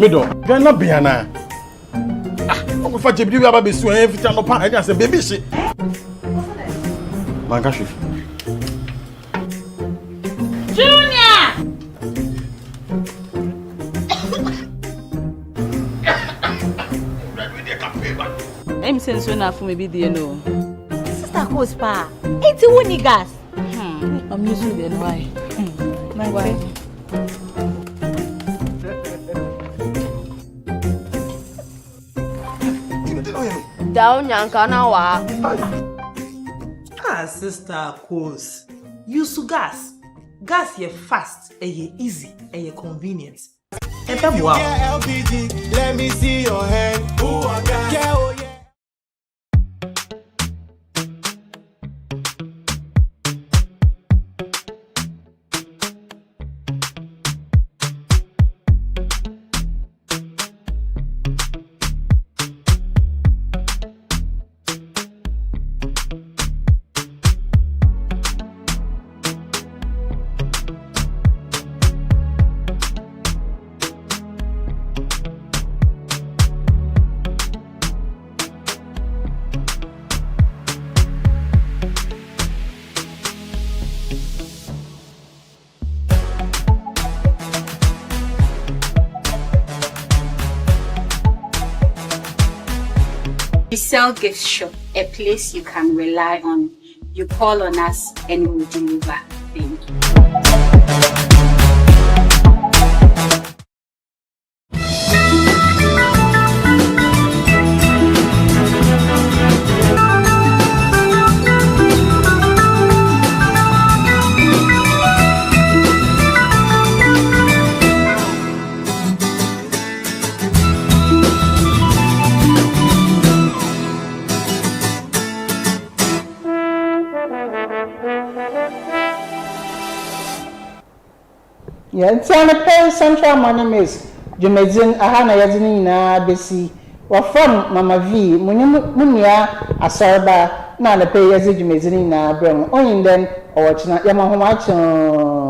Me dɔ, dwan na bea na. Ah, ɔkɔfa gyebiri wi aba bɛsi wɔn fiti anɔpa ɛne asɛ beebi hye. Manka hwee. Junior! Ɛmi sɛ nsuo na afom ebi die no. Sister Kos paa, enti wo ni gas? I'm using the why. Why? Dao nyanka na wa. Ah sister Kos, use gas. Gas yɛ fast, ɛyɛ easy, ɛyɛ convenient. Ɛbɛboa wo. LPG, let me see your hand. Yeah, oh yeah. We sell gift shop, a place you can rely on. You call on us and we deliver. Thank you. Yeah, nti anɔpa yi Central Money Maze dwumadzi no, aha na yɛdze ne nyinaa besi. Wɔfrɛ me Mama Vee, munye mo nua Asɔrba na anɔpa yi yɛdze dwumadzi no nyinaa brɛ hom. Onnyi ndɛ no, ɔwɔ kyena. Yɛma hom akye oo.